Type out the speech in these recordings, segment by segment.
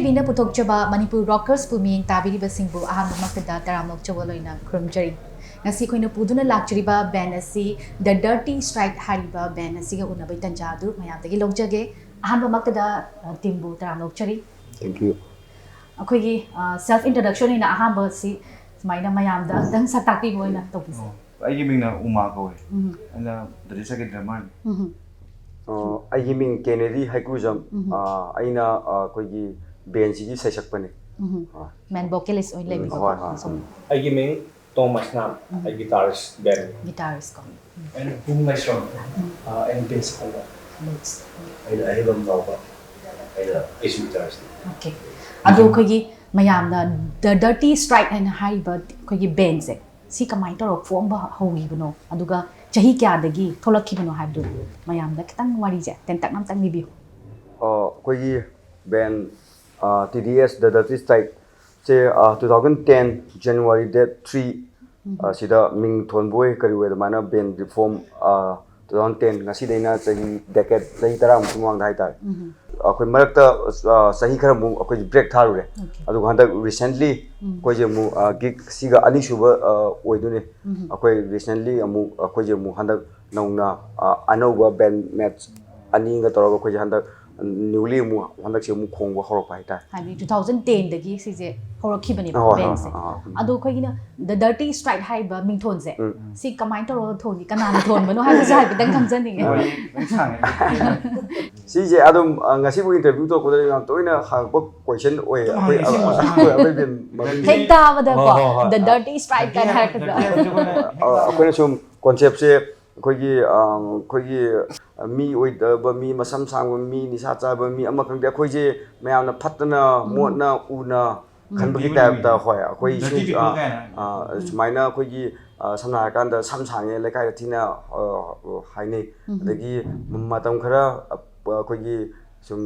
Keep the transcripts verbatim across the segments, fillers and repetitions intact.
ꯑꯩꯅ ꯄꯨꯊꯣꯛꯆꯕ ꯃꯅꯤꯄꯨꯔ ꯔꯣꯀꯔꯁꯄꯨ ꯃꯤꯠꯌꯦꯡ ꯇꯥꯕꯤꯔꯤꯕꯁꯤꯡꯕꯨ ꯑꯍꯥꯟꯕꯃꯛꯇꯗ ꯇꯔꯥꯝꯅ ꯑꯣꯛꯆꯕ ꯂꯣꯏꯅ ꯈꯨꯔꯨꯝꯖꯔꯤ꯫ ꯉꯁꯤ ꯑꯩꯈꯣꯏꯅ ꯄꯨꯗꯨꯅ ꯂꯥꯛꯆꯔꯤꯕ ꯕꯦꯟ ꯑꯁꯤ The Dirty Strike ꯍꯥꯏꯔꯤꯕ ꯕꯦꯟ ꯑꯁꯤꯒ ꯎꯅꯕꯒꯤ ꯇꯥꯟꯖꯥ ꯑꯗꯨ ꯃꯌꯥꯝꯗꯒꯤ ꯂꯧꯖꯒꯦ꯫ ꯑꯍꯥꯟꯕꯃꯛꯇꯗ, ꯑ, ꯇꯤꯝꯕꯨ ꯇꯔꯥꯝꯅ ꯑꯣꯛꯆꯔꯤ꯫ Thank you. ꯑꯩꯈꯣꯏꯒꯤ, ꯑ, self introduction ꯑꯣꯏꯅ ꯑꯍꯥꯟꯕꯁꯤ ꯁꯨꯃꯥꯏꯅ ꯃꯌꯥꯝꯗ ꯑꯝꯇꯪ ꯁꯛ ꯇꯥꯛꯄꯤꯕ ꯑꯣꯏꯅ ꯇꯧꯕꯤꯁꯦ꯫ ꯑꯣ, ꯑꯩꯒꯤ ꯃꯤꯡꯅ ꯎꯃꯥ ꯀꯧꯋꯦ꯫ ꯎꯝ, ꯑꯩꯅ ꯗ꯭ꯔꯦꯁꯔꯒꯤ ꯗ꯭ꯔꯃꯔꯅꯤ꯫ ꯎꯝ, ꯑ, ꯑꯩꯒꯤ ꯃꯤꯡ ꯀꯦꯅꯦꯗꯤ ꯍꯩꯀ꯭ꯔꯨꯖꯝ꯫ ꯎꯝ꯫ ꯑ, ꯑꯩꯅ, ꯑ, ꯑꯩꯈꯣꯏꯒꯤ ꯕꯦꯟꯁꯤꯒꯤ ꯁꯩꯁꯛꯄꯅꯦ꯫ ꯎꯝ꯫ ꯑ, ꯃꯦꯟ ꯚꯣꯀꯦꯂꯤꯁ ꯑꯣꯏꯅ ꯎꯝ, ꯂꯩꯕꯤꯀꯣ꯫ ꯍꯣꯏ, ꯍꯣꯏ, ꯁꯣꯝ ꯎꯝ꯫ ꯑꯩꯒꯤ ꯃꯤꯡ ꯇꯣꯃꯥꯁ ꯅꯥꯝ꯫ ꯎꯝ꯫ ꯑꯩ ꯒꯤꯇꯥꯔꯤꯁ ꯕꯦꯟ꯫ ꯒꯤꯇꯥꯔꯤꯁ ꯀꯣ꯫ ꯑꯩꯅ ꯄꯨꯡ ꯂꯥꯏꯁ꯭ꯔꯝ꯫ ꯑ, ꯑꯩꯅ ꯕꯦꯟꯁ ꯈꯣꯡꯕ꯫ ꯕꯦꯟꯁ꯫ ꯑꯩꯅ ꯑꯍꯦꯕꯝ ꯅꯥꯎꯕ꯫ ꯑꯩꯅ ꯑꯩꯁꯨ ꯒꯤꯇꯥꯔꯤꯁꯅꯤ꯫ ꯑꯣꯀꯦ꯫ ꯑꯗꯣ ꯑꯩꯈꯣꯏꯒꯤ ꯃꯌꯥꯝꯅ The Dirty Strike ꯍꯥꯏꯅ ꯍꯥꯏꯔꯤꯕ ꯑꯩꯈꯣꯏꯒꯤ ꯕꯦꯟꯁꯦ, ꯁꯤ ꯀꯃꯥꯏꯅ ꯇꯧꯔꯒ ꯐꯣꯡꯕ ꯍꯧꯈꯤꯕꯅꯣ, ꯑꯗꯨꯒ ꯆꯍꯤ ꯀꯌꯥꯗꯒꯤ ꯊꯣꯛꯂꯛꯈꯤꯕꯅꯣ ꯍꯥꯏꯕꯗꯨ ꯃꯌꯥꯝꯗ ꯈꯤꯇꯪ ꯋꯥꯔꯤꯁꯦ ꯇꯦꯟꯇꯛꯅ ꯑꯝꯇꯪ ꯂꯤꯕꯤꯌꯨ꯫ ꯑ, ꯑꯩꯈꯣꯏꯒꯤ ꯕꯦꯟ, ꯑ, T D S The Dirty Strike ꯁꯦ, ꯑ, two thousand ten January date three, ꯑ, ꯁꯤꯗ ꯃꯤꯡ ꯊꯣꯟꯕ ꯑꯣꯏ ꯀꯔꯤ ꯑꯣꯏ ꯑꯗꯨꯃꯥꯏꯅ ꯕꯦꯟ ꯔꯤꯐꯣꯝ, ꯑ, two thousand ten, ꯉꯁꯤꯗꯩꯅ ꯆꯍꯤ decade, ꯆꯍꯤ ꯇꯔꯥꯃꯨꯛꯀꯤ ꯃꯃꯥꯡꯗ ꯍꯥꯏꯇꯥꯔꯦ꯫ ꯎꯝ, ꯑꯩꯈꯣꯏ ꯃꯔꯛꯇ, ꯑ, ꯆꯍꯤ ꯈꯔꯃꯨꯛ ꯑꯩꯈꯣꯏ ꯕ꯭ꯔꯦꯛ ꯊꯥꯔꯨꯔꯦ꯫ ꯑꯣꯀꯦ꯫ ꯑꯗꯨꯒ ꯍꯟꯗꯛ recently ꯎꯝ꯫ ꯑꯩꯈꯣꯏꯁꯦ ꯑꯃꯨꯛ, ꯑ, ꯒꯤꯛ ꯁꯤꯒ ꯑꯅꯤꯁꯨꯕ, ꯑ, ꯑꯣꯏꯗꯣꯏꯅꯦ꯫ ꯎꯝ꯫ ꯑꯩꯈꯣꯏ recently ꯑꯃꯨꯛ ꯑꯩꯈꯣꯏꯁꯦ ꯑꯃꯨꯛ ꯍꯟꯗꯛ ꯅꯧꯅ, ꯑ, ꯑꯅꯧꯕ ꯕꯦꯟ ꯃꯦꯠꯁ ꯑꯅꯤꯒ ꯇꯧꯔꯒ ꯑꯩꯈꯣꯏꯁꯦ ꯍꯟꯗꯛ newly ꯑꯃꯨꯛ ꯍꯟꯗꯛꯁꯦ ꯑꯃꯨꯛ ꯈꯣꯡꯕ ꯍꯧꯔꯛꯄ ꯍꯥꯏꯇꯥꯔꯦ꯫ ꯍꯥꯏꯗꯤ two thousand ten ꯗꯒꯤ ꯁꯤꯁꯦ ꯍꯧꯔꯛꯈꯤꯕꯅꯦꯕ ꯍꯣꯏ, ꯍꯣꯏ, ꯕꯦꯟꯁꯦ꯫ ꯍꯣꯏ, ꯍꯣꯏ꯫ ꯑꯗꯣ ꯑꯩꯈꯣꯏꯒꯤꯅ The Dirty Strike ꯍꯥꯏꯔꯤꯕ ꯃꯤꯡꯊꯣꯟꯁꯦ, ꯎꯝ꯫ ꯁꯤ ꯀꯃꯥꯏꯅ ꯇꯧꯔꯒ ꯊꯣꯟꯒꯦ, ꯀꯅꯥꯅ ꯊꯣꯟꯕꯅꯣ ꯍꯥꯏꯕꯁꯦ ꯍꯥꯏꯐꯦꯠꯇꯪ ꯈꯪꯖꯅꯤꯡꯉꯦ꯫ ꯍꯣꯏ, ꯈꯤꯇꯪ ꯁꯥꯡꯉꯦ꯫ ꯁꯤꯁꯦ ꯑꯗꯨꯝ, ꯑ, ꯉꯁꯤꯕꯨ interview ꯇꯧꯔꯛꯄꯗ ꯌꯥꯝ ꯇꯣꯏꯅ ꯍꯥꯡꯉꯛꯄ question ꯑꯣꯏꯌꯦ꯫ ꯑꯗꯨꯝ ꯑꯩꯈꯣꯏ, ꯍꯪꯉꯦ, ꯁꯤ ꯑ, question ꯑꯩꯈꯣꯏ ꯑꯔꯣꯏꯕ ꯃꯃꯤꯡ ꯍꯦꯛ ꯇꯥꯕꯗꯀꯣ, ꯍꯣꯏ, ꯍꯣꯏ, ꯍꯣꯏ꯫ The Dirty Strike ꯀꯥꯏꯅ ꯍꯥꯏꯔꯛꯄꯗ꯫ Dirty ꯍꯥꯏꯕꯁꯦ ꯑꯩꯈꯣꯏꯅ ꯑ, ꯑꯩꯈꯣꯏꯅ ꯁꯨꯝ concept ꯁꯦ ꯑꯩꯈꯣꯏꯒꯤ, ꯑ, ꯑꯩꯈꯣꯏꯒꯤ, ꯑ, ꯃꯤ ꯑꯣꯏꯗꯕ, ꯃꯤ ꯃꯁꯝ ꯁꯥꯡꯕ, ꯃꯤ ꯅꯤꯁꯥ ꯆꯥꯕ, ꯃꯤ ꯑꯃ ꯈꯪꯗꯦ, ꯑꯩꯈꯣꯏꯁꯦ ꯃꯌꯥꯝꯅ ꯐꯠꯇꯅ, ꯃꯣꯠꯅ, ꯎꯅ ꯈꯟꯕꯒꯤ Dirty type ꯇ, ꯑꯣꯏꯅ ꯍꯣꯏ, ꯑꯩꯈꯣꯏ Dirty ꯁꯨꯝ, people ꯑ, ꯀꯥꯏꯅ꯫ ꯑ, ꯁꯨꯃꯥꯏꯅ ꯑꯩꯈꯣꯏꯒꯤ, ꯑ, ꯁꯝꯅ ꯍꯥꯏꯔꯀꯥꯟꯗ ꯁꯝ ꯁꯥꯡꯉꯦ ꯂꯩꯀꯥꯏꯗ ꯊꯤꯅ, ꯑ, ꯍꯥꯏꯅꯩ꯫ ꯑꯗꯒꯤ ꯃꯇꯝ ꯈꯔ, ꯑ, ꯑꯩꯈꯣꯏꯒꯤ ꯁꯨꯝ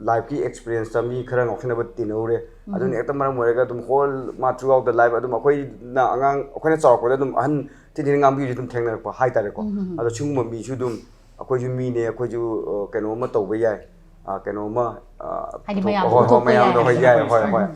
life ꯀꯤ experience ꯇ ꯃꯤ ꯈꯔ ꯉꯥꯎꯁꯤꯟꯅꯕ ꯇꯤꯟꯅꯧꯔꯦ꯫ ꯑꯗꯨꯅ ꯍꯦꯛꯇ ꯃꯔꯝ ꯑꯣꯏꯔꯒ ꯑꯗꯨꯝ whole ꯃꯥ throughout the life ꯑꯗꯨꯝ ꯑꯩꯈꯣꯏꯅ ꯑꯉꯥꯡ, ꯑꯩꯈꯣꯏꯅ ꯆꯥꯎꯔꯛꯄꯗ ꯑꯗꯨꯝ ꯑꯍꯟ ꯊꯤꯟ ꯊꯤꯅ ꯉꯥꯡꯕꯤꯕꯁꯨ ꯑꯗꯨꯝ ꯊꯦꯡꯅꯔꯛꯄ ꯍꯥꯏꯇꯥꯔꯦꯀꯣ꯫ ꯑꯗꯣ ꯁꯤꯒꯨꯝꯕ ꯃꯤꯁꯨ ꯑꯗꯨꯝ ꯑꯩꯈꯣꯏꯁꯨ ꯃꯤꯅꯦ, ꯑꯩꯈꯣꯏꯁꯨ, ꯑ, ꯀꯩꯅꯣꯝꯃ ꯇꯧꯕ ꯌꯥꯏ꯫ ꯑ, ꯀꯩꯅꯣꯝꯃ, ꯑ, ꯍꯥꯏꯗꯤ ꯄꯨꯊꯣꯛ- ꯃꯌꯥꯝ ꯍꯣꯏ, ꯍꯣꯏ, ꯄꯨꯊꯣꯛꯄ ꯃꯌꯥꯝꯗ ꯌꯥꯏ ꯍꯣꯏ, ꯍꯥꯏꯕ꯫ ꯌꯥꯏ, ꯍꯣꯏ, ꯍꯣꯏ,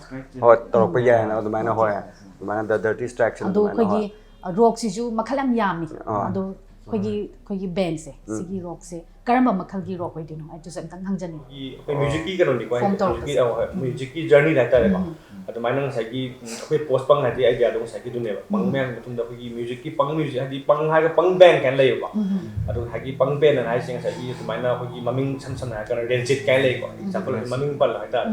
ꯍꯣꯏ, ꯇꯧꯔꯛꯄ ꯌꯥꯏꯅ ꯑꯗꯨꯃꯥꯏꯅ, ꯍꯣꯏ, ꯑꯗꯨꯃꯥꯏꯅ The Dirty Strikes ꯑꯗꯣ ꯑꯗꯨꯃꯥꯏꯅ, ꯍꯣꯏ, ꯑꯩꯈꯣꯏꯒꯤ ꯔꯣꯛꯁꯤꯁꯨ ꯃꯈꯜ ꯌꯥꯝ ꯌꯥꯝꯃꯤ꯫ ꯑꯥ꯫ ꯑꯗꯣ ꯑꯩꯈꯣꯏꯒꯤ ꯑꯩꯈꯣꯏꯒꯤ ꯕꯦꯟꯁꯦ, ꯁꯤꯒꯤ ꯔꯣꯛꯁꯦ ꯀꯔꯝꯕ ꯃꯈꯜꯒꯤ ꯔꯣꯛ ꯑꯣꯏꯗꯣꯏꯅꯣ? ꯑꯗꯨꯁꯨ ꯑꯝꯇꯪ ꯈꯪꯖꯅꯤꯡꯉꯤ꯫ ꯑꯩꯈꯣꯏ ꯃ꯭ꯌꯨꯖꯤꯛꯀꯤ ꯀꯩꯅꯣꯅꯤꯀꯣ, Form ꯃ꯭ꯌꯨꯖꯤꯛꯀꯤ, ꯇꯧꯔꯛꯄꯁꯦ꯫ ꯑ, ꯍꯣꯏ, ꯃ꯭ꯌꯨꯖꯤꯛꯀꯤ ꯖꯔꯅꯤꯗ ꯍꯥꯏꯇꯥꯔꯦꯀꯣ꯫ ꯑꯗꯨꯃꯥꯏꯅ ꯉꯁꯥꯏꯒꯤ, ꯎꯝ, ꯑꯩꯈꯣꯏ ꯄꯣꯁ ꯄꯪ ꯍꯥꯏꯗꯤ ꯑꯥꯏꯗꯤꯌꯥꯗꯣ ꯉꯁꯥꯏꯒꯤꯗꯨꯅꯦꯕ꯫ ꯄꯪ ꯃꯌꯥꯝꯒꯤ ꯃꯇꯨꯡꯗ ꯑꯩꯈꯣꯏꯒꯤ ꯃ꯭ꯌꯨꯖꯤꯛꯀꯤ ꯄꯪ ꯃ꯭ꯌꯨꯖꯤꯛ ꯍꯥꯏꯗꯤ ꯄꯪ ꯍꯥꯏꯔꯒ ꯄꯪ ꯕꯦꯟ ꯀꯥꯏꯅ ꯂꯩꯌꯦꯕꯀꯣ꯫ ꯑꯗꯣ ꯉꯁꯥꯏꯒꯤ ꯄꯪ ꯕꯦꯟ ꯑꯅ ꯍꯥꯏꯁꯦ ꯉꯁꯥꯏꯒꯤ ꯑꯗꯨꯃꯥꯏꯅ ꯑꯩꯈꯣꯏꯒꯤ ꯃꯃꯤꯡ ꯁꯝ ꯁꯝꯅ ꯍꯥꯏꯔꯀꯥꯟꯗ ꯔꯦꯟꯖꯤꯠ ꯀꯥꯏꯅ ꯂꯩꯀꯣ꯫ ꯑꯦꯛꯖꯥꯝꯄꯜ ꯃꯃꯤꯡ ꯄꯜꯂꯣ ꯍꯥꯏꯇꯥꯔꯦ꯫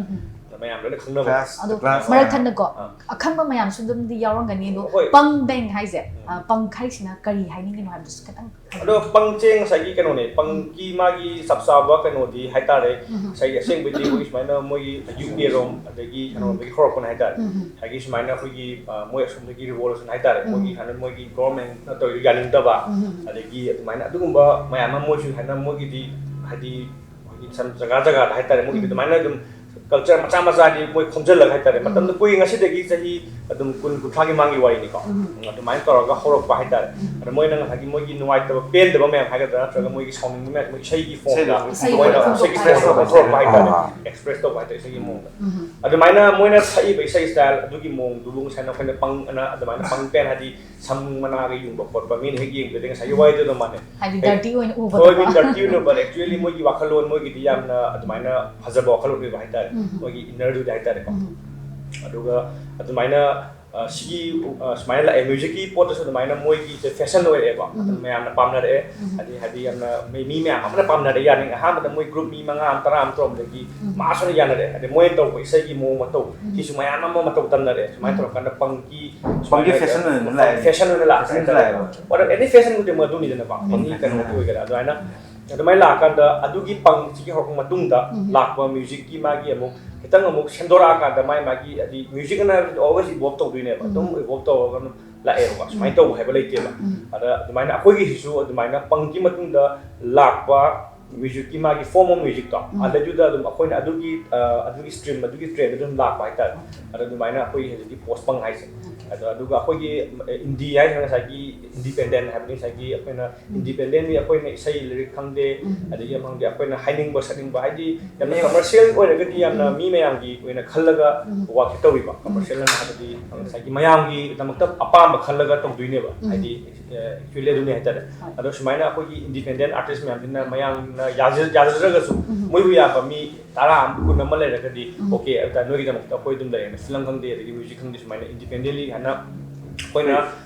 ꯑꯗꯣ ꯃꯌꯥꯝ ꯂꯣꯏꯅ ꯈꯪꯅꯕ꯫ Class, ꯑꯗꯣ class. ꯃꯔꯛ ꯊꯠꯅꯀꯣ, ꯑꯈꯪꯕ ꯃꯌꯥꯝꯁꯨ ꯑꯗꯨꯝꯗꯤ ꯌꯥꯎꯔꯝꯒꯅꯤ꯫ ꯑꯗꯣ ꯍꯣꯏ꯫ ꯄꯪ ꯕꯦꯡ ꯍꯥꯏꯁꯦ, ꯑ, ꯄꯪ ꯍꯥꯏꯁꯤꯅ ꯀꯔꯤ ꯍꯥꯏꯅꯤꯡꯉꯤꯅꯣ ꯍꯥꯏꯕꯗꯨꯁꯨ ꯈꯤꯇꯪ ꯍꯥꯏꯕꯤꯌꯨ꯫ ꯑꯗꯣ ꯄꯪꯁꯦ ꯉꯁꯥꯏꯒꯤ ꯀꯩꯅꯣꯅꯦ, ꯄꯪꯀꯤ ꯃꯥꯒꯤ ꯆꯞ ꯆꯥꯕ ꯀꯩꯅꯣꯗꯤ ꯍꯥꯏꯇꯥꯔꯦ, ꯉꯁꯥꯏꯒꯤ ꯑꯁꯦꯡꯕꯗꯤ ꯑꯩꯈꯣꯏꯒꯤ ꯁꯨꯃꯥꯏꯅ ꯃꯣꯏꯒꯤ ꯌꯨ ꯄꯤ ꯔꯣꯝ ꯑꯗꯒꯤ ꯀꯩꯅꯣꯗꯒꯤ ꯍꯧꯔꯛꯄꯅꯦ ꯍꯥꯏꯇꯥꯔꯦ꯫ ꯉꯁꯥꯏꯒꯤ ꯁꯨꯃꯥꯏꯅ ꯑꯩꯈꯣꯏꯒꯤ, ꯑ, ꯃꯣꯏ ꯑꯁꯣꯝꯗꯒꯤ ꯔꯤꯚꯣꯂꯨꯁꯟ ꯍꯥꯏꯇꯥꯔꯦ, ꯃꯣꯏꯒꯤ ꯍꯥꯟꯅ ꯃꯣꯏꯒꯤ ꯒꯣꯔꯃꯦꯟꯅ ꯇꯧꯔꯤꯗꯣ ꯌꯥꯅꯤꯡꯗꯕ, ꯑꯗꯒꯤ ꯑꯗꯨꯃꯥꯏꯅ ꯑꯗꯨꯒꯨꯝꯕ ꯃꯌꯥꯝ ꯑꯃ ꯃꯣꯏꯁꯨ ꯍꯥꯏꯅ ꯃꯣꯏꯒꯤꯗꯤ ꯍꯥꯏꯗꯤ ꯑꯩꯈꯣꯏꯒꯤ ꯁꯝ ꯖꯒꯥ ꯖꯒꯥꯗ ꯍꯥꯏꯇꯥꯔꯦ, ꯃꯣꯏꯒꯤ ꯑꯗꯨꯃꯥꯏꯅ ꯑꯗꯨꯝ ꯀꯜꯆꯔ ꯃꯆꯥ ꯃꯆꯥꯗꯤ ꯃꯣꯏ ꯈꯣꯝꯖꯤꯜꯂꯒ ꯍꯥꯏꯇꯥꯔꯦ, ꯃꯇꯝꯗ ꯀꯨꯏ ꯉꯁꯤꯗꯒꯤ ꯆꯍꯤ ꯑꯗꯨꯝ ꯀꯨꯟ ꯀꯨꯟꯊ꯭ꯔꯥꯒꯤ ꯃꯥꯡꯒꯤ ꯋꯥꯔꯤꯅꯤꯀꯣ꯫ ꯑꯗꯨꯃꯥꯏꯅ ꯇꯧꯔꯒ ꯍꯧꯔꯛꯄ ꯍꯥꯏꯇꯥꯔꯦ꯫ ꯑꯗ ꯃꯣꯏꯅ ꯉꯁꯥꯏꯒꯤ ꯃꯣꯏꯒꯤ ꯅꯨꯡꯉꯥꯏꯇꯕ ꯄꯦꯟꯗꯕ ꯃꯌꯥꯝ ꯍꯥꯏꯒꯗ꯭ꯔꯥ ꯅꯠꯇ꯭ꯔꯒ ꯃꯣꯏꯒꯤ ꯁꯥꯎꯅꯤꯡꯕ ꯃꯌꯥꯝ ꯃꯣꯏ ꯏꯁꯩꯒꯤ ꯐꯣꯝꯗ ꯏꯁꯩꯗ ꯏꯁꯩ ꯃꯣꯏꯅ ꯐꯣꯡꯗꯣꯛꯄ ꯏꯁꯩꯒꯤ ꯍꯥꯏꯇꯥꯔꯦ꯫ ꯐꯣꯝꯗ ꯐꯣꯡꯗꯣꯔꯛꯄ ꯍꯥꯏꯇꯥꯔꯦ꯫ ꯑꯥ꯫ ꯑꯦꯛꯁꯄ꯭ꯔꯦꯁ ꯇꯧꯕ ꯍꯥꯏꯇꯥꯔꯦ ꯏꯁꯩꯒꯤ ꯃꯑꯣꯡꯗ꯫ ꯑꯗꯨꯃꯥꯏꯅ ꯃꯣꯏꯅ ꯁꯛꯏꯕ ꯏꯁꯩ ꯁ꯭ꯇꯥꯏꯜ ꯑꯗꯨꯒꯤ ꯃꯑꯣꯡꯗꯨꯕꯨ ꯉꯁꯥꯏꯅ ꯑꯩꯈꯣꯏꯅ ꯄꯪ ꯑꯅ ꯑꯗꯨꯃꯥꯏꯅ ꯄꯪ ꯄꯦꯟ ꯍꯥꯏꯗꯤ ꯁꯝ ꯃꯅꯥꯒ ꯌꯨꯡꯕ ꯈꯣꯠꯄ ꯃꯤꯅ ꯍꯦꯛ ꯌꯦꯡꯕꯗꯗꯤ ꯉꯁꯥꯏꯒꯤ ꯋꯥꯔꯤꯗꯨ ꯑꯗꯨꯝ ꯃꯥꯟꯅꯩ꯫ ꯍꯥꯏꯗꯤ ꯍꯦꯛ ꯗꯔꯇꯤ ꯑꯣꯏꯅ ꯍꯣꯏ, ꯎꯕꯗꯣ꯫ ꯃꯤ ꯗꯔꯇꯤ ꯑꯣꯏꯅ ꯎꯕ, actually ꯃꯣꯏꯒꯤ ꯋꯥꯈꯜꯂꯣꯟ ꯃꯣꯏꯒꯤꯗꯤ ꯌꯥꯝꯅ ꯑꯗꯨꯃꯥꯏꯅ ꯐꯖꯕ ꯋꯥꯈꯜꯂꯣꯟ ꯑꯣꯏꯕ ꯍꯥꯏꯇꯥꯔꯦ, ꯃꯣꯏꯒꯤ ꯏꯟꯅꯔꯗꯨꯗꯤ ꯍꯥꯏꯇꯥꯔꯦꯀꯣ꯫ ꯑꯗꯨꯒ ꯑꯗꯨꯃꯥꯏꯅ, ꯑ, ꯁꯤꯒꯤ, ꯑ, ꯁꯨꯃꯥꯏꯅ ꯂꯥꯛꯑꯦ, ꯃ꯭ꯌꯨꯖꯤꯛꯀꯤ ꯄꯣꯠꯇꯁꯨ ꯑꯗꯨꯃꯥꯏꯅ ꯃꯣꯏꯒꯤꯁꯦ ꯐꯦꯁꯟ ꯑꯣꯏꯔꯛꯑꯦꯕ꯫ ꯑꯗꯨꯝ ꯃꯌꯥꯝꯅ ꯄꯥꯝꯅꯔꯛꯑꯦ꯫ ꯍꯥꯏꯗꯤ, ꯍꯥꯏꯗꯤ ꯌꯥꯝꯅ ꯃꯤ, ꯃꯤ ꯃꯌꯥꯝ ꯑꯃꯅ ꯄꯥꯝꯅꯔꯦ, ꯌꯥꯅꯤꯡꯉꯦ꯫ ꯑꯍꯥꯟꯕꯗ ꯃꯣꯏ ꯒ꯭ꯔꯨꯞ ꯃꯤ ꯃꯉꯥ ꯑꯃ, ꯇꯔꯥ ꯑꯃ ꯇꯧꯔꯝꯕꯗꯒꯤ ꯃꯥꯁ ꯑꯣꯏꯅ ꯌꯥꯅꯔꯦ꯫ ꯍꯥꯏꯗꯤ ꯃꯣꯏꯅ ꯇꯧꯕ ꯏꯁꯩꯒꯤ ꯃꯑꯣꯡ ꯃꯇꯧ ꯁꯤꯁꯨ ꯃꯌꯥꯝ ꯑꯃ ꯃꯇꯧ ꯇꯝꯅꯔꯦ꯫ ꯁꯨꯃꯥꯏꯅ ꯇꯧꯔꯀꯥꯟꯗ ꯄꯪꯀꯤ, ꯄꯪꯀꯤ ꯐꯦꯁꯟ ꯑꯣꯏꯅ ꯂꯥꯛꯑꯦ꯫ ꯐꯦꯁꯟ ꯑꯣꯏꯅ ꯂꯥꯛꯄ ꯐꯦꯁꯟ ꯍꯥꯏꯇꯥꯔꯦ꯫ ꯂꯥꯛꯑꯦꯕ꯫ What any fashion ꯈꯨꯗꯤꯡꯃꯛ ꯑꯗꯨꯅꯤꯗꯅꯀꯣ, ꯑꯦꯅꯤ ꯀꯩꯅꯣ ꯑꯣꯏꯒꯦꯔꯥ꯫ ꯑꯗꯨꯃꯥꯏꯅ, ꯑꯗꯨꯃꯥꯏꯅ ꯂꯥꯛꯑꯀꯥꯟꯗ ꯑꯗꯨꯒꯤ ꯄꯪꯁꯤꯒꯤ ꯍꯧꯔꯛꯄ ꯃꯇꯨꯡꯗ ꯂꯥꯛꯄ ꯃ꯭ꯌꯨꯖꯤꯛꯀꯤ ꯃꯥꯒꯤ ꯑꯃꯨꯛ ꯈꯤꯇꯪ ꯑꯃꯨꯛ ꯁꯦꯝꯗꯣꯔꯛꯑꯀꯥꯟꯗ ꯃꯥꯏ ꯃꯥꯒꯤ, ꯍꯥꯏꯗꯤ ꯃ꯭ꯌꯨꯖꯤꯛ ꯑꯅ ꯍꯥꯏꯕꯁꯤꯗꯤ always evolve ꯇꯧꯗꯣꯏꯅꯦꯕ, ꯑꯗꯨꯝ evolve ꯇꯧꯔꯒ ꯑꯗꯨꯝ ꯂꯥꯛꯑꯦꯕꯀꯣ꯫ ꯁꯨꯃꯥꯏꯅ ꯇꯧꯕ ꯍꯥꯏꯕ ꯂꯩꯇꯦꯕ꯫ ꯑꯗ ꯑꯗꯨꯃꯥꯏꯅ ꯑꯩꯈꯣꯏꯒꯤꯁꯤꯁꯨ ꯑꯗꯨꯃꯥꯏꯅ ꯄꯪꯀꯤ ꯃꯇꯨꯡꯗ ꯂꯥꯛꯄ ꯃ꯭ꯌꯨꯖꯤꯛꯀꯤ ꯃꯥꯒꯤ form of musicꯇꯣ, ꯎꯝ꯫ ꯑꯗꯨꯗ ꯑꯗꯨꯝ ꯑꯩꯈꯣꯏꯅ ꯑꯗꯨꯒꯤ, ꯑ, ꯑꯗꯨꯒꯤ stream, ꯑꯗꯨꯒꯤ trend ꯑꯗꯨꯝ ꯂꯥꯛꯄ ꯍꯥꯏꯇꯥꯔꯦ꯫ ꯑꯗꯣ ꯑꯗꯨꯃꯥꯏꯅ ꯑꯩꯈꯣꯏꯒꯤ ꯍꯧꯖꯤꯛꯀꯤ post punk ꯍꯥꯏꯁꯦ꯫ ꯑꯗꯣ ꯑꯗꯨꯒ ꯑꯩꯈꯣꯏꯒꯤ, ꯑ, indie ꯍꯥꯏꯁꯤꯅ ꯉꯁꯥꯏꯒꯤ independent ꯍꯥꯏꯕꯗꯤ ꯉꯁꯥꯏꯒꯤ ꯑꯩꯈꯣꯏꯅ ꯎꯝ꯫ Independently ꯑꯩꯈꯣꯏꯅ ꯏꯁꯩ ꯂꯤꯔꯤꯛ ꯈꯪꯗꯦ, ꯎꯝ꯫ ꯑꯗꯒꯤ ꯑꯃ ꯈꯪꯗꯦ ꯑꯩꯈꯣꯏꯅ ꯍꯥꯏꯅꯤꯡꯕ ꯁꯛꯅꯤꯡꯕ, ꯍꯥꯏꯗꯤ ꯌꯥꯝꯅ commercial ꯑꯣꯏꯔꯒꯗꯤ ꯌꯥꯝꯅ ꯎꯝ꯫ ꯃꯤ ꯃꯌꯥꯝꯒꯤ ꯑꯣꯏꯅ ꯈꯜꯂꯒ ꯎꯝ꯫ Workꯁꯦ ꯇꯧꯔꯤꯕ꯫ ꯎꯝ꯫ Commercialꯅ ꯍꯥꯏꯕꯗꯤ ꯉꯁꯥꯏꯒꯤ ꯃꯌꯥꯝꯒꯤꯗꯃꯛꯇ ꯑꯄꯥꯝꯕ ꯈꯜꯂꯒ ꯇꯧꯗꯣꯏꯅꯦꯕ꯫ ꯎꯝ꯫ ꯍꯥꯏꯗꯤ, ꯑ, actually ꯑꯗꯨꯅꯤ ꯍꯥꯏꯇꯥꯔꯦ꯫ ꯍꯣꯏ꯫ ꯑꯗꯣ ꯁꯨꯃꯥꯏꯅ ꯑꯩꯈꯣꯏꯒꯤ independent artist ꯃꯌꯥꯝꯁꯤꯅ ꯃꯌꯥꯝꯅ ꯌꯥꯖ-, ꯌꯥꯖꯗ꯭ꯔꯒꯁꯨ ꯎꯝ꯫ ꯃꯣꯏꯕꯨ ꯌꯥꯕ ꯃꯤ ꯇꯔꯥ ꯑꯃ, ꯀꯨꯟ ꯑꯃ ꯂꯩꯔꯒꯗꯤ, ꯎꯝ꯫ Okay, ꯑꯗꯨ ꯅꯣꯏꯒꯤꯗꯃꯛꯇ ꯑꯩꯈꯣꯏ ꯑꯗꯨꯝ ꯂꯩꯔꯦꯅ, film ꯈꯪꯗꯦ, ꯑꯗꯒꯤ music ꯈꯪꯗꯦ, ꯁꯨꯃꯥꯏꯅ independently ꯍꯥꯏꯅ ꯑꯩꯈꯣꯏꯅ,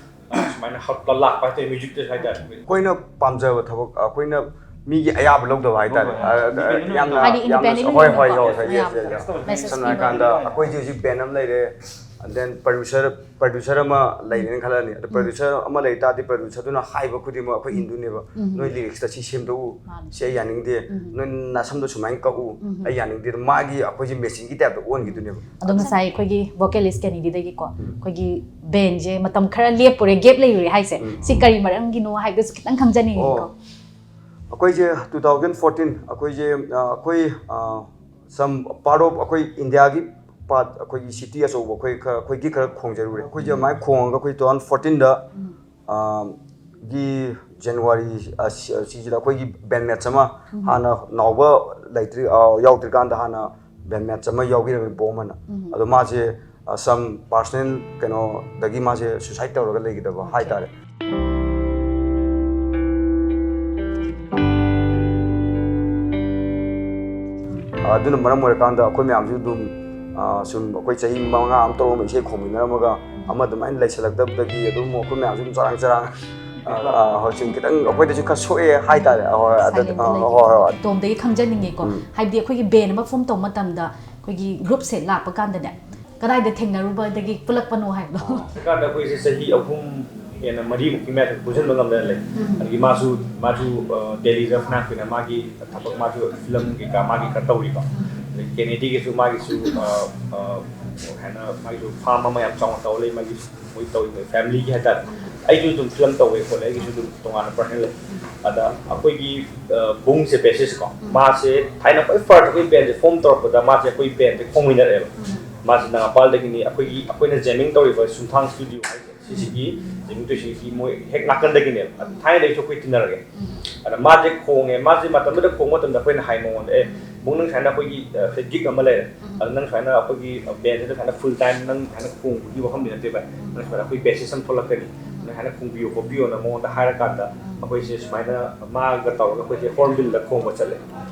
ꯑ, ꯁꯨꯃꯥꯏꯅ ꯍꯧꯔꯛꯄ ꯂꯥꯛꯄ ꯍꯥꯏꯇꯥꯔꯦ, musicꯇꯁꯨ ꯍꯥꯏꯇꯥꯔꯦ꯫ ꯑꯩꯈꯣꯏꯅ ꯄꯥꯝꯖꯕ ꯊꯕꯛ, ꯑꯩꯈꯣꯏꯅ ꯃꯤꯒꯤ ꯑꯌꯥꯕ ꯂꯧꯗꯕ ꯍꯥꯏꯇꯥꯔꯦ꯫ ꯍꯣꯏ, ꯍꯣꯏ꯫ ꯑ, ꯑ, ꯌꯥꯝꯅ, ꯍꯥꯏꯗꯤ ꯌꯥꯝꯅ, independently ꯍꯣꯏ, ꯍꯣꯏ, ꯑꯣꯏꯅꯀꯣ, ꯍꯣꯏ, ꯍꯣꯏ, yes, ꯃꯌꯥꯝ yes, yes꯫ Message ꯁꯝꯅ ꯄꯤꯕ ꯍꯥꯏꯔꯀꯥꯟꯗ, ꯑꯣꯏꯅꯀꯣ꯫ ꯑꯩꯈꯣꯏꯁꯦ ꯍꯧꯖꯤꯛ band ꯑꯃ ꯂꯩꯔꯦ, and then producer, producer ꯑꯃ ꯂꯩꯔꯦꯅ ꯈꯜꯂꯅꯤ꯫ ꯑꯗꯣ ꯎꯝ꯫ Producer ꯑꯃ ꯂꯩ ꯇꯥꯔꯗꯤ, producerꯗꯨꯅ ꯍꯥꯏꯕ ꯈꯨꯗꯤꯡꯃꯛ ꯑꯩꯈꯣꯏ ꯎꯝ꯫ ꯏꯟꯗꯣꯏꯅꯦꯕ꯫ ꯎꯝ꯫ "ꯅꯣꯏ lyricꯁꯇ ꯁꯤ ꯁꯦꯝꯗꯣꯛꯎ, ꯃꯥꯅꯤ꯫ ꯁꯤ ꯑꯩ ꯌꯥꯅꯤꯡꯗꯦ, ꯎꯝ꯫ ꯅꯣꯏ ꯅꯁꯝꯗꯣ ꯁꯨꯃꯥꯏꯅ ꯀꯛꯎ, ꯎꯝ꯫ ꯑꯩ ꯌꯥꯅꯤꯡꯗꯦ", ꯑꯗꯣ ꯃꯥꯒꯤ ꯑꯩꯈꯣꯏꯁꯦ machineꯒꯤ typeꯇ ꯑꯣꯟꯈꯤꯗꯣꯏꯅꯦꯕ꯫ ꯑꯗꯣ ꯉꯁꯥꯏ ꯑꯩꯈꯣꯏꯒꯤ vocalist Kennedyꯗꯒꯤꯀꯣ, ꯎꯝ꯫ ꯑꯩꯈꯣꯏꯒꯤ bandꯁꯦ ꯃꯇꯝ ꯈꯔ ꯂꯦꯞꯄꯨꯔꯦ, gap ꯂꯩꯔꯨꯔꯦ ꯍꯥꯏꯁꯦ, ꯎꯝ꯫ ꯁꯤ ꯀꯔꯤ ꯃꯔꯝꯒꯤꯅꯣ ꯍꯥꯏꯕꯗꯨꯁꯨ ꯈꯤꯇꯪ ꯈꯪꯖꯅꯤꯡꯉꯤꯀꯣ꯫ ꯑꯣ꯫ ꯑꯩꯈꯣꯏꯁꯦ two thousand fourteen, ꯑꯩꯈꯣꯏꯁꯦ, ꯑ, ꯑꯩꯈꯣꯏ, ꯑ, some part of ꯑꯩꯈꯣꯏ Indiaꯒꯤ part, ꯑꯩꯈꯣꯏꯒꯤ city ꯑꯆꯧꯕ ꯑꯩꯈꯣꯏ ꯈꯔ, ꯑꯩꯈꯣꯏꯒꯤ ꯈꯔ ꯈꯣꯡꯖꯔꯨꯔꯦ꯫ ꯑꯩꯈꯣꯏꯁꯦ ꯑꯗꯨꯃꯥꯏꯅ ꯈꯣꯡꯉꯒ ꯑꯩꯈꯣꯏ two thousand fourteenꯗ, ꯎꯝ꯫ ꯑ, ꯒꯤ January, ꯑ, ꯁꯤ-, ꯁꯤꯁꯤꯗ ꯑꯩꯈꯣꯏꯒꯤ band match ꯑꯃ ꯎꯝ꯫ ꯍꯥꯟꯅ ꯅꯥꯎꯕ ꯂꯩꯇ꯭ꯔꯤ-, ꯑ, ꯌꯥꯎꯗ꯭ꯔꯤꯀꯥꯟꯗ ꯍꯥꯟꯅ band match ꯑꯃ ꯌꯥꯎꯕꯤꯔꯝꯃꯦ, ꯕꯣꯝ ꯑꯅ꯫ ꯎꯝ꯫ ꯑꯗꯣ ꯃꯥꯁꯦ, ꯑ, some personal ꯀꯩꯅꯣꯗꯒꯤ ꯃꯥꯁꯦ suicide ꯇꯧꯔꯒ ꯂꯩꯈꯤꯗꯕ ꯍꯥꯏꯇꯥꯔꯦ꯫ ꯑꯗꯨꯅ ꯃꯔꯝ ꯑꯣꯏꯔꯀꯥꯟꯗ ꯑꯩꯈꯣꯏ ꯃꯌꯥꯝꯁꯨ ꯑꯗꯨꯝ, ꯑ, ꯁꯨꯝ ꯑꯩꯈꯣꯏ ꯆꯍꯤ ꯃꯉꯥ ꯑꯃ, ꯇꯔꯨꯛ ꯑꯃ ꯏꯁꯩ ꯈꯣꯡꯃꯤꯟꯅꯔꯝꯃꯒ ꯑꯃ ꯑꯗꯨꯃꯥꯏꯅ ꯂꯩꯁꯜꯂꯛꯇꯕꯗꯒꯤ ꯑꯗꯨꯝ ꯑꯩꯈꯣꯏ ꯃꯌꯥꯝꯁꯨ ꯑꯗꯨꯝ ꯆꯔꯥꯡ ꯆꯔꯥꯡ, ꯑ, ꯑ, ꯍꯣꯏ, ꯁꯨꯝ ꯈꯤꯇꯪ ꯑꯩꯈꯣꯏꯗꯁꯨ ꯈꯔ ꯁꯣꯛꯑꯦ ꯍꯥꯏꯇꯥꯔꯦ꯫ ꯑ, ꯍꯣꯏ, ꯑꯗ-, silent ꯑ, ꯂꯩꯕ꯫ ꯍꯣꯏ, ꯍꯣꯏ, ꯍꯣꯏ꯫ ꯑꯗꯣꯝꯗꯒꯤ ꯈꯪꯖꯅꯤꯡꯉꯦꯀꯣ꯫ ꯎꯝ꯫ ꯍꯥꯏꯕꯗꯤ ꯑꯩꯈꯣꯏꯒꯤ band ꯑꯃ form ꯇꯧꯕ ꯃꯇꯝꯗ ꯑꯩꯈꯣꯏꯒꯤ groupꯁꯦ ꯂꯥꯛꯄ ꯀꯥꯟꯗꯅꯦ, ꯀꯗꯥꯏꯗ ꯊꯦꯡꯅꯔꯨꯕꯗꯒꯤ ꯄꯨꯜꯂꯛꯄꯅꯣ ꯍꯥꯏꯕꯗꯣ? ꯍꯧꯖꯤꯛꯀꯥꯟꯗ ꯑꯩꯈꯣꯏꯁꯦ ꯆꯍꯤ ꯑꯍꯨꯝ ꯍꯦꯟꯅ, ꯃꯔꯤꯃꯨꯛꯀꯤ ꯃꯌꯥꯗ ꯄꯨꯟꯁꯤꯟꯕ ꯉꯝꯗꯅ ꯂꯩ꯫ ꯎꯝ꯫ ꯑꯗꯒꯤ ꯃꯥꯁꯨ, ꯃꯥꯁꯨ, ꯑ, ꯗꯦꯜꯂꯤꯗ ꯐꯅꯥꯟ ꯀꯨꯏꯅ ꯃꯥꯒꯤ ꯊꯕꯛ, ꯃꯥꯁꯨ film ꯀꯩꯀꯥ ꯃꯥꯒꯤ ꯈꯔ ꯇꯧꯔꯤꯀꯣ꯫ ꯎꯝ꯫ ꯑꯗꯒꯤ ꯀꯦꯅꯦꯗꯤꯒꯤꯁꯨ ꯃꯥꯒꯤꯁꯨ, ꯑ, ꯑ, ꯀꯩ ꯍꯥꯏꯅ, ꯃꯥꯒꯤꯁꯨ farm ꯑꯃ ꯌꯥꯝ ꯆꯥꯎꯅ ꯇꯧꯔ ꯂꯩ, ꯃꯥꯒꯤ ꯃꯣꯏ ꯇꯧꯔꯤ, ꯃꯣꯏ familyꯒꯤ ꯍꯥꯏꯇꯥꯔꯦ꯫ ꯎꯝ꯫ ꯑꯩꯁꯨ ꯑꯗꯨꯝ film ꯇꯧꯋꯦ ꯈꯣꯠꯂꯦ, ꯑꯩꯒꯤꯁꯨ ꯑꯗꯨꯝ ꯇꯣꯉꯥꯟꯅ personal ꯂꯩ꯫ ꯎꯝ꯫ ꯑꯗ ꯑꯩꯈꯣꯏꯒꯤ ꯕꯨꯡꯁꯦ ꯕꯦꯁꯤꯁ ꯀꯣ, ꯃꯥꯁꯦ ꯊꯥꯏꯅ ꯈ꯭ꯋꯥꯏ ꯐꯥꯔꯁ ꯑꯩꯈꯣꯏ ꯕꯦꯟꯁꯦ ꯐꯣꯔꯝ ꯇꯧꯔꯛꯄꯗ ꯃꯥꯁꯦ ꯑꯩꯈꯣꯏ ꯕꯦꯟꯁꯦ ꯈꯣꯡꯃꯤꯟꯅꯔꯛꯑꯦꯕ꯫ ꯃꯥꯁꯦ ꯅꯥꯒꯥꯄꯥꯜꯗꯒꯤꯅꯤ꯫ ꯑꯩꯈꯣꯏꯒꯤ ꯑꯩꯈꯣꯏꯅ ꯖꯦꯃꯤꯡ ꯇꯧꯔꯤꯕ ꯁꯨꯝꯊꯥꯡ ꯁ꯭ꯇꯨꯗꯤꯑꯣ ꯍꯥꯏꯁꯦ ꯁꯤꯁꯤꯒꯤ ꯖꯦꯃꯤꯡ ꯇꯧꯔꯤꯁꯤꯒꯤ ꯃꯣꯏ ꯍꯦꯛ ꯅꯥꯀꯟꯗꯒꯤꯅꯦꯕ꯫ ꯑꯗ ꯊꯥꯏꯅꯗꯒꯤꯁꯨ ꯑꯩꯈꯣꯏ ꯇꯤꯟꯅꯔꯛꯑꯦ꯫ ꯑꯗ ꯃꯥꯁꯦ ꯈꯣꯡꯉꯦ꯫ ꯃꯥꯁꯦ ꯃꯇꯝꯗꯨꯗ ꯈꯣꯡꯕ ꯃꯇꯝꯗ ꯑꯩꯈꯣꯏꯅ ꯍꯥꯏ ꯃꯉꯣꯟꯗ, "ꯑꯦ ꯕꯨꯡ, ꯅꯪ ꯁꯨꯃꯥꯏꯅ ꯑꯩꯈꯣꯏꯒꯤ ꯒꯤꯛ ꯑꯃ ꯂꯩꯔꯦ, ꯑꯗ ꯅꯪ ꯁꯨꯃꯥꯏꯅ ꯑꯩꯈꯣꯏꯒꯤ ꯕꯦꯟꯁꯤꯗ ꯁꯨꯃꯥꯏꯅ ꯐꯨꯜ ꯇꯥꯏꯝ ꯅꯪ ꯁꯨꯃꯥꯏꯅ ꯈꯣꯡꯕꯒꯤ ꯋꯥꯐꯝꯗꯤ ꯅꯠꯇꯦ ꯚꯥꯏ, ꯅꯪ ꯁꯨꯃꯥꯏꯅ ꯑꯩꯈꯣꯏ ꯕꯦꯁꯤꯁ ꯑꯃ ꯊꯣꯛꯂꯛꯀꯅꯤ, ꯅꯪ ꯁꯨꯃꯥꯏꯅ ꯈꯣꯡꯕꯤꯌꯨ ꯈꯣꯠꯄꯤꯌꯣꯅ" ꯃꯉꯣꯟꯗ ꯍꯥꯏꯔꯀꯥꯟꯗ ꯑꯩꯈꯣꯏꯁꯦ ꯁꯨꯃꯥꯏꯅ ꯃꯥꯒ ꯇꯧꯔꯒ ꯑꯩꯈꯣꯏꯁꯦ ꯍꯣꯔꯟꯕꯤꯜꯗ ꯈꯣꯡꯕ ꯆꯠꯂꯦ꯫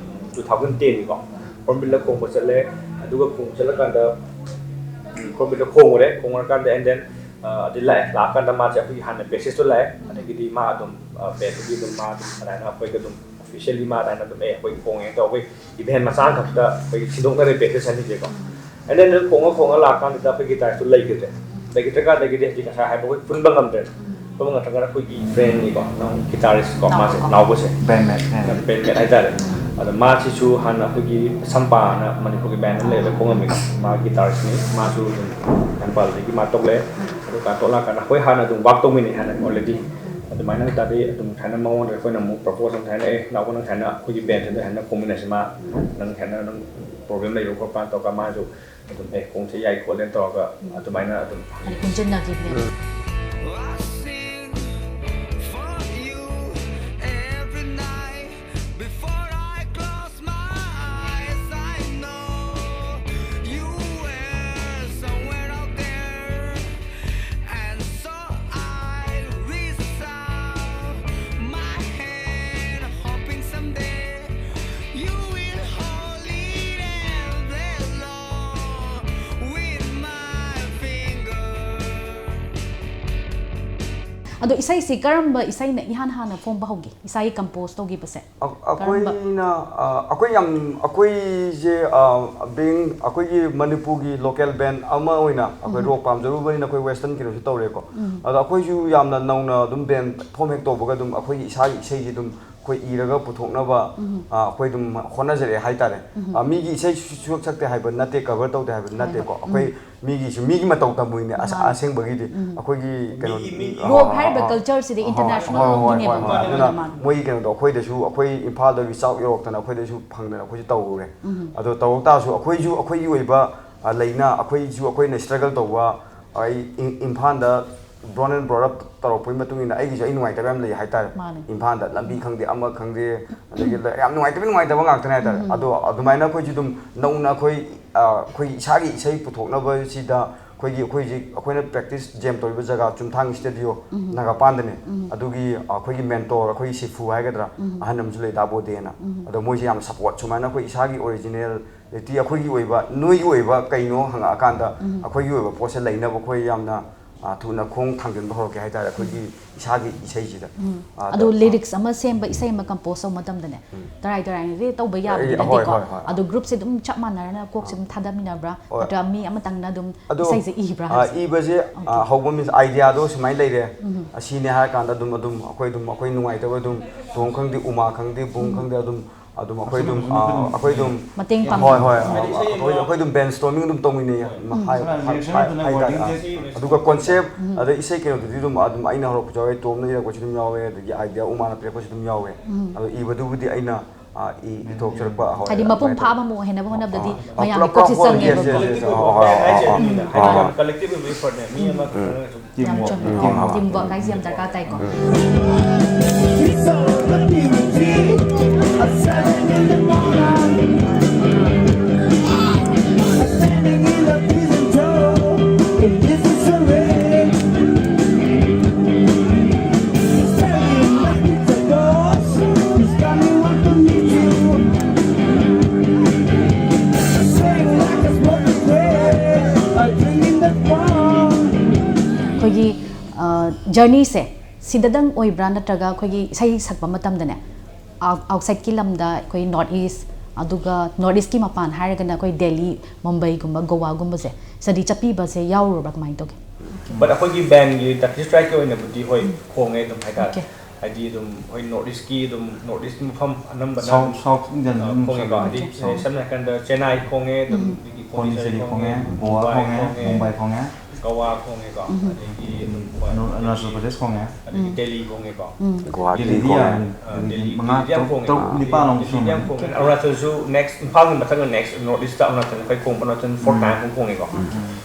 ꯇꯨ ꯊꯥꯎꯖꯟ ꯇꯦꯟꯒꯤꯀꯣ ꯍꯣꯔꯟꯕꯤꯜꯗ ꯈꯣꯡꯕ ꯆꯠꯂꯦ꯫ ꯑꯗꯨꯒ ꯈꯣꯡꯕ ꯆꯠꯂꯀꯥꯟꯗ ꯎꯝ, ꯈꯣꯡꯕꯤꯗ ꯈꯣꯡꯉꯨꯔꯦ꯫ ꯈꯣꯡꯉꯨꯔꯀꯥꯟꯗ ꯑꯦꯟ ꯗꯦꯟ ꯑꯗꯩ ꯂꯥꯛꯑꯦ꯫ ꯂꯥꯛꯑꯀꯥꯟꯗ ꯃꯥꯁꯦ ꯑꯩꯈꯣꯏꯒꯤ ꯍꯥꯟꯅ ꯕꯦꯁꯤꯁꯇꯣ ꯂꯥꯛꯑꯦ꯫ ꯑꯗꯒꯤꯗꯤ ꯃꯥ ꯑꯗꯨꯝ ꯕꯦꯟꯗꯨꯒꯤ ꯑꯗꯨꯝ ꯃꯥ ꯑꯗꯨꯝ ꯑꯗꯨꯃꯥꯏꯅ ꯑꯩꯈꯣꯏꯒ ꯑꯗꯨꯝ ꯑꯣꯐꯤꯁꯤꯌꯦꯜꯂꯤ ꯃꯥ ꯑꯗꯨꯃꯥꯏꯅ ꯑꯗꯨꯝ, "ꯑꯦ ꯑꯩꯈꯣꯏ ꯈꯣꯡꯉꯦ" ꯇꯧꯔ ꯑꯩꯈꯣꯏ ꯏꯚꯦꯟ ꯃꯆꯥ ꯑꯃꯈꯛꯇ ꯑꯩꯈꯣꯏꯒꯤ ꯁꯤꯟꯗꯣꯛꯅꯔꯦ ꯕꯦꯁꯤꯁ ꯑꯅꯤꯁꯦꯀꯣ꯫ ꯑꯦꯟ ꯗꯦꯟ ꯈꯣꯡꯉ ꯈꯣꯡꯉ ꯂꯥꯛꯑꯀꯥꯟꯗꯨꯗ ꯑꯩꯈꯣꯏ ꯒꯤꯇꯥꯔꯁꯇꯣ ꯂꯩꯈꯤꯗ꯭ꯔꯦ꯫ ꯂꯩꯈꯤꯗ꯭ꯔꯀꯥꯟꯗꯒꯤꯗꯤ ꯍꯧꯖꯤꯛ ꯉꯁꯥꯏ ꯍꯥꯏꯕ ꯑꯩꯈꯣꯏ ꯄꯨꯟꯕ ꯉꯝꯗ꯭ꯔꯦ꯫ ꯄꯨꯟꯕ ꯉꯝꯗ꯭ꯔꯒꯅ ꯑꯩꯈꯣꯏꯒꯤ ꯐ꯭ꯔꯦꯟꯅꯤꯀꯣ, ꯅꯪ ꯒꯤꯇꯥꯔꯤꯁꯀꯣ, ꯃꯥꯁꯦ ꯅꯥꯎꯕꯁꯦ꯫ ꯕꯦꯟꯃꯦꯠ꯫ ꯕꯦꯟꯃꯦꯠ ꯍꯥꯏꯇꯥꯔꯦ꯫ ꯑꯗꯣ ꯃꯥꯁꯤꯁꯨ ꯍꯥꯟꯅ ꯑꯩꯈꯣꯏꯒꯤ ꯁꯝꯄꯥꯅ ꯃꯅꯤꯄꯨꯔꯒꯤ ꯕꯦꯟ ꯑꯃ ꯂꯩꯕꯗ ꯈꯣꯡꯉꯝꯃꯤꯀꯣ꯫ ꯃꯥ ꯒꯤꯇꯥꯔꯤꯁꯅꯤ꯫ ꯃꯥꯁꯨ ꯑꯗꯨꯝ ꯏꯝꯐꯥꯜꯗꯒꯤ ꯃꯥ ꯇꯣꯛꯂꯛꯑꯦ꯫ ꯑꯗꯨꯒ ꯇꯣꯛꯂꯛꯑꯀꯥꯟꯗ ꯑꯩꯈꯣꯏ ꯍꯥꯟꯅ ꯑꯗꯨꯝ ꯋꯥꯛ ꯇꯧꯃꯤꯟꯅꯩ ꯍꯥꯟꯅ ꯑꯣꯜꯔꯦꯗꯤ꯫ ꯑꯗꯨꯃꯥꯏꯅ ꯍꯥꯏꯇꯥꯔꯗꯤ ꯑꯗꯨꯝ ꯁꯨꯃꯥꯏꯅ ꯃꯉꯣꯟꯗ ꯑꯩꯈꯣꯏꯅ ꯑꯃꯨꯛ ꯄ꯭ꯔꯄꯣꯖ ꯑꯃ ꯁꯨꯃꯥꯏꯅ, "ꯑꯦ ꯅꯥꯎꯕ, ꯅꯪ ꯁꯨꯃꯥꯏꯅ ꯑꯩꯈꯣꯏꯒꯤ ꯕꯦꯟꯁꯤꯗ ꯁꯨꯃꯥꯏꯅ ꯈꯣꯡꯃꯤꯟꯅꯁꯤ, ꯃꯥ ꯅꯪ ꯁꯨꯃꯥꯏꯅ ꯅꯪ ꯄ꯭ꯔꯣꯕ꯭ꯂꯦꯝ ꯂꯩꯕ ꯈꯣꯠꯄ" ꯇꯧꯔꯒ ꯃꯥꯁꯨ ꯑꯗꯨꯝ, "ꯑꯦ ꯈꯣꯡꯁꯦ ꯌꯥꯏ ꯈꯣꯠꯂꯦꯅ" ꯇꯧꯔꯒ ꯑꯗꯨꯃꯥꯏꯅ ꯑꯗꯨꯝ ꯍꯥꯏꯗꯤ ꯄꯨꯟꯁꯤꯟꯅꯈꯤꯕꯅꯦꯕ꯫ I sing for you every night before I close my eyes. I know you were somewhere out there, and so I reach out my hand, hoping someday you will hold it and play along with my finger. ꯑꯗꯣ ꯏꯁꯩꯁꯤ ꯀꯔꯝꯕ ꯏꯁꯩꯅ ꯏꯍꯥꯟ ꯍꯥꯟꯅ ꯐꯣꯡꯕ ꯍꯧꯒꯦ, ꯏꯁꯥꯒꯤ compose ꯇꯧꯈꯤꯕꯁꯦ? ꯑ-, ꯀꯔꯝꯕ? ꯑꯩꯈꯣꯏꯅ, ꯑ, ꯑꯩꯈꯣꯏ ꯌꯥꯝ, ꯑꯩꯈꯣꯏꯁꯦ, ꯑ, being ꯑꯩꯈꯣꯏꯒꯤ ꯃꯅꯤꯄꯨꯔꯒꯤ ꯂꯣꯀꯦꯜ ꯕꯦꯟ ꯑꯃ ꯑꯣꯏꯅ ꯑꯩꯈꯣꯏ ꯎꯝ꯫ ꯔꯣꯛ ꯄꯥꯝꯖꯔꯨꯕꯅꯤꯅ ꯑꯩꯈꯣꯏ ꯋꯦꯁꯇꯔꯟ ꯀꯩꯅꯣꯁꯨ ꯇꯧꯔꯦꯀꯣ꯫ ꯎꯝ꯫ ꯑꯗꯣ ꯑꯩꯈꯣꯏꯁꯨ ꯌꯥꯝꯅ ꯅꯧꯅ ꯑꯗꯨꯝ ꯕꯦꯟ ꯐꯣꯝ ꯍꯦꯛ ꯇꯧꯕꯒ ꯑꯗꯨꯝ ꯑꯩꯈꯣꯏꯒꯤ ꯏꯁꯥꯒꯤ ꯏꯁꯩꯁꯤ ꯑꯗꯨꯝ ꯑꯩꯈꯣꯏ ꯏꯔꯒ ꯄꯨꯊꯣꯛꯅꯕ ꯑ, ꯑꯩꯈꯣꯏ ꯑꯗꯨꯝ ꯍꯣꯠꯅꯖꯔꯛꯑꯦ ꯍꯥꯏꯇꯥꯔꯦ꯫ ꯑ, ꯃꯤꯒꯤ ꯏꯁꯩ ꯁꯨ- ꯁꯨꯔꯛ ꯁꯛꯇꯦ ꯍꯥꯏꯕ ꯅꯠꯇꯦ, ꯀꯚꯔ ꯇꯧꯗꯦ ꯍꯥꯏꯕ ꯅꯠꯇꯦꯀꯣ꯫ ꯑꯩꯈꯣꯏ ꯃꯤꯒꯤꯁꯨ ꯃꯤꯒꯤ ꯃꯇꯧ ꯇꯝꯃꯨꯏꯅꯦ ꯑꯁ- ꯑꯁꯦꯡꯕꯒꯤꯗꯤ ꯑꯩꯈꯣꯏꯒꯤ ꯀꯩꯅꯣ ꯃꯤꯒꯤ- ꯃꯤꯒꯤ ꯑ, ꯂꯣꯛ ꯍꯥꯏꯔꯤꯕ ꯑ, ꯀꯜꯆꯔꯁꯤꯗꯤ ꯍꯣꯏ, ꯍꯣꯏ, ꯏꯟꯇꯔꯅꯦꯁꯅꯦꯜ ꯍꯣꯏ, ꯍꯣꯏ, ꯂꯣꯝꯒꯤꯅꯦꯕꯀꯣ꯫ ꯍꯣꯏ꯫ ꯑꯗꯨꯅ ꯃꯥꯅꯦ, ꯃꯥꯅꯦ꯫ ꯃꯣꯏꯒꯤ ꯀꯩꯅꯣꯗꯣ ꯑꯩꯈꯣꯏꯗꯁꯨ ꯑꯩꯈꯣꯏ ꯏꯝꯐꯥꯜꯗ ꯔꯤꯆ ꯑꯥꯎꯠ ꯌꯧꯔꯛꯇꯅ ꯑꯩꯈꯣꯏꯗꯁꯨ ꯐꯪꯗꯅ ꯑꯩꯈꯣꯏꯁꯨ ꯇꯧꯔꯨꯔꯦ꯫ ꯑꯗꯣ ꯇꯧꯔꯛ ꯇꯥꯔꯁꯨ ꯑꯩꯈꯣꯏꯁꯨ ꯑꯩꯈꯣꯏꯒꯤ ꯑꯣꯏꯕ ꯑ, ꯂꯩꯅ ꯑꯩꯈꯣꯏꯁꯨ ꯑꯩꯈꯣꯏꯅ ꯁ꯭ꯇ꯭ꯔꯒꯜ ꯇꯧꯕ ꯑꯩ ꯏꯝ- ꯏꯝꯐꯥꯜꯗ ꯕ꯭ꯔꯣꯟ ꯑꯦꯟ ꯕ꯭ꯔꯣꯠ ꯑꯞ ꯇꯧꯔꯛꯄꯒꯤ ꯃꯇꯨꯡ ꯏꯟꯅ ꯑꯩꯒꯤꯁꯨ ꯑꯩ ꯅꯨꯡꯉꯥꯏꯇꯕ ꯌꯥꯝ ꯂꯩ ꯍꯥꯏꯇꯥꯔꯦ꯫ ꯃꯥꯅꯦ꯫ ꯏꯝꯐꯥꯜꯗ ꯂꯝꯕꯤ ꯈꯪꯗꯦ ꯑꯃ ꯈꯪꯗꯦ ꯑꯗꯒꯤ ꯌꯥꯝ ꯅꯨꯡꯉꯥꯏꯇꯕ ꯅꯨꯡꯉꯥꯏꯇꯕ ꯉꯥꯛꯇꯅꯦ ꯍꯥꯏꯇꯥꯔꯦ꯫ ꯑꯗꯣ ꯑꯗꯨꯃꯥꯏꯅ ꯑꯩꯈꯣꯏꯁꯨ ꯑꯗꯨꯝ ꯅꯧꯅ ꯑꯩꯈꯣꯏ ꯑ, ꯑꯩꯈꯣꯏ ꯏꯁꯥꯒꯤ ꯏꯁꯩ ꯄꯨꯊꯣꯛꯅꯕꯁꯤꯗ ꯑꯩꯈꯣꯏꯒꯤ ꯑꯩꯈꯣꯏ ꯍꯧꯖꯤꯛ ꯑꯩꯈꯣꯏꯅ ꯄ꯭ꯔꯦꯛꯇꯤꯁ ꯖꯦꯝ ꯇꯧꯔꯤꯕ ꯖꯒꯥ ꯆꯨꯝꯊꯥꯡ ꯁ꯭ꯇꯨꯗꯤꯑꯣ ꯅꯥꯒꯥꯄꯥꯟꯗꯅꯦ꯫ ꯑꯗꯨꯒꯤ ꯑꯩꯈꯣꯏꯒꯤ ꯃꯦꯟꯇꯣꯔ ꯑꯩꯈꯣꯏꯒꯤ ꯁꯤꯐꯨ ꯍꯥꯏꯒꯗ꯭ꯔꯥ ꯑꯍꯟ ꯑꯃꯁꯨ ꯂꯩ ꯗꯥ ꯕꯣꯗꯦꯅ꯫ ꯑꯗꯣ ꯃꯣꯏꯁꯦ ꯌꯥꯝ ꯁꯄꯣꯔꯠ ꯁꯨꯃꯥꯏꯅ ꯑꯩꯈꯣꯏ ꯏꯁꯥꯒꯤ ꯑꯣꯔꯤꯖꯤꯅꯦꯜ ꯔꯤꯌꯦꯂꯤꯇꯤ ꯑꯩꯈꯣꯏꯒꯤ ꯑꯣꯏꯕ ꯅꯣꯏꯒꯤ ꯑꯣꯏꯕ ꯀꯩꯅꯣ ꯍꯪꯉꯛꯑꯀꯥꯟꯗ ꯑꯩꯈꯣꯏꯒꯤ ꯑꯣꯏꯕ ꯄꯣꯠꯁꯦ ꯂꯩꯅꯕ ꯑꯩꯈꯣꯏ ꯌꯥꯝꯅ ꯑ, ꯊꯨꯅ ꯈꯣꯡ ꯊꯥꯡꯖꯤꯟꯕ ꯍꯧꯔꯛꯀꯦ ꯍꯥꯏꯇꯥꯔꯦ ꯑꯩꯈꯣꯏꯒꯤ ꯏꯁꯥꯒꯤ ꯏꯁꯩꯁꯤꯗ꯫ ꯑ, ꯑꯗꯣ ꯇ- ꯂꯤꯔꯤꯛꯁ ꯑꯃ ꯁꯦꯝꯕ ꯏꯁꯩ ꯑꯃ ꯀꯝꯄꯣꯁ ꯇꯧꯕ ꯃꯇꯝꯗꯅꯦ ꯇꯔꯥꯏ ꯇꯔꯥꯏꯅꯗꯤ ꯇꯧꯕ ꯌꯥꯕꯗꯤ ꯑꯩ- ꯍꯣꯏ, ꯅꯠꯇꯦꯀꯣ꯫ ꯍꯣꯏ, ꯍꯣꯏ꯫ ꯑꯗꯣ ꯒ꯭ꯔꯨꯞꯁꯦ ꯑꯗꯨꯝ ꯆꯞ ꯃꯥꯟꯅꯔꯅ ꯀꯣꯛꯁꯦ ꯑꯗꯨꯝ ꯊꯥꯗꯃꯤꯟꯅꯕ꯭ꯔꯥ? ꯍꯣꯏ꯫ ꯅꯠꯇ꯭ꯔꯒ ꯃꯤ ꯑꯃꯇꯪꯅ ꯑꯗꯨꯝ ꯑꯗꯣ ꯏꯁꯩꯁꯦ ꯏꯕ꯭ꯔꯥ ꯑ, ꯍꯥꯏꯁꯦ? ꯏꯕꯁꯦ ꯑ, ꯍꯧꯕ ꯃꯤꯟꯁ ꯑꯥꯏꯗꯤꯌꯥꯗꯣ ꯁꯨꯃꯥꯏꯅ ꯂꯩꯔꯦ꯫ ꯑꯁꯤꯅꯦ ꯍꯥꯏꯔ ꯀꯥꯟꯗ ꯑꯗꯨꯝ ꯑꯗꯨꯝ ꯑꯩꯈꯣꯏ ꯑꯗꯨꯝ ꯑꯩꯈꯣꯏ ꯅꯨꯡꯉꯥꯏꯇꯕ ꯑꯗꯨꯝ ꯇꯣꯝ ꯈꯪꯗꯦ ꯎꯃꯥ ꯈꯪꯗꯦ ꯕꯨꯡ ꯈꯪꯗꯦ ꯑꯗꯨꯝ ꯑꯗꯨꯝ ꯑꯩꯈꯣꯏ ꯑꯗꯨꯝ ꯑ, ꯑꯩꯈꯣꯏ ꯑꯗꯨꯝ ꯃꯇꯦꯡ ꯄꯥꯡꯕ꯫ ꯍꯣꯏ ꯍꯣꯏ ꯑꯩꯈꯣꯏ ꯑꯩꯈꯣꯏ ꯑꯗꯨꯝ ꯕ꯭ꯔꯦꯟ ꯁ꯭ꯇꯣꯔꯃꯤꯡ ꯑꯗꯨꯝ ꯇꯧꯃꯤꯟꯅꯩꯌꯦ꯫ ꯍꯥꯏ- ꯍꯥꯏ- ꯍꯥꯏꯇꯥꯔꯦ꯫ ꯑꯗꯨꯒ ꯀꯣꯟꯁꯦꯞ ꯑꯗꯩ ꯏꯁꯩ ꯀꯩꯅꯣꯗꯨꯗꯤ ꯑꯗꯨꯝ ꯑꯗꯨꯝ ꯑꯩꯅ ꯍꯧꯔꯛꯄꯁꯨ ꯌꯥꯎꯋꯦ, ꯇꯣꯝꯅ ꯏꯔꯛꯄꯁꯨ ꯑꯗꯨꯝ ꯌꯥꯎꯋꯦ, ꯑꯗꯒꯤ ꯑꯥꯏꯗꯤꯌꯥ ꯎꯃꯥꯅ ꯄꯤꯔꯛꯄꯁꯨ ꯑꯗꯨꯝ ꯌꯥꯎꯋꯦ꯫ ꯑꯗꯣ ꯏꯕꯗꯨꯕꯨꯗꯤ ꯑꯩꯅ ꯑ, ꯏ- ꯏꯊꯣꯛꯆꯔꯛꯄ ꯍꯣꯏ, ꯍꯥꯏꯗꯤ ꯃꯄꯨꯡ ꯑꯗꯨꯃꯥꯏꯅ ꯐꯥꯕ ꯑꯃ ꯑꯣꯏꯍꯟꯅꯕ ꯍꯣꯠꯅꯕꯗꯗꯤ ꯑ, ꯃꯌꯥꯝꯒꯤ ꯄꯨꯂꯞ ꯀꯣꯛꯁꯦ ꯄꯨꯂꯞ ꯍꯣꯏ, ꯆꯪꯉꯦꯕꯀꯣ꯫ Yes, yes, yes. ꯑ, ꯑ, ꯑ, ꯑ, ꯑ, ꯑ, ꯑ꯫ ꯀꯂꯦꯛꯇꯤꯚ ꯑꯣꯏꯕꯒꯤ ꯐꯔꯛꯅꯦ ꯃꯤ ꯑꯃ ꯌꯥꯝ ꯆꯨꯝꯃꯦ꯫ ꯇꯤꯝ ꯋꯥꯔꯛ ꯍꯥꯏꯁꯦ ꯌꯥꯝ ꯗꯔꯀꯥꯔ ꯇꯥꯏꯀꯣ꯫ ꯑꯩꯈꯣꯏꯒꯤ ꯖꯔꯅꯤꯁꯦ ꯁꯤꯗꯗꯪ ꯑꯣꯏꯕ꯭ꯔꯥ, ꯅꯠꯇ꯭ꯔꯒ ꯑꯩꯈꯣꯏꯒꯤ ꯏꯁꯩ ꯁꯛꯄ ꯃꯇꯝꯗꯅꯦ ꯑꯥꯎꯠꯁꯥꯏꯠꯀꯤ ꯂꯝꯗ ꯑꯩꯈꯣꯏ ꯅꯣꯔꯠ ꯏꯁ, ꯑꯗꯨꯒ ꯅꯣꯔꯠ ꯏꯁꯀꯤ ꯃꯄꯥꯟ ꯍꯥꯏꯔꯒꯅ ꯑꯩꯈꯣꯏ ꯗꯦꯜꯂꯤ, ꯃꯨꯝꯕꯩꯒꯨꯝꯕ, ꯒꯣꯋꯥꯒꯨꯝꯕꯁꯦ, ꯁꯤꯗꯗꯤ ꯆꯠꯄꯤꯕꯁꯦ ꯌꯥꯎꯔꯨꯔꯕ꯭ꯔꯥ, ꯀꯃꯥꯏꯅ ꯇꯧꯒꯦ? ꯕꯠ ꯑꯩꯈꯣꯏꯒꯤ ꯕꯦꯟꯒꯤ ꯗꯥꯛꯇꯤ ꯁ꯭ꯇ꯭ꯔꯥꯏꯛꯀꯤ ꯑꯣꯏꯅꯕꯨꯗꯤ ꯍꯣꯏ ꯈꯣꯡꯉꯦ ꯑꯗꯨꯝ ꯍꯥꯏꯇꯥꯔꯦ꯫ ꯑꯣꯀꯦ꯫ ꯍꯥꯏꯗꯤ ꯑꯗꯨꯝ ꯑꯩꯈꯣꯏ ꯅꯣꯔꯠ ꯏꯁꯀꯤ ꯑꯗꯨꯝ ꯅꯣꯔꯠ ꯏꯁꯀꯤ ꯃꯐꯝ ꯑꯅꯝꯕꯅ South ꯑꯗꯨꯝ South Indian ꯑ, ꯑꯗꯨꯝ ꯈꯣꯡꯉꯦꯀꯣ꯫ ꯁꯥꯟꯅꯩ꯫ ꯍꯥꯏꯗꯤ South. ꯁꯝꯅ ꯍꯥꯏꯔꯀꯥꯟꯗ ꯆꯦꯟꯅꯥꯏ ꯈꯣꯡꯉꯦ, ꯑꯗꯨꯝ ꯎꯝ. ꯑꯗꯒꯤ ꯄꯣꯟꯗꯤꯆꯦꯔꯤ ꯄꯣꯟꯗꯤꯆꯦꯔꯤ ꯈꯣꯡꯉꯦ, ꯈꯣꯡꯉꯦ, ꯒꯣꯋꯥ ꯃꯨꯝꯕꯥꯏ ꯈꯣꯡꯉꯦ, ꯈꯣꯡꯉꯦ, ꯃꯨꯝꯕꯥꯏ ꯈꯣꯡꯉꯦ, ꯒꯋꯥ ꯈꯣꯡꯉꯦꯀꯣ꯫ ꯎꯝ. ꯑꯗꯒꯤ ꯑꯗꯨꯝ ꯍꯣꯏ, ꯑꯔꯨ- ꯑꯔꯨꯅꯥꯆꯜ ꯑꯗꯒꯤ ꯄ꯭ꯔꯗꯦꯁ ꯈꯣꯡꯉꯦ, ꯑꯗꯒꯤ ꯗꯦꯜꯂꯤ ꯈꯣꯡꯉꯦꯀꯣ꯫ ꯎꯝ. ꯒꯨꯋꯥꯍꯥꯇꯤ ꯗꯦꯜꯂꯤꯗꯤ ꯈꯣꯡꯉꯦ꯫ ꯌꯥꯝꯃꯤ꯫ ꯑ, ꯗꯦꯜꯂꯤꯗꯤ ꯗꯦꯜꯂꯤ- ꯃꯉꯥ, ꯗꯦꯜꯂꯤꯗꯤ ꯌꯥꯝ ꯇꯔꯨꯛ, ꯈꯣꯡꯉꯦ꯫ ꯇꯔꯨꯛ, ꯅꯤꯄꯥꯜ ꯂꯣꯝ ꯗꯦꯜꯂꯤꯗꯤ ꯌꯥꯝ ꯁꯨꯔꯝꯃꯅꯤ꯫ ꯈꯣꯡꯉꯦ꯫ ꯑꯔꯨꯅꯥꯆꯜꯁꯨ next, ꯏꯝꯐꯥꯜꯒꯤ ꯃꯊꯪꯗ next ꯅꯣꯔꯠ ꯏꯁꯇ ꯑꯔꯨꯅꯥꯆꯜ ꯑꯩꯈꯣꯏ ꯈꯣꯡꯕ, ꯑꯔꯨꯅꯥꯆꯜ four ꯎꯝ. time ꯑꯃ ꯈꯣꯡꯉꯦꯀꯣ꯫ ꯎꯝ.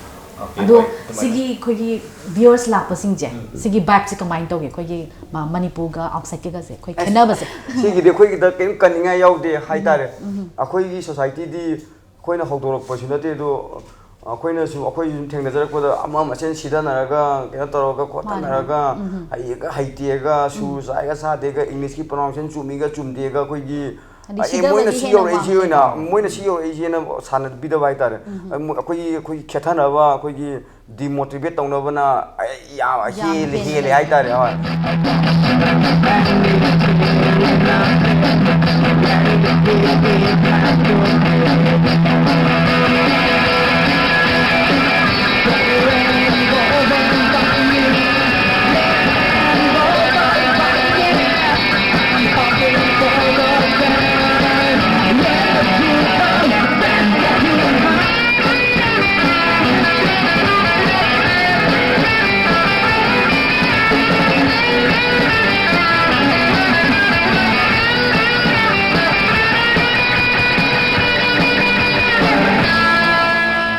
Okay, ꯑꯗꯣ ꯍꯣꯏ, ꯑꯗꯨꯃꯥꯏꯅ꯫ ꯁꯤꯒꯤ ꯑꯩꯈꯣꯏꯒꯤ viewers ꯂꯥꯛꯄꯁꯤꯡꯁꯦ, ꯎꯝ. ꯁꯤꯒꯤ vibeꯁꯦ ꯀꯃꯥꯏꯅ ꯇꯧꯒꯦ? ꯑꯩꯈꯣꯏꯒꯤ ꯃ- ꯃꯅꯤꯄꯨꯔꯒ outsideꯀꯒꯁꯦ ꯑꯩꯈꯣꯏ ꯑꯁ, ꯈꯦꯠꯅꯕꯁꯦ? ꯁꯤꯒꯤꯗꯤ ꯑꯩꯈꯣꯏꯒꯤꯗ ꯀꯔꯤꯝ ꯀꯟꯅꯤꯡꯉꯥꯏ ꯌꯥꯎꯗꯦ ꯍꯥꯏꯇꯥꯔꯦ꯫ ꯎꯝ. ꯑꯩꯈꯣꯏꯒꯤ societyꯗꯤ ꯑꯩꯈꯣꯏꯅ ꯍꯧꯗꯣꯔꯛꯄꯁꯨ ꯅꯠꯇꯦ, ꯑꯗꯣ ꯑꯩꯈꯣꯏꯅꯁꯨ, ꯑꯩꯈꯣꯏꯁꯨ ꯊꯦꯡꯅꯖꯔꯛꯄꯗ ꯑꯃ ꯃꯁꯦꯟ ꯁꯤꯗꯅꯔꯒ, ꯀꯩꯅꯣ ꯇꯧꯔꯒ ꯈꯣꯠꯇꯅꯔꯒ, ꯎꯝ. ꯍꯩꯌꯦꯒ ꯍꯩꯇꯦꯒ, ꯁꯨꯔ ꯆꯥꯏꯒ ꯆꯥꯗꯦꯒ, Englishꯀꯤ pronunciation ꯆꯨꯝꯃꯤꯒ ꯆꯨꯝꯗꯦꯒ, ꯑꯩꯈꯣꯏꯒꯤ ꯍꯥꯏꯗꯤ ꯑꯦ, ꯁꯤꯗꯕꯗꯤ ꯃꯣꯏꯅ ꯍꯦꯟꯅ ꯁꯤꯌꯧꯔꯛꯏꯁꯤ ꯑꯣꯏꯅ, ꯃꯥꯡꯉꯦ꯫ ꯃꯣꯏꯅ ꯁꯤꯌꯧꯔꯛꯏꯁꯤꯅ ꯁꯥꯟꯅꯕꯤꯗꯕ ꯍꯥꯏꯇꯥꯔꯦ꯫ ꯎꯝ. ꯑꯩꯈꯣꯏꯒꯤ, ꯑꯩꯈꯣꯏꯒꯤ ꯈꯦꯠꯊꯅꯕ, ꯑꯩꯈꯣꯏꯒꯤ demotivate ꯇꯧꯅꯕꯅ ꯑꯩ ꯌꯥꯝ ꯌꯥꯝ ꯍꯦꯜꯂꯦ, ꯍꯦꯜꯂꯦ꯫ ꯍꯦꯜꯂꯦ ꯍꯥꯏꯇꯥꯔꯦ꯫ ꯍꯣꯏ꯫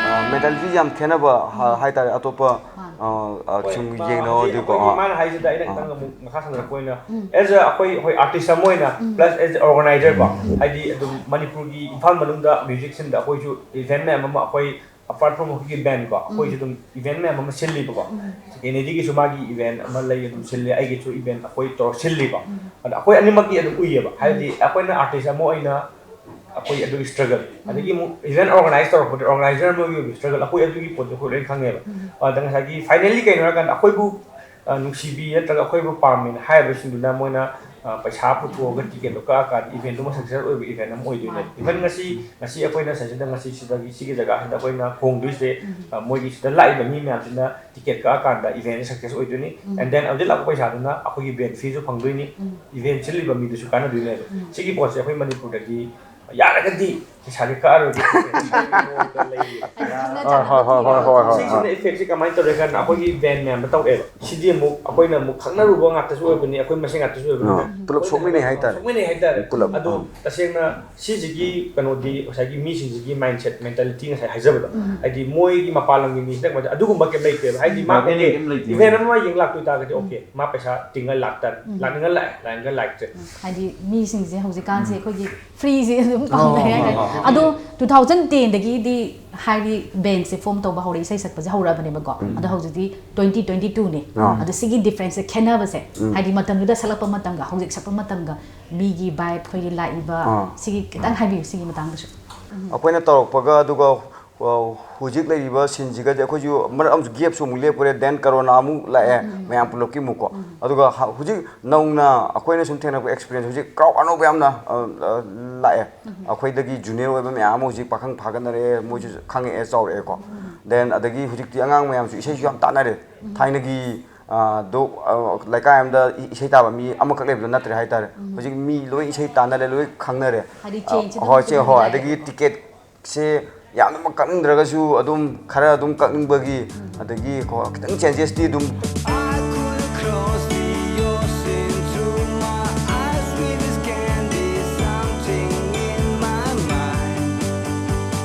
ꯑ, mentality ꯌꯥꯝ ꯈꯦꯠꯅꯕ ꯍꯥ-, ꯍꯥꯏꯇꯥꯔꯦ, ꯑꯇꯣꯞꯄ, ꯃꯥꯅꯦ꯫ ꯑ, ꯑ, ꯍꯣꯏ, ꯁꯨꯝ ꯃꯥ-, ꯌꯦꯡꯅꯧ ꯍꯧꯖꯤꯛ ꯑꯗꯨꯀꯣ꯫ ꯑꯩꯈꯣꯏꯒꯤ ꯑ꯫ ꯃꯥꯅ ꯍꯥꯏꯁꯤꯗ ꯑꯩꯅ ꯑ꯫ ꯈꯤꯇꯪ ꯑꯃꯨꯛ ꯃꯈꯥ ꯁꯝꯊꯔꯛꯄ ꯑꯣꯏꯅ, ꯎꯝ. as a ꯑꯩꯈꯣꯏ, ꯑꯩꯈꯣꯏ artist ꯑꯃ ꯑꯣꯏꯅ, ꯎꯝ. plus as a organizer ꯀꯣ, ꯍꯥꯏꯗꯤ ꯑꯗꯨꯝ ꯃꯅꯤꯄꯨꯔꯒꯤ ꯏꯝꯐꯥꯜ ꯃꯅꯨꯡꯗ music scene ꯗ ꯑꯩꯈꯣꯏꯁꯨ event ꯃꯌꯥꯝ ꯑꯃ, ꯑꯩꯈꯣꯏ apart from ꯑꯩꯈꯣꯏꯒꯤ band ꯀꯣ, ꯑꯩꯈꯣꯏꯁꯨ ꯎꯝ. ꯑꯗꯨꯝ event ꯃꯌꯥꯝ ꯑꯃ ꯁꯤꯜꯂꯤꯕꯀꯣ꯫ ꯎꯝ. ꯀꯦꯅꯦꯗꯤꯒꯤꯁꯨ ꯃꯥꯒꯤ event ꯑꯃ ꯂꯩ, ꯑꯗꯨꯝ ꯁꯤꯜꯂꯤ, ꯑꯩꯒꯤꯁꯨ event ꯑꯩꯈꯣꯏ ꯇꯧꯔ ꯁꯤꯜꯂꯤꯀꯣ꯫ ꯎꯝ. ꯑꯗ ꯑꯩꯈꯣꯏ ꯑꯅꯤꯃꯛꯀꯤ ꯑꯗꯨꯝ ꯎꯏꯌꯦꯕ, ꯍꯥꯏꯕꯗꯤ ꯑꯩꯈꯣꯏꯅ artist ꯑꯃ ꯑꯣꯏꯅ ꯑꯩꯈꯣꯏ ꯑꯗꯨꯒꯤ struggle, ꯑꯗꯒꯤ ꯑꯃꯨꯛ event organize ꯇꯧꯔꯛꯄꯗ organizer ꯑꯃꯒꯤ ꯑꯣꯏꯕ struggle, ꯑꯩꯈꯣꯏ ꯑꯗꯨꯒꯤ ꯄꯣꯠꯇꯣ ꯑꯩꯈꯣꯏ ꯂꯣꯏ ꯈꯪꯉꯦꯕ꯫ ꯎꯝ. ꯑꯗ ꯉꯁꯥꯏꯒꯤ finally ꯀꯩꯅꯣ ꯍꯥꯏꯔꯀꯥꯟꯗ ꯑꯩꯈꯣꯏꯕꯨ, ꯑ, ꯅꯨꯡꯁꯤꯕꯤ ꯅꯠꯇ꯭ꯔꯒ ꯑꯩꯈꯣꯏꯕꯨ ꯄꯥꯝꯃꯦꯅ ꯍꯥꯏꯔꯤꯕꯁꯤꯡꯗꯨꯅ ꯃꯣꯏꯅ ꯑ, ꯄꯩꯁꯥ ꯄꯨꯊꯣꯛꯑꯒ ꯇꯤꯀꯦꯠꯇꯣ ꯀꯛꯑꯀꯥꯟꯗ ꯏꯚꯦꯟꯗꯨꯃ ꯁꯛꯁꯦꯁ ꯑꯣꯏꯕ ꯏꯚꯦꯟ ꯑꯃ ꯑꯣꯏꯗꯣꯏꯅꯦ꯫ ꯏꯚꯟ ꯉꯁꯤ, ꯉꯁꯤ ꯑꯩꯈꯣꯏꯅ ꯁꯤꯗ, ꯉꯁꯤ ꯁꯤꯗꯒꯤ, ꯁꯤꯒꯤ ꯖꯒꯥꯁꯤꯗ ꯑꯩꯈꯣꯏꯅ ꯈꯣꯡꯗꯣꯏꯁꯦ, ꯑ, ꯃꯣꯏꯒꯤ ꯁꯤꯗ ꯂꯥꯛꯏꯕ ꯃꯤ ꯃꯌꯥꯝꯁꯤꯅ ꯇꯤꯀꯦꯠ ꯀꯛꯑꯀꯥꯟꯗ ꯏꯚꯦꯟꯁꯦ ꯁꯛꯁꯦꯁ ꯑꯣꯏꯗꯣꯏꯅꯤ꯫ And then ꯑꯗꯨꯗꯩ ꯂꯥꯛꯄ ꯄꯩꯁꯥꯗꯨꯅ ꯑꯩꯈꯣꯏꯒꯤ ꯕꯦꯟ ꯐꯤꯁꯨ ꯐꯪꯗꯣꯏꯅꯤ, ꯏꯚꯦꯟ ꯁꯤꯜꯂꯤꯕ ꯃꯤꯗꯨꯁꯨ ꯀꯥꯟꯅꯗꯣꯏꯅꯦꯕ꯫ ꯁꯤꯒꯤ ꯄꯣꯠꯁꯦ ꯑꯩꯈꯣꯏ ꯃꯅꯤꯄꯨꯔꯗꯗꯤ ꯌꯥꯔꯒꯗꯤ ꯄꯩꯁꯥꯗꯤ ꯀꯛꯑꯔꯣꯏꯒꯦ ꯃꯑꯣꯡꯗ ꯂꯩꯌꯦ꯫ ꯍꯣꯏ, ꯍꯣꯏ, ꯍꯣꯏ, ꯍꯣꯏ, ꯍꯣꯏ, ꯍꯣꯏ꯫ ꯁꯤꯁꯤꯅ ꯏꯐꯦꯛꯁꯦ ꯀꯃꯥꯏꯅ ꯇꯧꯔꯦ ꯀꯥꯟꯗ ꯑꯩꯈꯣꯏꯒꯤ ꯕꯦꯟ ꯃꯌꯥꯝꯗ ꯇꯧꯔꯛꯑꯦꯕ꯫ ꯁꯤꯗꯤ ꯑꯃꯨꯛ ꯑꯩꯈꯣꯏꯅ ꯑꯃꯨꯛ ꯈꯪꯅꯔꯨꯕ ꯉꯥꯛꯇꯁꯨ ꯑꯣꯏꯕꯅꯤ, ꯑꯩꯈꯣꯏ ꯃꯁꯦꯟ ꯉꯥꯛꯇꯁꯨ ꯑꯣꯏꯕꯅꯤꯅ ꯑꯥ, ꯄꯨꯂꯞ ꯁꯣꯛꯃꯤꯟꯅꯩ ꯍꯥꯏꯇꯥꯔꯦ꯫ ꯁꯣꯛꯃꯤꯟꯅꯩ ꯍꯥꯏꯇꯥꯔꯦ꯫ ꯄꯨꯂꯞ, ꯑꯗꯣ ꯑꯥ꯫ ꯇꯁꯦꯡꯅ ꯁꯤꯁꯤꯒꯤ ꯀꯩꯅꯣꯗꯤ ꯉꯁꯥꯏꯒꯤ ꯃꯤꯁꯤꯡꯁꯤꯒꯤ ꯃꯥꯏꯟꯁꯦꯠ, ꯃꯦꯟꯇꯥꯂꯤꯇꯤ ꯉꯁꯥꯏ ꯍꯥꯏꯖꯕꯗꯣ, ꯍꯥꯏꯗꯤ ꯃꯣꯏꯒꯤ ꯃꯄꯥꯟ ꯂꯝꯒꯤ ꯃꯤꯁꯤꯅ ꯀꯃꯥꯏꯅ ꯇꯧ-, ꯑꯗꯨꯒꯨꯝꯕ ꯀꯩꯝ ꯂꯩꯇꯦꯕ꯫ ꯍꯥꯏꯗꯤ ꯃꯥ ꯏꯚꯦꯟ ꯑꯃ ꯌꯦꯡ ꯂꯥꯛꯇꯣꯏ ꯇꯥꯔꯒꯗꯤ, ꯑꯣꯀꯦ, ꯃꯥ ꯄꯩꯁꯥ ꯇꯤꯡꯉ ꯂꯥꯛꯇꯥꯔꯦ, ꯂꯥꯛꯅꯤꯡꯉ ꯂꯥꯛꯑꯦ, ꯂꯥꯛꯅꯤꯡꯉ ꯂꯥꯛꯇ꯭ꯔꯦ꯫ ꯍꯥꯏꯗꯤ ꯃꯤꯁꯤꯡꯁꯦ ꯍꯧꯖꯤꯛꯀꯥꯟꯁꯦ ꯑꯩꯈꯣꯏꯒꯤ ꯐ꯭ꯔꯤꯁꯦ ꯑꯗꯨꯝ ꯄꯥꯝꯅꯩ ꯍꯥꯏꯇꯥꯔꯦ꯫ ꯑꯗꯣ ꯇꯨ ꯊꯥꯎꯖꯟ ꯇꯦꯟꯗꯒꯤꯗꯤ ꯍꯥꯏꯗꯤ ꯕꯦꯟꯁꯦ ꯐꯣꯝ ꯇꯧꯕ ꯍꯧꯔꯛꯑꯦ, ꯏꯁꯩ ꯁꯛꯄꯁꯦ ꯍꯧꯔꯛꯑꯕꯅꯦꯕꯀꯣ꯫ ꯑꯗꯣ ꯍꯧꯖꯤꯛꯇꯤ ꯇ꯭ꯋꯦꯟꯇꯤ ꯇ꯭ꯋꯦꯟꯇꯤ ꯇꯨꯅꯦ꯫ ꯑꯗꯣ ꯁꯤꯒꯤ ꯗꯤꯐ꯭ꯔꯦꯟꯁꯁꯦ, ꯈꯦꯠꯅꯕꯁꯦ, ꯍꯥꯏꯗꯤ ꯃꯇꯝꯗꯨꯗ ꯁꯛꯂꯛꯄ ꯃꯇꯝꯒ ꯍꯧꯖꯤꯛ ꯁꯛꯄ ꯃꯇꯝꯒ ꯃꯤꯒꯤ ꯚꯥꯏꯕ, ꯑꯩꯈꯣꯏꯒꯤ ꯂꯥꯛꯏꯕ, ꯑꯥ꯫ ꯁꯤꯒꯤ ꯈꯤꯇꯪ ꯍꯥꯏꯕꯤꯌꯨ ꯁꯤꯒꯤ ꯃꯇꯥꯡꯗꯁꯨ꯫ ꯑꯩꯈꯣꯏꯅ ꯇꯧꯔꯛꯄꯒ ꯑꯗꯨꯒ, ꯑ, ꯍꯧꯖꯤꯛ ꯂꯩꯔꯤꯕ ꯁꯤꯟꯁꯤꯒꯗꯤ ꯑꯩꯈꯣꯏꯁꯨ ꯃꯔꯛ ꯑꯃꯁꯨ ꯒꯦꯞꯁꯨ ꯑꯃꯨꯛ ꯂꯦꯞꯄꯨꯔꯦ, then ꯀꯣꯔꯣꯅꯥ ꯑꯃꯨꯛ ꯂꯥꯛꯑꯦ, ꯃꯌꯥꯝ ꯄꯨꯂꯞꯀꯤ ꯑꯃꯨꯛꯀꯣ꯫ ꯑꯗꯨꯒ ꯍ-, ꯍꯧꯖꯤꯛ ꯅꯧꯅ ꯑꯩꯈꯣꯏꯅ ꯁꯨꯝ ꯊꯦꯡꯅꯔꯛꯄ ꯑꯦꯛꯁꯄꯤꯔꯤꯌꯦꯟꯁ, ꯍꯧꯖꯤꯛ ꯀ꯭ꯔꯥꯎꯗ ꯑꯅꯧꯕ ꯌꯥꯝꯅ, ꯑ, ꯑ, ꯂꯥꯛꯑꯦ꯫ ꯑꯩꯈꯣꯏꯗꯒꯤ ꯖꯨꯅꯤꯌꯔ ꯑꯣꯏꯕ ꯃꯌꯥꯝ ꯑꯃ ꯍꯧꯖꯤꯛ ꯄꯥꯈꯪ ꯐꯥꯒꯠꯅꯔꯛꯑꯦ, ꯃꯣꯏꯁꯨ ꯈꯪꯉꯛꯑꯦ, ꯆꯥꯎꯔꯛꯑꯦꯀꯣ꯫ Then ꯑꯗꯒꯤ ꯍꯧꯖꯤꯛꯇꯤ ꯑꯉꯥꯡ ꯃꯌꯥꯝꯁꯨ ꯏꯁꯩꯁꯨ ꯌꯥꯝ ꯇꯥꯟꯅꯔꯦ꯫ ꯊꯥꯏꯅꯒꯤ, ꯑ, ꯗꯣ, ꯑ, ꯂꯩꯀꯥꯏ ꯑꯃꯗ ꯏ-, ꯏꯁꯩ ꯇꯥꯕ ꯃꯤ ꯑꯃꯈꯛ ꯂꯩꯕꯗꯣ ꯅꯠꯇ꯭ꯔꯦ ꯍꯥꯏꯇꯥꯔꯦ꯫ ꯍꯧꯖꯤꯛ ꯃꯤ ꯂꯣꯏ ꯏꯁꯩ ꯇꯥꯟꯅꯔꯦ, ꯂꯣꯏ ꯈꯪꯅꯔꯦ꯫ ꯍꯥꯏꯗꯤ ꯑ, ꯆꯦꯟꯖꯁꯦ ꯑꯗꯨꯝ ꯍꯣꯏ, ꯆꯦ-, ꯍꯣꯏ꯫ ꯂꯥꯛꯑꯦꯕꯀꯣ꯫ ꯑꯗꯒꯤ ꯇꯤꯀꯦꯠꯁꯦ ꯌꯥꯝꯅꯃꯛ ꯀꯛꯅꯤꯡꯗ꯭ꯔꯒꯁꯨ ꯑꯗꯨꯝ ꯈꯔ ꯑꯗꯨꯝ ꯀꯛꯅꯤꯡꯕꯒꯤ, ꯑꯗꯒꯤ ꯀꯣ, ꯈꯤꯇꯪ ꯆꯦꯟꯖꯦꯁꯇꯤ ꯑꯗꯨꯝ I could cross the ocean through my eyes with this candy something in my mind.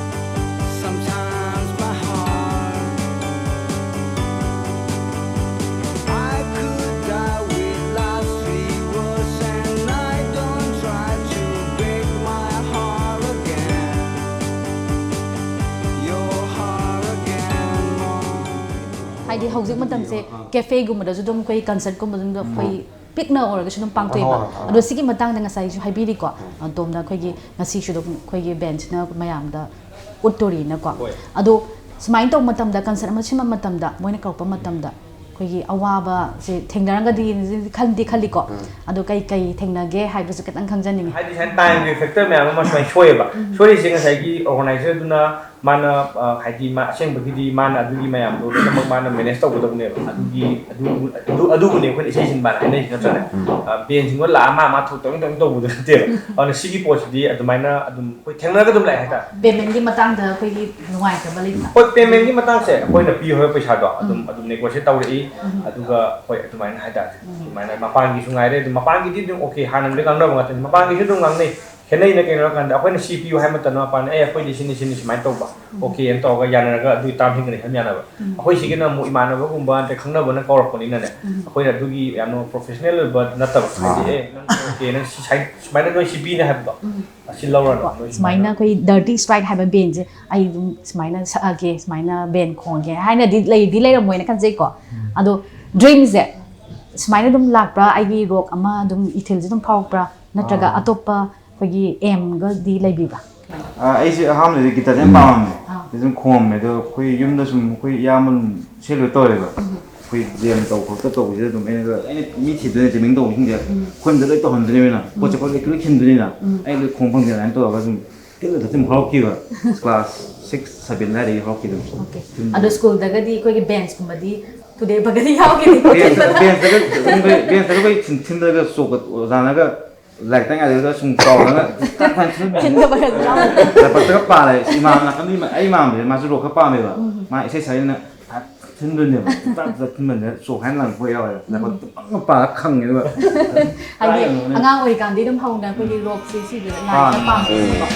Sometimes my heart, I could die with love's three words, and I don't try to break my heart again. Your heart again, mine. ꯍꯥꯏꯗꯤ ꯍꯧꯖꯤꯛ ꯃꯇꯝꯁꯦ ꯀꯦꯐꯦꯒꯨꯝꯕꯗꯁꯨ ꯑꯗꯨꯝ ꯑꯩꯈꯣꯏ ꯀꯟꯁꯔꯠꯀꯨꯝꯕꯁꯨ ꯑꯗꯨꯝ ꯑꯩꯈꯣꯏ ꯄꯤꯛꯅ ꯑꯣꯏꯔꯒꯁꯨ ꯑꯗꯨꯝ ꯄꯥꯡꯊꯣꯛꯑꯦꯕ꯫ ꯍꯣꯏ, ꯍꯣꯏ, ꯍꯣꯏ꯫ ꯑꯗꯣ ꯁꯤꯒꯤ ꯃꯇꯥꯡꯗ ꯉꯁꯥꯏꯁꯨ ꯍꯥꯏꯕꯤꯔꯤꯀꯣ, ꯑꯗꯣꯝꯅ ꯑꯩꯈꯣꯏꯒꯤ ꯉꯁꯤꯁꯨ ꯑꯗꯨꯝ ꯑꯩꯈꯣꯏꯒꯤ ꯕꯦꯟꯁꯤꯅ ꯃꯌꯥꯝꯗ ꯎꯠꯇꯣꯔꯤꯅꯀꯣ꯫ ꯍꯣꯏ꯫ ꯑꯗꯣ ꯁꯨꯃꯥꯏꯅ ꯇꯧꯕ ꯃꯇꯝꯗ, ꯀꯟꯁꯔꯠ ꯑꯃ ꯁꯤꯟꯕ ꯃꯇꯝꯗ, ꯃꯣꯏꯅ ꯀꯧꯔꯛꯄ ꯃꯇꯝꯗ, ꯑꯩꯈꯣꯏꯒꯤ ꯑꯋꯥꯕꯁꯦ ꯊꯦꯡꯅꯔꯝꯒꯗꯤ ꯈꯟꯗꯤ ꯈꯜꯂꯤꯀꯣ꯫ ꯑꯗꯣ ꯀꯩ ꯀꯩ ꯊꯦꯡꯅꯒꯦ ꯍꯥꯏꯕꯁꯨ ꯈꯤꯇꯪ ꯈꯪꯖꯅꯤꯡꯉꯤ꯫ ꯍꯥꯏꯗꯤ ꯁꯨꯃꯥꯏꯅ ꯇꯥꯏꯝꯒꯤ ꯐꯦꯛꯇꯔ ꯃꯌꯥꯝ ꯑꯃ ꯁꯨꯃꯥꯏꯅ ꯁꯣꯏꯑꯦꯕ꯫ ꯁꯣꯏꯔꯤꯁꯦ ꯉꯁꯥꯏꯒꯤ ꯑꯣꯔꯒꯅꯥꯏꯖꯔꯗꯨꯅ ꯃꯥꯅ, ꯑ, ꯍꯥꯏꯗꯤ ꯃꯥ ꯑꯁꯦꯡꯕꯒꯤꯗꯤ ꯃꯥꯅ ꯑꯗꯨꯒꯤ ꯃꯌꯥꯝꯗꯣ ꯂꯣꯏꯅꯃꯛ ꯃꯥꯅ ꯃꯦꯅꯦꯖ ꯇꯧꯒꯗꯕꯅꯦꯕ꯫ ꯑꯗꯨꯒꯤ ꯑꯗꯨ ꯑꯗꯨ ꯑꯗꯨꯕꯨꯅꯦ ꯑꯩꯈꯣꯏꯅ ꯏꯁꯩ ꯁꯤꯟꯕ ꯍꯥꯏꯅ ꯍꯥꯏꯅꯔꯤꯁꯤ ꯅꯠꯇ꯭ꯔꯅꯦ? ꯕꯦꯟꯁꯤꯡꯗꯣ ꯂꯥꯛꯑ ꯃꯥ ꯃꯥ ꯊꯣꯛ ꯇꯧꯅꯤꯡ ꯇꯧꯅꯤꯡ ꯇꯧꯕꯗꯣ ꯅꯠꯇꯦꯕ꯫ ꯑꯗꯨꯅ ꯁꯤꯒꯤ ꯄꯣꯠꯁꯤꯗꯤ ꯑꯗꯨꯃꯥꯏꯅ ꯑꯗꯨꯝ ꯑꯩꯈꯣꯏ ꯊꯦꯡꯅꯔꯒ ꯑꯗꯨꯝ ꯂꯥꯛꯑꯦ ꯍꯥꯏꯇꯥꯔꯦ꯫ ꯄꯦꯃꯦꯟꯒꯤ ꯃꯇꯥꯡꯗ ꯑꯩꯈꯣꯏꯒꯤ ꯅꯨꯡꯉꯥꯏꯇꯕ ꯂꯩꯕ? ꯍꯣꯏ, ꯄꯦꯃꯦꯟꯒꯤ ꯃꯇꯥꯡꯁꯦ ꯑꯩꯈꯣꯏꯅ ꯄꯤꯌꯨ ꯍꯥꯏꯕ ꯄꯩꯁꯥꯗꯣ ꯑꯗꯨꯝ ꯑꯗꯨꯝ ꯅꯦꯒꯣꯁꯤꯌꯦꯠ ꯇꯧꯔꯛꯏ꯫ ꯑꯗꯨꯒ ꯍꯣꯏ, ꯑꯗꯨꯃꯥꯏꯅ ꯍꯥꯏꯇꯥꯔꯦ꯫ ꯑꯗꯨꯃꯥꯏꯅ ꯃꯄꯥꯟꯒꯤꯁꯨ ꯉꯥꯏꯔꯦ, ꯑꯗꯨꯝ ꯃꯄꯥꯟꯒꯤꯗꯤ ꯑꯗꯨꯝ ꯑꯣꯀꯦ, ꯍꯥꯟꯅ ꯂꯣꯏ ꯉꯥꯡꯅꯕ ꯉꯥꯛꯇꯅꯤ꯫ ꯃꯄꯥꯟꯒꯤꯁꯨ ꯑꯗꯨꯝ ꯉꯥꯡꯅꯩ꯫ ꯈꯦꯠꯅꯩꯅ ꯀꯩꯅꯣ ꯍꯥꯏꯔꯀꯥꯟꯗ ꯑꯩꯈꯣꯏꯅ ꯁꯤ ꯄꯤꯌꯨ ꯍꯥꯏꯕ ꯃꯇꯝꯗ ꯃꯄꯥꯟꯗ "ꯑꯦ, ꯑꯩꯈꯣꯏꯗꯤ ꯁꯤꯅꯤ ꯁꯤꯅꯤ ꯁꯨꯃꯥꯏꯅ ꯇꯧꯕ", ꯑꯣꯀꯦ ꯑꯅ ꯇꯧꯔꯒ ꯌꯥꯅꯔꯒ ꯑꯗꯨꯒꯤ ꯇꯥꯝ ꯍꯤꯡꯒꯅꯤ ꯍꯥꯏꯕ ꯌꯥꯅꯕ꯫ ꯑꯩꯈꯣꯏ ꯁꯤꯒꯤꯅ ꯑꯃꯨꯛ ꯏꯃꯥꯟꯅꯕꯒꯨꯝꯕ ꯅꯠꯇ꯭ꯔꯒ ꯈꯪꯅꯕ ꯅꯠꯇ꯭ꯔꯒ ꯀꯧꯔꯛꯄꯅꯤꯅꯅꯦ, ꯑꯩꯈꯣꯏꯅ ꯑꯗꯨꯒꯤ ꯌꯥꯝꯅ ꯄ꯭ꯔꯣꯐꯦꯁꯅꯦꯜ ꯑꯣꯏꯕ ꯅꯠꯇꯕ꯫ ꯍꯥꯏꯗꯤ "ꯑꯦ, ꯅꯪ ꯑꯣꯀꯦ, ꯅꯪ ꯁꯤ ꯁꯥꯏꯟ ꯁꯨꯃꯥꯏꯅ ꯅꯣꯏ ꯁꯤ ꯄꯤꯅꯤ ꯍꯥꯏꯕꯗꯣ ꯑꯁꯤ ꯂꯧꯔꯅꯤ", ꯀꯣ, ꯅꯣꯏ ꯁꯨꯃꯥꯏꯅ ꯑꯩꯈꯣꯏ ꯗꯔꯇꯤ ꯁ꯭ꯇ꯭ꯔꯥꯏꯛ ꯍꯥꯏꯕ ꯕꯦꯟꯁꯦ ꯑꯩ ꯑꯗꯨꯝ ꯁꯨꯃꯥꯏꯅ ꯁꯛꯑꯒꯦ, ꯁꯨꯃꯥꯏꯅ ꯕꯦꯟ ꯈꯣꯡꯉꯒꯦ ꯍꯥꯏꯅꯗꯤ ꯂꯩꯗꯤ ꯂꯩꯔꯝꯃꯣꯏꯅ ꯈꯟꯖꯩꯀꯣ꯫ ꯑꯗꯣ ꯗ꯭ꯔꯤꯝꯁꯦ ꯁꯨꯃꯥꯏꯅ ꯑꯗꯨꯝ ꯂꯥꯛꯄ꯭ꯔꯥ? ꯑꯩꯒꯤ ꯔꯣꯛ ꯑꯃ ꯑꯗꯨꯝ ꯏꯊꯤꯜꯁꯦ ꯑꯗꯨꯝ ꯐꯥꯎꯔꯛꯄ꯭ꯔꯥ? ꯅꯠꯇ꯭ꯔꯒ ꯑꯇꯣꯞꯄ ꯑꯩꯈꯣꯏꯒꯤ ꯑꯦꯝꯒꯗꯤ ꯂꯩꯕꯤꯕ꯭ꯔꯥ? ꯑꯥ, ꯑꯩꯁꯦ ꯑꯍꯥꯟꯕꯗꯗꯤ ꯒꯤꯇꯔꯁꯦ ꯌꯥꯝ ꯄꯥꯝꯃꯝꯃꯦ꯫ ꯑꯗꯨꯝ ꯈꯣꯡꯉꯝꯃꯦ꯫ ꯑꯗꯣ ꯑꯩꯈꯣꯏ ꯌꯨꯝꯗ ꯁꯨꯝ ꯑꯩꯈꯣꯏ ꯏꯌꯥꯝꯕ ꯁꯦ ꯂꯣꯏ ꯇꯧꯋꯦꯕ꯫ ꯑꯩꯈꯣꯏ ꯖꯦꯝ ꯇꯧ ꯈꯣꯠꯇ ꯇꯧꯕꯁꯤꯗ ꯑꯗꯨꯝ ꯑꯩꯅꯒ ꯑꯩꯅ ꯃꯤ ꯊꯤꯗꯣꯏꯅꯦ ꯇ꯭ꯔꯦꯅꯤꯡ ꯇꯧꯕꯁꯤꯡꯁꯦ ꯑꯩꯈꯣꯏ ꯌꯨꯝꯗ ꯂꯣꯏ ꯇꯧꯍꯟꯗꯣꯏꯅꯦꯕ꯫ ꯄꯣꯠ ꯆꯩ ꯈꯣꯠ ꯂꯣꯏ ꯈꯤꯟꯗꯣꯏꯅꯤꯅ꯫ ꯑꯩ ꯂꯣꯏ ꯈꯣꯡ ꯐꯪꯗꯦ ꯑꯗꯨꯃꯥꯏꯅ ꯇꯧꯔꯒ ꯁꯨꯝ ꯊꯤꯜꯂ ꯊꯤꯜ ꯍꯧꯔꯛꯈꯤꯕ꯫ ꯀ꯭ꯂꯥꯁ ꯁꯤꯛꯁ ꯁꯚꯦꯟ ꯑꯗꯨꯋꯥꯏꯗꯒꯤ ꯍꯧꯔꯛꯈꯤꯕ꯫ ꯑꯣꯀꯦ꯫ ꯑꯗꯣ ꯁ꯭ꯀꯨꯜꯗꯒꯗꯤ ꯑꯩꯈꯣꯏꯒꯤ ꯕꯦꯟꯁꯀꯨꯝꯕꯗꯤ ꯊꯨꯗꯦꯛꯄꯒꯗꯤ ꯌꯥꯎꯈꯤꯗꯦꯀꯣ? ꯕꯦꯟꯁꯇꯒ ꯕꯦꯟꯁꯇꯒ ꯑꯩꯈꯣꯏ ꯕꯦꯟꯁꯇꯒ ꯑꯩꯈꯣꯏ ꯊꯤꯟ- ꯊꯤꯟꯗꯒ ꯆꯣꯛꯀ ꯑꯣꯖꯥꯅꯒ ꯂꯥꯏꯔꯤꯛꯇ ꯉꯥꯏꯗꯒ ꯁꯨꯝ ꯀꯥꯎꯔꯒ ꯇꯛ ꯇꯛ ꯊꯤꯟꯕ ꯊꯤꯟꯗꯕꯒꯗꯤ ꯌꯥꯎꯈꯤꯗꯦ꯫ ꯂꯥꯏꯕꯛꯇꯒ ꯄꯥꯜꯂꯦ꯫ ꯏꯃꯥ ꯅꯥꯀꯟꯗꯤ ꯑꯩ ꯃꯥꯟꯕꯁꯦ ꯃꯥꯁꯨ ꯔꯣꯛ ꯈꯔ ꯄꯥꯝꯃꯦꯕ꯫ ꯃꯥ ꯏꯁꯩ ꯁꯛꯏꯅ ꯊꯤꯟꯗꯣꯏꯅꯦꯕ꯫ ꯇꯛ ꯇꯛ ꯊꯤꯟꯕꯅꯦ ꯆꯣꯛ ꯍꯥꯏꯅ ꯂꯪꯊꯣꯛ ꯌꯥꯎꯋꯦ꯫ ꯂꯥꯏꯕꯛꯇ ꯄꯪꯉ ꯄꯥꯜꯂ ꯈꯪꯉꯦ ꯑꯗꯨꯒ꯫ ꯍꯥꯏꯗꯤ ꯀꯥꯏꯗꯅꯣꯅꯦ? ꯑꯉꯥꯡ ꯑꯣꯏꯔꯤꯀꯥꯟꯗꯤ ꯑꯗꯨꯝ ꯍꯧꯅ ꯑꯩꯈꯣꯏꯒꯤ ꯔꯣꯛꯁꯦ ꯁꯤꯁꯦ ꯂꯥꯏꯟꯗ ꯑꯥ꯫ ꯄꯥꯝꯃꯦꯕꯀꯣ꯫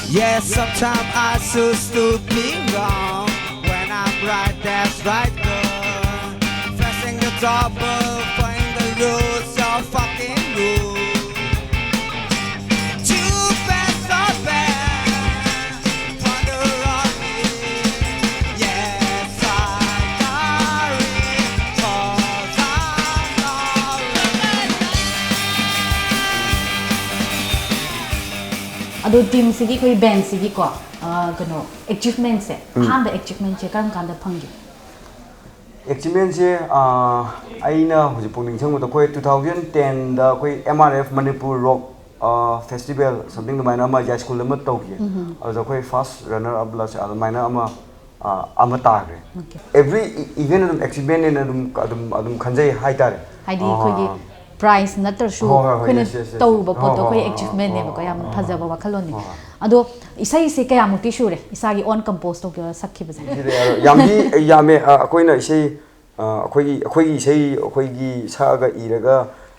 Yes, sometimes I choose to be wrong when I'm right, that's right, girl. Facing the trouble, find the roots of fucking rules. Too bad, so bad. Wonder on me. Yes, I'm sorry, 'cause I ꯑꯗꯣ ꯇꯤꯝꯁꯤꯒꯤ, ꯑꯩꯈꯣꯏ ꯕꯦꯟꯁꯤꯒꯤꯀꯣ, ꯑ, ꯀꯩꯅꯣ, ꯑꯦꯆꯤꯞꯃꯦꯟꯁꯦ, ꯎꯝ꯫ ꯑꯍꯥꯟꯕ ꯑꯦꯆꯤꯞꯃꯦꯟꯁꯦ ꯀꯔꯝ ꯀꯥꯟꯗ ꯐꯪꯒꯦ? ꯑꯦꯆꯤꯞꯃꯦꯟꯁꯦ, ꯑ, ꯑꯩꯅ ꯍꯧꯖꯤꯛꯐꯥꯎ ꯅꯤꯡꯁꯤꯡꯕꯗ ꯑꯩꯈꯣꯏ two thousand ten ꯗ ꯑꯩꯈꯣꯏ M R F Manipur Rock, ꯑ, Festival something ꯑꯗꯨꯃꯥꯏꯅ ꯑꯃ ꯌꯥꯏ ꯁ꯭ꯀꯨꯜ ꯑꯃ ꯇꯧꯈꯤ꯫ ꯑꯗꯨꯗ ꯑꯩꯈꯣꯏ first runner up ꯂ ꯑꯗꯨꯃꯥꯏꯅ ꯑꯃ, ꯑ, ꯑꯃ ꯇꯥꯈ꯭ꯔꯦ꯫ Okay. Every event ꯑꯗꯨꯝ ꯑꯦꯆꯤꯞꯃꯦꯟꯅꯦꯅ ꯑꯗꯨꯝ ꯑꯗꯨꯝ ꯑꯗꯨꯝ ꯈꯟꯖꯩ ꯍꯥꯏꯇꯥꯔꯦ꯫ ꯍꯥꯏꯗꯤ ꯑ, ꯑꯩꯈꯣꯏꯒꯤ ꯄ꯭ꯔꯥꯏꯖ ꯅꯠꯇ꯭ꯔꯁꯨ ꯍꯣꯏ, ꯍꯣꯏ, ꯍꯣꯏ, ꯑꯩꯈꯣꯏꯅ yes, yes, yes. ꯇꯧꯔꯨꯕ ꯍꯣꯏ, ꯄꯣꯠꯇꯣ ꯍꯣꯏ, ꯑꯩꯈꯣꯏ ꯍꯣꯏ, ꯑꯦꯆꯤꯞꯃꯦꯟꯅꯦꯕꯀꯣ, ꯍꯣꯏ, ꯌꯥꯝ ꯍꯣꯏ, ꯐꯖꯕ ꯋꯥꯈꯜꯂꯣꯟꯅꯤ꯫ ꯍꯣꯏ, ꯍꯣꯏ꯫ ꯑꯗꯣ ꯏꯁꯩꯁꯦ ꯀꯌꯥꯃꯨꯛꯇꯤ ꯁꯨꯔꯦ ꯏꯁꯥꯒꯤ own compose ꯇꯧꯖꯔꯒ ꯁꯛꯈꯤꯕꯁꯦ? ꯁꯤꯗ ꯌꯥꯔꯣꯏ꯫ ꯌꯥꯝꯗꯤ ꯌꯥꯝꯃꯦ꯫ ꯑ, ꯑꯩꯈꯣꯏꯅ ꯏꯁꯩ, ꯑ, ꯑꯩꯈꯣꯏꯒꯤ ꯑꯩꯈꯣꯏꯒꯤ ꯏꯁꯩ ꯑꯩꯈꯣꯏꯒꯤ ꯁꯛꯑꯒ ꯏꯔꯒ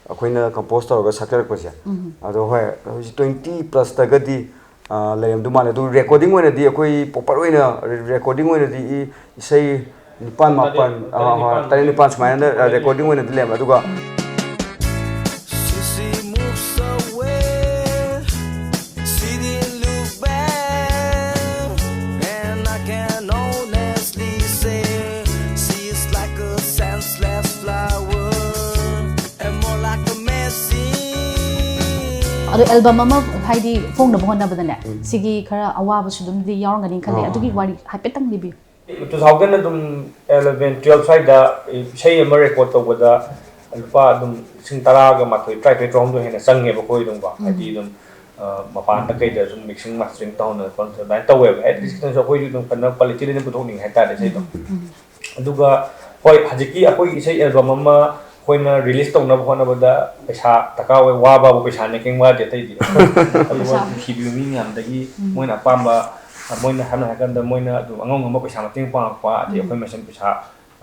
ꯑꯩꯈꯣꯏꯅ compose ꯇꯧꯔꯒ ꯁꯛꯆꯔꯛꯄꯁꯦ꯫ ꯑꯗꯣ ꯍꯣꯏ, ꯍꯧꯖꯤꯛ twenty plus ꯇꯒꯗꯤ, ꯑ, ꯂꯩꯔꯝꯗꯧ ꯃꯥꯜꯂꯦ꯫ ꯑꯗꯨ recording ꯑꯣꯏꯅꯗꯤ ꯑꯩꯈꯣꯏ proper ꯑꯣꯏꯅ, recording ꯑꯣꯏꯅꯗꯤ ꯏ-, ꯏꯁꯩ ꯅꯤꯄꯥꯟ, ꯃꯥꯄꯟ, ꯑ, ꯍꯣꯏ, ꯇꯔꯦꯠ, ꯅꯤꯄꯥꯟ ꯁꯨꯃꯥꯏꯅ, ꯑ, recording ꯑꯣꯏꯅꯗꯤ ꯂꯩꯔꯝꯃꯦ꯫ ꯑꯗꯨꯒ She moves away, she didn't look back, and I can honestly say she's like a senseless flower, and more like a missing. ꯑꯗꯣ ꯑꯦꯜꯕꯝ ꯑꯃ ꯍꯥꯏꯗꯤ ꯐꯣꯡꯅꯕ ꯍꯣꯠꯅꯕꯗꯅꯦ, ꯁꯤꯒꯤ ꯈꯔ ꯑꯋꯥꯕꯁꯨ ꯑꯗꯨꯝꯗꯤ ꯌꯥꯎꯔꯝꯒꯅꯤ ꯈꯜꯂꯦ꯫ ꯑꯗꯨꯒꯤ ꯋꯥꯔꯤ ꯍꯥꯏꯐꯦꯠꯇꯪ ꯂꯤꯕꯤꯌꯨ꯫ Two thousand ꯑꯗꯨꯝ eleven, twelve ꯁ꯭ꯋꯥꯏꯗ ꯏꯁꯩ ꯑꯃ record ꯇꯧꯕꯗ ꯂꯨꯄꯥ ꯑꯗꯨꯝ ꯂꯤꯁꯤꯡ ꯇꯔꯥꯒ ꯃꯥꯊꯣꯏ, ꯇꯔꯥꯅꯤꯊꯣꯏ, ꯇꯔꯥꯍꯨꯝꯗꯣꯏ ꯍꯦꯟꯅ ꯆꯪꯉꯦꯕ ꯑꯩꯈꯣꯏ ꯑꯗꯨꯝꯀꯣ꯫ ꯍꯥꯏꯗꯤ ꯑꯗꯨꯝ, ꯑ, ꯃꯄꯥꯟꯗ ꯀꯩꯗ ꯁꯨꯝ mixing mastering ꯇꯧꯍꯟꯗꯅ ꯈꯣꯠꯇꯅ ꯑꯗꯨꯃꯥꯏꯅ ꯇꯧꯋꯦꯕ꯫ At least ꯈꯤꯇꯪꯁꯨ ꯑꯩꯈꯣꯏꯁꯨ ꯑꯗꯨꯝ ꯐꯖꯅ quality ꯂꯩꯅ ꯄꯨꯊꯣꯛꯅꯤꯡꯉꯦ ꯍꯥꯏꯇꯥꯔꯦ ꯏꯁꯩꯗꯣ꯫ ꯑꯗꯨꯒ ꯍꯣꯏ, ꯍꯧꯖꯤꯛꯀꯤ ꯑꯩꯈꯣꯏꯒꯤ ꯏꯁꯩ ꯑꯦꯜꯕꯝ ꯑꯃ ꯑꯩꯈꯣꯏꯅ release ꯇꯧꯅꯕ ꯍꯣꯠꯅꯕꯗ ꯄꯩꯁꯥ ꯗꯔꯀꯥꯔ ꯑꯣꯏ, ꯋꯥꯕꯕꯨ ꯄꯩꯁꯥꯅꯦ, ꯀꯩꯝ ꯋꯥꯗꯦ ꯑꯇꯩꯗꯤ꯫ ꯑꯗꯨꯒ ꯅꯨꯡꯁꯤꯕꯤꯕ ꯃꯤ ꯃꯌꯥꯝꯗꯒꯤ ꯃꯣꯏꯅ ꯑꯄꯥꯝꯕ, ꯃꯣꯏꯅ ꯁꯝꯅ ꯍꯥꯏꯔꯀꯥꯟꯗ ꯃꯣꯏꯅ ꯑꯗꯨꯝ ꯑꯉꯝ ꯉꯝꯕ ꯄꯩꯁꯥ ꯃꯇꯦꯡ ꯄꯥꯡꯉꯛꯄ, ꯑꯗꯩ ꯑꯩꯈꯣꯏ ꯃꯁꯦꯟ ꯄꯩꯁꯥ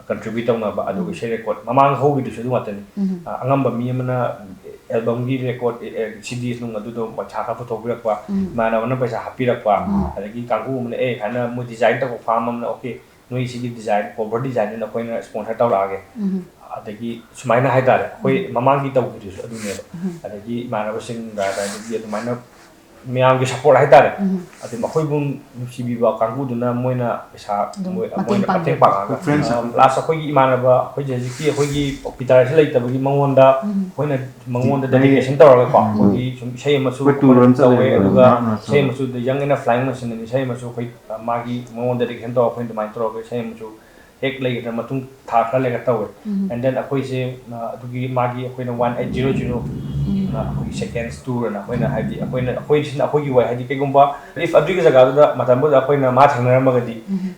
contribute ꯇꯧꯅꯕ, ꯑꯗꯨꯒ ꯏꯁꯩ record ꯃꯃꯥꯡ ꯍꯧꯈꯤꯗꯨꯁꯨ ꯑꯗꯨ ꯉꯥꯛꯇꯅꯤ꯫ ꯑ, ꯑꯉꯝꯕ ꯃꯤ ꯑꯃꯅ ꯑꯦꯜꯕꯝꯒꯤ record, ꯑꯦ, ꯑꯦ, C Ds ꯅꯨꯡ ꯑꯗꯨꯗꯣ ꯄꯩꯁꯥ ꯈꯔ ꯄꯨꯊꯣꯛꯄꯤꯔꯛꯄ, ꯏꯃꯥꯟꯅꯕꯅ ꯄꯩꯁꯥ ꯍꯥꯞꯄꯤꯔꯛꯄ, ꯑꯗꯒꯤ ꯀꯥꯡꯕꯨ ꯑꯃꯅ ꯑꯦ ꯍꯥꯏꯅ ꯃꯣꯏ design ꯇꯧꯕ ꯐꯥꯝ ꯑꯃꯅ okay ꯅꯣꯏ ꯁꯤꯒꯤ design, cover design ꯅ ꯑꯩꯈꯣꯏꯅ sponsor ꯇꯧꯔꯛꯑꯒꯦ꯫ ꯑꯗꯒꯤ ꯁꯨꯃꯥꯏꯅ ꯍꯥꯏꯇꯥꯔꯦ, ꯑꯩꯈꯣꯏ ꯃꯃꯥꯡꯒꯤ ꯇꯧꯈꯤꯗꯨꯁꯨ ꯑꯗꯨꯅꯦꯕ꯫ ꯑꯗꯒꯤ ꯏꯃꯥꯟꯅꯕꯁꯤꯡꯒ ꯑꯗꯒꯤ ꯑꯗꯨꯃꯥꯏꯅ ꯃꯌꯥꯝꯒꯤ ꯁꯞꯄꯣꯔꯠ ꯍꯥꯏꯇꯥꯔꯦ꯫ ꯑꯗꯨꯝ ꯑꯩꯈꯣꯏꯕꯨ ꯅꯨꯡꯁꯤꯕꯤꯕ ꯀꯥꯡꯕꯨꯗꯨꯅ ꯃꯣꯏꯅ ꯄꯩꯁꯥ ꯑꯗꯨꯝ ꯃꯣꯏ- ꯃꯇꯦꯡ ꯃꯣꯏꯅ ꯄꯥꯡꯕꯤ꯫ ꯃꯇꯦꯡ ꯄꯥꯡꯉꯒ, Friends. ꯑ, ꯂꯥꯁ ꯑꯩꯈꯣꯏꯒꯤ ꯏꯃꯥꯟꯅꯕ ꯑꯩꯈꯣꯏꯁꯦ ꯍꯧꯖꯤꯛꯀꯤ ꯑꯩꯈꯣꯏꯒꯤ ꯒꯤꯇꯥꯔꯁꯤ ꯂꯩꯇꯕꯒꯤ ꯃꯉꯣꯟꯗ ꯑꯩꯈꯣꯏꯅ ꯃꯉꯣꯟꯗ ꯗꯦꯗꯤꯀꯦꯁꯟ ꯇꯧꯔꯒꯀꯣ, ꯑꯩꯈꯣꯏꯒꯤ ꯁꯨꯝ ꯏꯁꯩ ꯑꯃꯁꯨ ꯑꯩꯈꯣꯏ ꯇꯨꯔ ꯑꯃ ꯆꯠꯂꯦ, ꯇꯧꯋꯦ, ꯑꯗꯨꯒ ꯃꯔꯛ ꯃꯔꯛ ꯏꯁꯩ ꯑꯃꯁꯨ ꯗ ꯌꯪ ꯑꯦꯟ ꯐ꯭ꯂꯥꯏꯡ ꯃꯁꯤꯟ ꯑꯅ ꯏꯁꯩ ꯑꯃꯁꯨ ꯑꯩꯈꯣꯏ, ꯑ, ꯃꯥꯒꯤ ꯃꯉꯣꯟꯗ ꯗꯦꯗꯤꯀꯦꯁꯟ ꯇꯧꯔꯒ ꯑꯩꯈꯣꯏꯅ ꯑꯗꯨꯃꯥꯏꯅ ꯇꯧꯔꯒ ꯏꯁꯩ ꯑꯃꯁꯨ ꯍꯦꯛ ꯂꯩꯒꯗ꯭ꯔꯥ ꯃꯇꯨꯡ ꯊꯥ ꯈꯔ ꯂꯩꯔꯒ ꯇꯧꯋꯦ꯫ And then ꯑꯩꯈꯣꯏꯁꯦ, ꯑ, ꯑꯗꯨꯒꯤ ꯃꯥꯒꯤ ꯑꯩꯈꯣꯏꯅ ꯋꯥꯟ ꯑꯩꯠ ꯖꯤꯔꯣ ꯖꯤꯔꯣ ꯑꯩꯈꯣꯏꯒꯤ ꯁꯦꯀꯦꯟꯁ ꯇꯨꯔ ꯑꯅ ꯑꯩꯈꯣꯏꯅ ꯍꯥꯏꯗꯤ ꯑꯩꯈꯣꯏꯅ ꯑꯩꯈꯣꯏꯁꯤꯅ ꯑꯩꯈꯣꯏꯒꯤ ꯋꯥꯏ ꯍꯥꯏꯗꯤ ꯀꯩꯒꯨꯝꯕ if ꯑꯗꯨꯒꯤ ꯖꯒꯥꯗꯨꯗ ꯃꯇꯝꯗꯨꯗ ꯑꯩꯈꯣꯏꯅ ꯃꯥ ꯊꯦꯡꯅꯔꯝꯃꯒꯗꯤ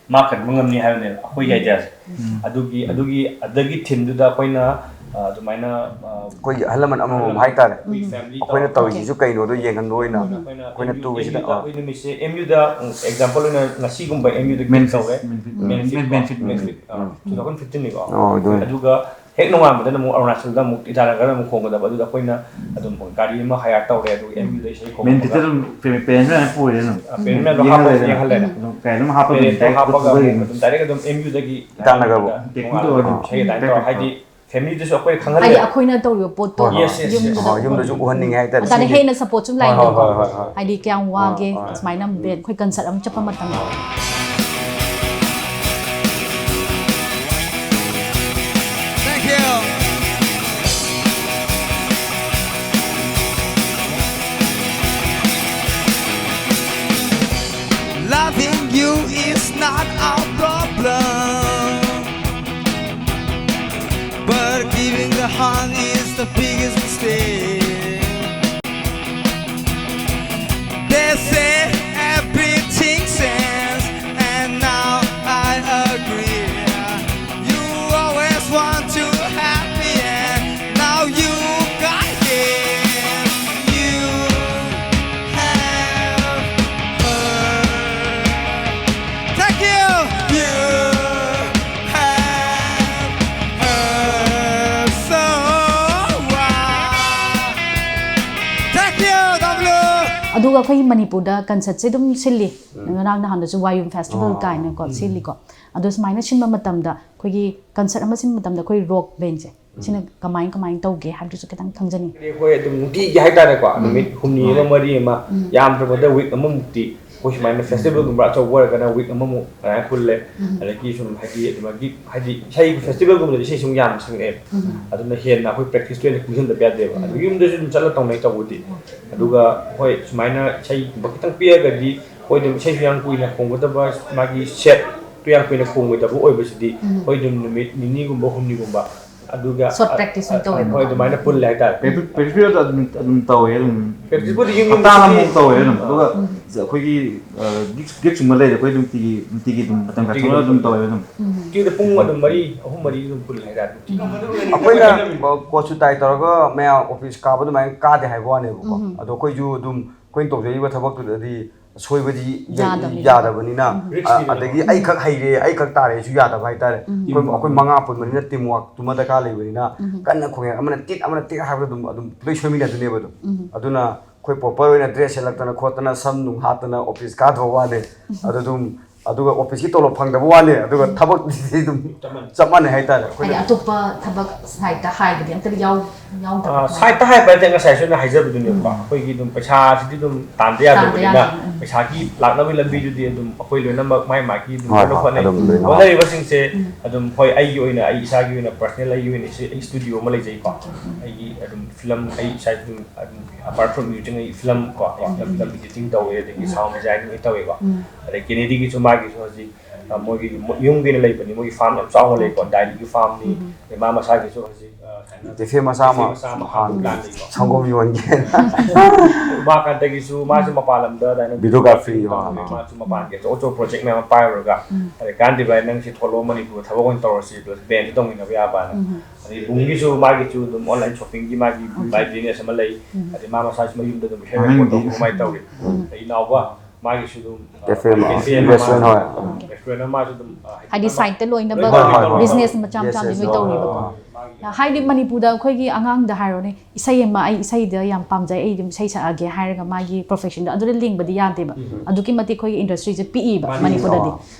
ꯃꯥ ꯀꯟꯕ ꯉꯝꯅꯤ ꯍꯥꯏꯕꯅꯦꯕ ꯑꯩꯈꯣꯏꯒꯤ ꯑꯥꯏꯗꯤꯌꯥꯁꯦ꯫ ꯑꯗꯨꯒꯤ ꯑꯗꯨꯒꯤ ꯑꯗꯒꯤ ꯊꯤꯝꯗꯨꯗ ꯑꯩꯈꯣꯏꯅ, ꯑ, ꯑꯗꯨꯃꯥꯏꯅ, ꯑ, ꯑꯩꯈꯣꯏꯒꯤ ꯑꯍꯜ ꯂꯃꯟ ꯑꯃꯃꯝ ꯍꯥꯏꯇꯥꯔꯦ, ꯑꯩꯈꯣꯏꯒꯤ ꯐꯦꯃꯤꯂꯤ ꯑꯩꯈꯣꯏꯅ ꯇꯧꯔꯒ ꯇꯧꯔꯤꯁꯤꯁꯨ ꯀꯩꯅꯣꯗꯣ ꯌꯦꯡꯍꯟꯕ ꯑꯣꯏꯅ ꯑꯩꯈꯣꯏꯅ ꯑꯩꯈꯣꯏꯅ ꯇꯨꯕꯁꯤꯗ, ꯑꯦꯝ ꯌꯨꯗ ꯑ, ꯑꯩꯈꯣꯏ ꯅꯨꯃꯤꯠꯁꯦ ꯑꯦꯝ ꯌꯨꯗ ꯑꯦꯛꯖꯥꯝꯄꯜ ꯑꯣꯏꯅ ꯉꯁꯤꯒꯨꯝꯕ ꯑꯦꯝ ꯌꯨꯗ ꯃꯦꯟ ꯇꯧꯋꯦ꯫ ꯃꯦꯟ ꯐꯤꯠ, ꯃꯦꯟ ꯐꯤꯠ, ꯃꯦꯟ ꯐꯤꯠ, ꯑ, ꯎꯝ. Two thousand ꯐꯤꯐꯇꯤꯟꯅꯤꯀꯣ꯫ ꯑꯣ, ꯑꯗꯨꯅꯦ꯫ ꯑꯗꯨꯒ ꯍꯦꯛ ꯅꯣꯡꯉꯥꯟꯕꯗꯅ ꯑꯃꯨꯛ ꯑꯔꯨꯅꯥꯆꯜꯗ ꯑꯃꯨꯛ ꯏꯇꯥꯅꯒꯔꯗ ꯑꯃꯨꯛ ꯈꯣꯡꯒꯗꯕ, ꯑꯗꯨꯗ ꯑꯩꯈꯣꯏꯅ ꯑꯗꯨꯝ ꯒꯥꯔꯤ ꯑꯃ ꯍꯥꯌꯔ ꯇꯧꯔꯦ, ꯑꯗꯨꯒ ꯑꯦꯝ ꯌꯨꯗ ꯏꯁꯩ ꯃꯦꯟ ꯈꯣꯡꯕꯒ ꯐꯤꯠꯇ ꯑꯗꯨꯝ ꯄꯦ-, ꯄꯦꯔꯦꯟꯁ ꯃꯌꯥꯝ ꯄꯨꯔꯦ ꯑꯗꯨꯝ꯫ ꯑ, ꯄꯦꯔꯦꯟꯁ ꯃꯌꯥꯝꯗꯣ ꯌꯦꯡꯍꯜꯂꯦ ꯍꯥꯞꯄꯒ ꯑꯗꯨꯝ꯫ ꯌꯦꯡꯍꯜꯂꯦ꯫ ꯑꯗꯨꯝ ꯀꯩ ꯑꯗꯨꯝ ꯍꯥꯞꯄꯒ ꯑꯗꯨꯝ ꯄꯦꯔꯦꯟꯁꯇꯣ ꯗꯥꯏꯔꯦꯛ ꯍꯥꯞꯄꯒ ꯄꯨꯊꯣꯛꯑꯒ ꯑꯃꯨꯛ ꯌꯦꯡꯉꯦ꯫ ꯑꯗꯨꯝ ꯗꯥꯏꯔꯦꯛ ꯑꯗꯨꯝ ꯑꯦꯝ ꯌꯨꯗꯒꯤ ꯏꯇꯥꯅꯒꯔꯕꯨ꯫ ꯅꯣꯡꯉꯥꯟꯕꯗ ꯏꯁꯩ ꯑꯗꯨꯃꯥꯏꯅ ꯇꯧꯔ, ꯍꯥꯏꯗꯤ ꯐꯦꯃꯤꯂꯤꯗꯨꯁꯨ ꯑꯩꯈꯣꯏ ꯈꯪꯍꯜꯂꯦ꯫ ꯍꯥꯏꯗꯤ ꯑꯩꯈꯣꯏꯅ ꯇꯧꯔꯤꯕ ꯄꯣꯠꯇꯣ ꯍꯣꯏ, ꯍꯣꯏ꯫ Yes, yes, yes. ꯌꯨꯝꯗꯨꯗ ꯑꯣ, ꯌꯨꯝꯗꯁꯨ ꯎꯍꯟꯅꯤꯡꯉꯦ ꯍꯥꯏꯇꯥꯔꯦ꯫ ꯑꯗꯨꯅ ꯁꯤꯒꯤ ꯍꯦꯟꯅ ꯁꯞꯄꯣꯔꯠꯁꯨ ꯍꯣꯏ, ꯍꯣꯏ, ꯂꯥꯛꯏꯅꯀꯣ꯫ ꯍꯣꯏ, ꯍꯣꯏ, ꯍꯣꯏ꯫ ꯍꯥꯏꯗꯤ ꯀꯌꯥꯝ ꯋꯥꯒꯦ, ꯍꯣꯏ, ꯍꯣꯏ꯫ ꯑꯁꯨꯃꯥꯏꯅ ꯕꯦꯟ ꯑꯩꯈꯣꯏ ꯀꯟꯁꯔꯠ ꯑꯃ ꯆꯠꯄ ꯃꯇꯝꯗ꯫ Thank you. Loving you is not a problem, but giving the heart is the biggest mistake. They say everything changes, and now I agree. You always want to have me, and now you got him. You have her. Thank you. You have her so wild. Thank you, W. ꯑꯗꯨꯒ ꯑꯩꯈꯣꯏꯒꯤ ꯃꯅꯤꯄꯨꯔꯗ ꯀꯟꯁꯔꯠꯁꯦ ꯑꯗꯨꯝ ꯁꯤꯜꯂꯤ꯫ ꯎꯝ꯫ ꯉꯔꯥꯡ ꯅꯍꯥꯟꯗꯁꯨ ꯋꯥꯌꯨꯝ festival ꯑꯣ꯫ ꯀꯥꯏꯅꯀꯣ ꯎꯝ꯫ ꯁꯤꯜꯂꯤꯀꯣ꯫ ꯑꯗꯣ ꯁꯨꯃꯥꯏꯅ ꯁꯤꯟꯕ ꯃꯇꯝꯗ ꯑꯩꯈꯣꯏꯒꯤ ꯀꯟꯁꯔꯠ ꯑꯃ ꯁꯤꯟꯕ ꯃꯇꯝꯗ ꯑꯩꯈꯣꯏ ꯔꯣꯛ ꯕꯦꯟꯁꯦ ꯁꯤꯅ ꯀꯃꯥꯏ ꯀꯃꯥꯏꯅ ꯇꯧꯒꯦ ꯍꯥꯏꯕꯗꯨꯁꯨ ꯈꯤꯇꯪ ꯈꯪꯖꯅꯤꯡꯉꯤ꯫ ꯑꯩꯈꯣꯏ ꯑꯗꯨꯝ ꯅꯨꯡꯇꯤꯒꯤ ꯍꯥꯏꯇꯥꯔꯦꯀꯣ, ꯅꯨꯃꯤꯠ ꯍꯨꯝꯅꯤ ꯑꯃ, ꯃꯔꯤ ꯑꯃ, ꯌꯥꯝꯗ꯭ꯔꯕꯗ ꯋꯤꯛ ꯑꯃꯃꯨꯛꯇꯤ ꯑꯩꯈꯣꯏ ꯁꯨꯃꯥꯏꯅ ꯐꯦꯁꯇꯤꯚꯦꯜꯒꯨꯝꯕ ꯑꯆꯧꯕ ꯑꯣꯏꯔꯒꯅ ꯋꯤꯛ ꯑꯃꯃꯨꯛ ꯑꯗꯨꯃꯥꯏꯅ ꯄꯨꯜꯂꯦ꯫ ꯑꯗꯒꯤ ꯁꯨꯝ ꯍꯥꯏꯗꯤ ꯑꯗꯨꯃꯥꯏꯒꯤ ꯍꯥꯏꯗꯤ ꯏꯁꯩ ꯐꯦꯁꯇꯤꯚꯦꯜꯒꯨꯝꯕꯗꯗꯤ ꯏꯁꯩ ꯁꯨꯝ ꯌꯥꯝꯅ ꯁꯛꯂꯛꯑꯦꯕ꯫ ꯑꯗꯨꯅ ꯍꯦꯟꯅ ꯑꯩꯈꯣꯏ ꯄ꯭ꯔꯦꯛꯇꯤꯁꯇ ꯑꯣꯏꯅ ꯄꯨꯟꯁꯤꯟꯗꯕ ꯌꯥꯗꯦꯕ꯫ ꯑꯗꯨ ꯌꯨꯝꯗꯁꯨ ꯑꯗꯨꯝ ꯆꯠꯂ ꯇꯧꯅꯩ ꯇꯧꯕꯗꯤ꯫ ꯑꯗꯨꯒ ꯍꯣꯏ, ꯁꯨꯃꯥꯏꯅ ꯏꯁꯩꯒꯨꯝꯕ ꯈꯤꯇꯪ ꯄꯤꯛꯑꯒꯗꯤ ꯑꯩꯈꯣꯏ ꯑꯗꯨꯝ ꯏꯁꯩꯁꯨ ꯌꯥꯝ ꯀꯨꯏꯅ ꯈꯣꯡꯒꯗꯕ, ꯃꯥꯒꯤ ꯁꯦꯠꯇꯨ ꯌꯥꯝ ꯀꯨꯏꯅ ꯈꯣꯡꯉꯣꯏꯗꯕ ꯑꯣꯏꯕꯁꯤꯗꯤ ꯑꯩꯈꯣꯏ ꯑꯗꯨꯝ ꯅꯨꯃꯤꯠ ꯅꯤꯅꯤꯒꯨꯝꯕ ꯍꯨꯝꯅꯤꯒꯨꯝꯕ ꯑꯗꯨꯒ Short practice ꯑꯣꯏꯅ ꯇꯧꯋꯦꯕꯀꯣ꯫ ꯍꯣꯏ, ꯑꯗꯨꯃꯥꯏꯅ ꯄꯨꯜꯂꯦ ꯍꯥꯏꯇꯥꯔꯦ꯫ ꯄ꯭ꯔꯦꯛꯇꯤꯁꯄꯨꯗꯤ ꯑꯗꯨꯝ ꯑꯗꯨꯝ ꯇꯧꯋꯦ ꯑꯗꯨꯝ꯫ ꯄ꯭ꯔꯦꯛꯇꯤꯁꯄꯨꯗꯤ ꯌꯨꯝ ꯍꯞꯇꯥ ꯌꯨꯝꯗꯒꯤ ꯑꯃꯃꯨꯛ ꯇꯧꯋꯦ ꯑꯗꯨꯝ꯫ ꯑꯗꯨꯒ ꯑꯩꯈꯣꯏꯒꯤ ꯒꯤꯛꯁꯀꯨꯝꯕ ꯂꯩꯔꯦ ꯑꯩꯈꯣꯏ ꯅꯨꯡꯇꯤꯒꯤ ꯅꯨꯡꯇꯤꯒꯤ ꯑꯗꯨꯝ ꯃꯇꯝ ꯀꯥꯏꯊꯣꯛꯅ ꯑꯗꯨꯝ ꯇꯧꯋꯦ ꯑꯗꯨꯝ꯫ ꯅꯨꯡꯇꯤꯗ ꯄꯨꯡ ꯑꯗꯨꯝ ꯃꯔꯤ, ꯑꯍꯨꯝ ꯃꯔꯤ ꯑꯗꯨꯝ ꯄꯨꯜꯂꯦ ꯍꯥꯏꯇꯥꯔꯦ꯫ ꯑꯩꯈꯣꯏꯅ ꯀꯣꯠꯁꯨ ꯇꯥꯏ ꯇꯧꯔꯒ ꯃꯌꯥꯝ ꯑꯣꯐꯤꯁ ꯀꯥꯕ ꯑꯗꯨꯃꯥꯏꯅ ꯀꯥꯗꯦ ꯍꯥꯏꯕ ꯋꯥꯅꯦꯕꯀꯣ꯫ ꯑꯗꯣ ꯑꯩꯈꯣꯏꯁꯨ ꯑꯗꯨꯝ ꯑꯩꯈꯣꯏꯅ ꯇꯧꯖꯔꯤꯕ ꯊꯕꯛꯇꯨꯗꯗꯤ ꯁꯣꯏꯕꯗꯤ ꯌꯥꯗꯕꯅꯤꯅ꯫ ꯌꯥꯗꯕꯅꯤꯅ꯫ Risk ꯅꯤꯗꯅ꯫ ꯑꯗꯒꯤ ꯑꯩꯈꯛ ꯍꯩꯔꯦ, ꯑꯩꯈꯛ ꯇꯥꯔꯦꯁꯨ ꯌꯥꯗꯕ ꯍꯥꯏꯇꯥꯔꯦ꯫ ꯑꯩꯈꯣꯏ ꯑꯩꯈꯣꯏ ꯃꯉꯥ ꯄꯨꯟꯕꯅꯤꯅ ꯇꯤꯝ ꯋꯥꯛꯇꯨꯃ ꯗꯔꯀꯥꯔ ꯂꯩꯕꯅꯤꯅ ꯀꯟꯅ ꯈꯣꯡꯉꯦ, ꯑꯃꯅ ꯇꯤꯠ ꯑꯃꯅ ꯇꯤꯠ ꯍꯥꯏꯕꯗ ꯑꯗꯨꯝ ꯑꯗꯨꯝ ꯂꯣꯏ ꯁꯣꯏꯃꯤꯟꯅꯗꯣꯏꯅꯦꯕ ꯑꯗꯨꯝ꯫ ꯑꯗꯨꯅ ꯑꯩꯈꯣꯏ ꯄ꯭ꯔꯣꯄꯔ ꯑꯣꯏꯅ ꯗ꯭ꯔꯦꯁ ꯁꯦꯠꯂꯛꯇꯅ ꯈꯣꯠꯇꯅ ꯁꯝ ꯅꯨꯡ ꯍꯥꯠꯇꯅ ꯑꯣꯐꯤꯁ ꯀꯥꯗꯕ ꯋꯥꯅꯦ꯫ ꯑꯗꯨ ꯑꯗꯨꯝ ꯑꯗꯨꯒ ꯑꯣꯐꯤꯁꯀꯤ ꯇꯣꯂꯣꯞ ꯐꯪꯗꯕ ꯋꯥꯅꯦ, ꯑꯗꯨꯒ ꯊꯕꯛꯇꯤ ꯑꯗꯨꯝ ꯆꯞ ꯃꯥꯟꯅꯩ ꯍꯥꯏꯇꯥꯔꯦ꯫ ꯍꯥꯏꯗꯤ ꯑꯩꯈꯣꯏꯅ ꯑꯇꯣꯞꯄ ꯊꯕꯛ ꯁꯥꯏꯠꯇ ꯍꯥꯏꯕꯗꯤ ꯑꯝꯇ ꯌꯥꯎ ꯌꯥꯎꯗꯕ꯫ ꯁꯥꯏꯠꯇ ꯍꯥꯏꯕ ꯍꯥꯏꯁꯦ ꯉꯁꯥꯏꯁꯨ ꯑꯩꯅ ꯍꯥꯏꯖꯕꯗꯨꯅꯦꯕꯀꯣ꯫ ꯑꯩꯈꯣꯏꯒꯤ ꯑꯗꯨꯝ ꯄꯩꯁꯥꯁꯤꯗꯤ ꯑꯗꯨꯝ ꯇꯥꯟꯗ ꯌꯥꯗꯕꯅꯤꯅ ꯌꯥꯗꯕꯅꯤ, ꯎꯝ꯫ ꯄꯩꯁꯥꯒꯤ ꯂꯥꯛꯅꯕꯒꯤ ꯂꯝꯕꯤꯗꯨꯗꯤ ꯑꯗꯨꯝ ꯑꯩꯈꯣꯏ ꯂꯣꯏꯅꯃꯛ ꯃꯥꯏ ꯃꯥꯏꯒꯤ ꯑꯗꯨꯝ ꯍꯣꯏ, ꯀꯟꯅ ꯍꯣꯏ, ꯍꯣꯠꯅꯩ꯫ ꯑꯗꯨꯝ ꯂꯣꯏꯅꯃꯛ꯫ ꯍꯣꯠꯅꯔꯤꯕꯁꯤꯡꯁꯦ ꯑꯗꯨꯝ ꯍꯣꯏ, ꯑꯩꯒꯤ ꯑꯣꯏꯅ, ꯑꯩ ꯏꯁꯥꯒꯤ ꯑꯣꯏꯅ ꯄꯔꯁꯅꯦꯜ ꯑꯩꯒꯤ ꯑꯣꯏꯅ ꯏꯁꯩ, ꯑꯩ ꯁ꯭ꯇꯨꯗꯤꯑꯣ ꯑꯃ ꯂꯩꯖꯩꯀꯣ꯫ ꯑꯩꯒꯤ ꯑꯗꯨꯝ ꯐꯤꯂꯝ, ꯑꯩ ꯏꯁꯥ ꯑꯗꯨꯝ ꯑꯗꯨꯝ ꯑꯄꯥꯔꯠ ꯐ꯭ꯔꯣꯝ ꯃ꯭ꯌꯨꯖꯤꯛ ꯑꯩ ꯐꯤꯂꯝ ꯀꯣ, ꯑꯩ ꯐꯤꯂꯝ ꯏꯗꯤꯇꯤꯡ ꯇꯧꯋꯦ, ꯑꯗꯒꯤ ꯁꯥꯎꯟ ꯗꯤꯖꯥꯏꯟ ꯂꯣꯏ ꯇꯧꯋꯦꯀꯣ꯫ ꯑꯗꯩ ꯀꯦꯅꯦꯗꯤꯒꯤꯁꯨ ꯃꯥꯒꯤꯁꯨ ꯍꯧꯖꯤꯛ ꯑ, ꯃꯣꯏꯒꯤ ꯃꯣꯏ ꯌꯨꯝꯒꯤ ꯑꯣꯏꯅ ꯂꯩꯕꯅꯤ, ꯃꯣꯏꯒꯤ ꯐꯥꯔꯝ ꯌꯥꯝ ꯆꯥꯎꯅ ꯂꯩꯀꯣ, ꯗꯥꯏꯔꯤꯒꯤ ꯐꯥꯔꯝꯅꯤ꯫ ꯑꯗꯩ ꯃꯥ ꯃꯁꯥꯒꯤꯁꯨ ꯍꯧꯖꯤꯛ ꯑ, ꯀꯩꯅꯣ, ꯀꯦꯐꯦ ꯃꯆꯥ ꯑꯃ ꯀꯦꯐꯦ ꯃꯆꯥ ꯑꯃ ꯍꯥꯡ-, ꯄ꯭ꯂꯥꯟ ꯂꯩꯀꯣ꯫ ꯁꯪꯒꯣꯝ ꯌꯣꯟꯒꯦ꯫ ꯎꯃꯥꯀꯥꯟꯇꯒꯤꯁꯨ ꯃꯥꯁꯨ ꯃꯄꯥꯟ ꯂꯝꯗ ꯑꯗꯨꯃꯥꯏꯅ Videography ꯇꯧꯔꯒ ꯑꯣ꯫ ꯃꯥꯁꯨ ꯃꯄꯥꯟꯒꯤ ꯑꯆꯧ ꯑꯆꯧꯕ ꯄ꯭ꯔꯣꯖꯦꯛ ꯃꯌꯥꯝ ꯑꯃ ꯄꯥꯏꯔꯨꯔꯒ ꯑꯗꯩ ꯀꯥꯟꯗꯤ ꯚꯥꯏ ꯅꯪ ꯁꯤ ꯊꯣꯛꯂꯛꯑꯣ ꯃꯅꯤꯄꯨꯔꯗ ꯊꯕꯛ ꯑꯣꯏꯅ ꯇꯧꯔꯁꯤ, ꯄ꯭ꯂꯁ ꯕꯦꯟꯁꯨ ꯇꯧꯃꯤꯟꯅꯕ ꯌꯥꯕꯅ꯫ ꯑꯗꯩ ꯕꯨꯡꯒꯤꯁꯨ ꯃꯥꯒꯤꯁꯨ ꯑꯗꯨꯝ ꯑꯣꯟꯂꯥꯏꯟ ꯁꯣꯞꯄꯤꯡꯒꯤ ꯃꯥꯒꯤ ꯕꯥꯏ ꯕꯤꯖꯤꯅꯦꯁ ꯑꯃ ꯂꯩ꯫ ꯑꯗꯩ ꯃꯥ ꯃꯁꯥꯁꯨ ꯃꯌꯨꯝꯗ ꯑꯗꯨꯝ ꯍꯦꯟ ꯋꯥꯛ ꯇꯧꯕ ꯑꯗꯨꯃꯥꯏꯅ ꯇꯧꯔꯤ꯫ ꯑꯗꯩ ꯏꯅꯥꯎꯕ ꯃꯥꯒꯤꯁꯨ ꯑꯗꯨꯝ Cafe ꯑꯃ, cafe ꯑꯃ restaurant ꯍꯣꯏ꯫ ꯔꯦꯁꯇꯨꯔꯦꯟ ꯑꯃ ꯃꯥꯁꯨ ꯑꯗꯨꯝ ꯑ, ꯍꯥꯏꯗꯤ ꯃꯥ- ꯁꯥꯏꯠꯇ ꯂꯣꯏꯅꯕ ꯍꯣꯏ, ꯍꯣꯏ, ꯍꯣꯏ, ꯍꯣꯏ꯫ ꯕꯤꯖꯤꯅꯦꯁ ꯃꯆꯥ Yes, ꯃꯆꯥ yes, ꯂꯣꯏ yes. ꯇꯧꯔꯤꯕꯀꯣ꯫ ꯃꯥꯒꯤ ꯍꯥꯏꯗꯤ ꯃꯅꯤꯄꯨꯔꯗ ꯑꯩꯈꯣꯏꯒꯤ ꯑꯉꯥꯡꯗ ꯍꯥꯏꯔꯣꯅꯦ, ꯏꯁꯩ ꯑꯃ, "ꯑꯩ ꯏꯁꯩꯗ ꯌꯥꯝ ꯄꯥꯝꯖꯩ, ꯑꯩ ꯑꯗꯨꯝ ꯏꯁꯩ ꯁꯛꯑꯒꯦ" ꯍꯥꯏꯔꯒ ꯃꯥꯒꯤ ꯄ꯭ꯔꯣꯐꯦꯁꯟꯗꯣ ꯑꯗꯨꯗ ꯂꯤꯡꯕꯗꯤ ꯌꯥꯗꯦꯕ꯫ ꯑꯗꯨꯛꯀꯤ ꯃꯇꯤꯛ ꯑꯩꯈꯣꯏꯒꯤ ꯏꯟꯗꯁꯇ꯭ꯔꯤꯁꯦ ꯄꯤꯛꯏꯕ ꯃꯥꯅꯤ꯫ ꯃꯅꯤꯄꯨꯔꯗꯗꯤ꯫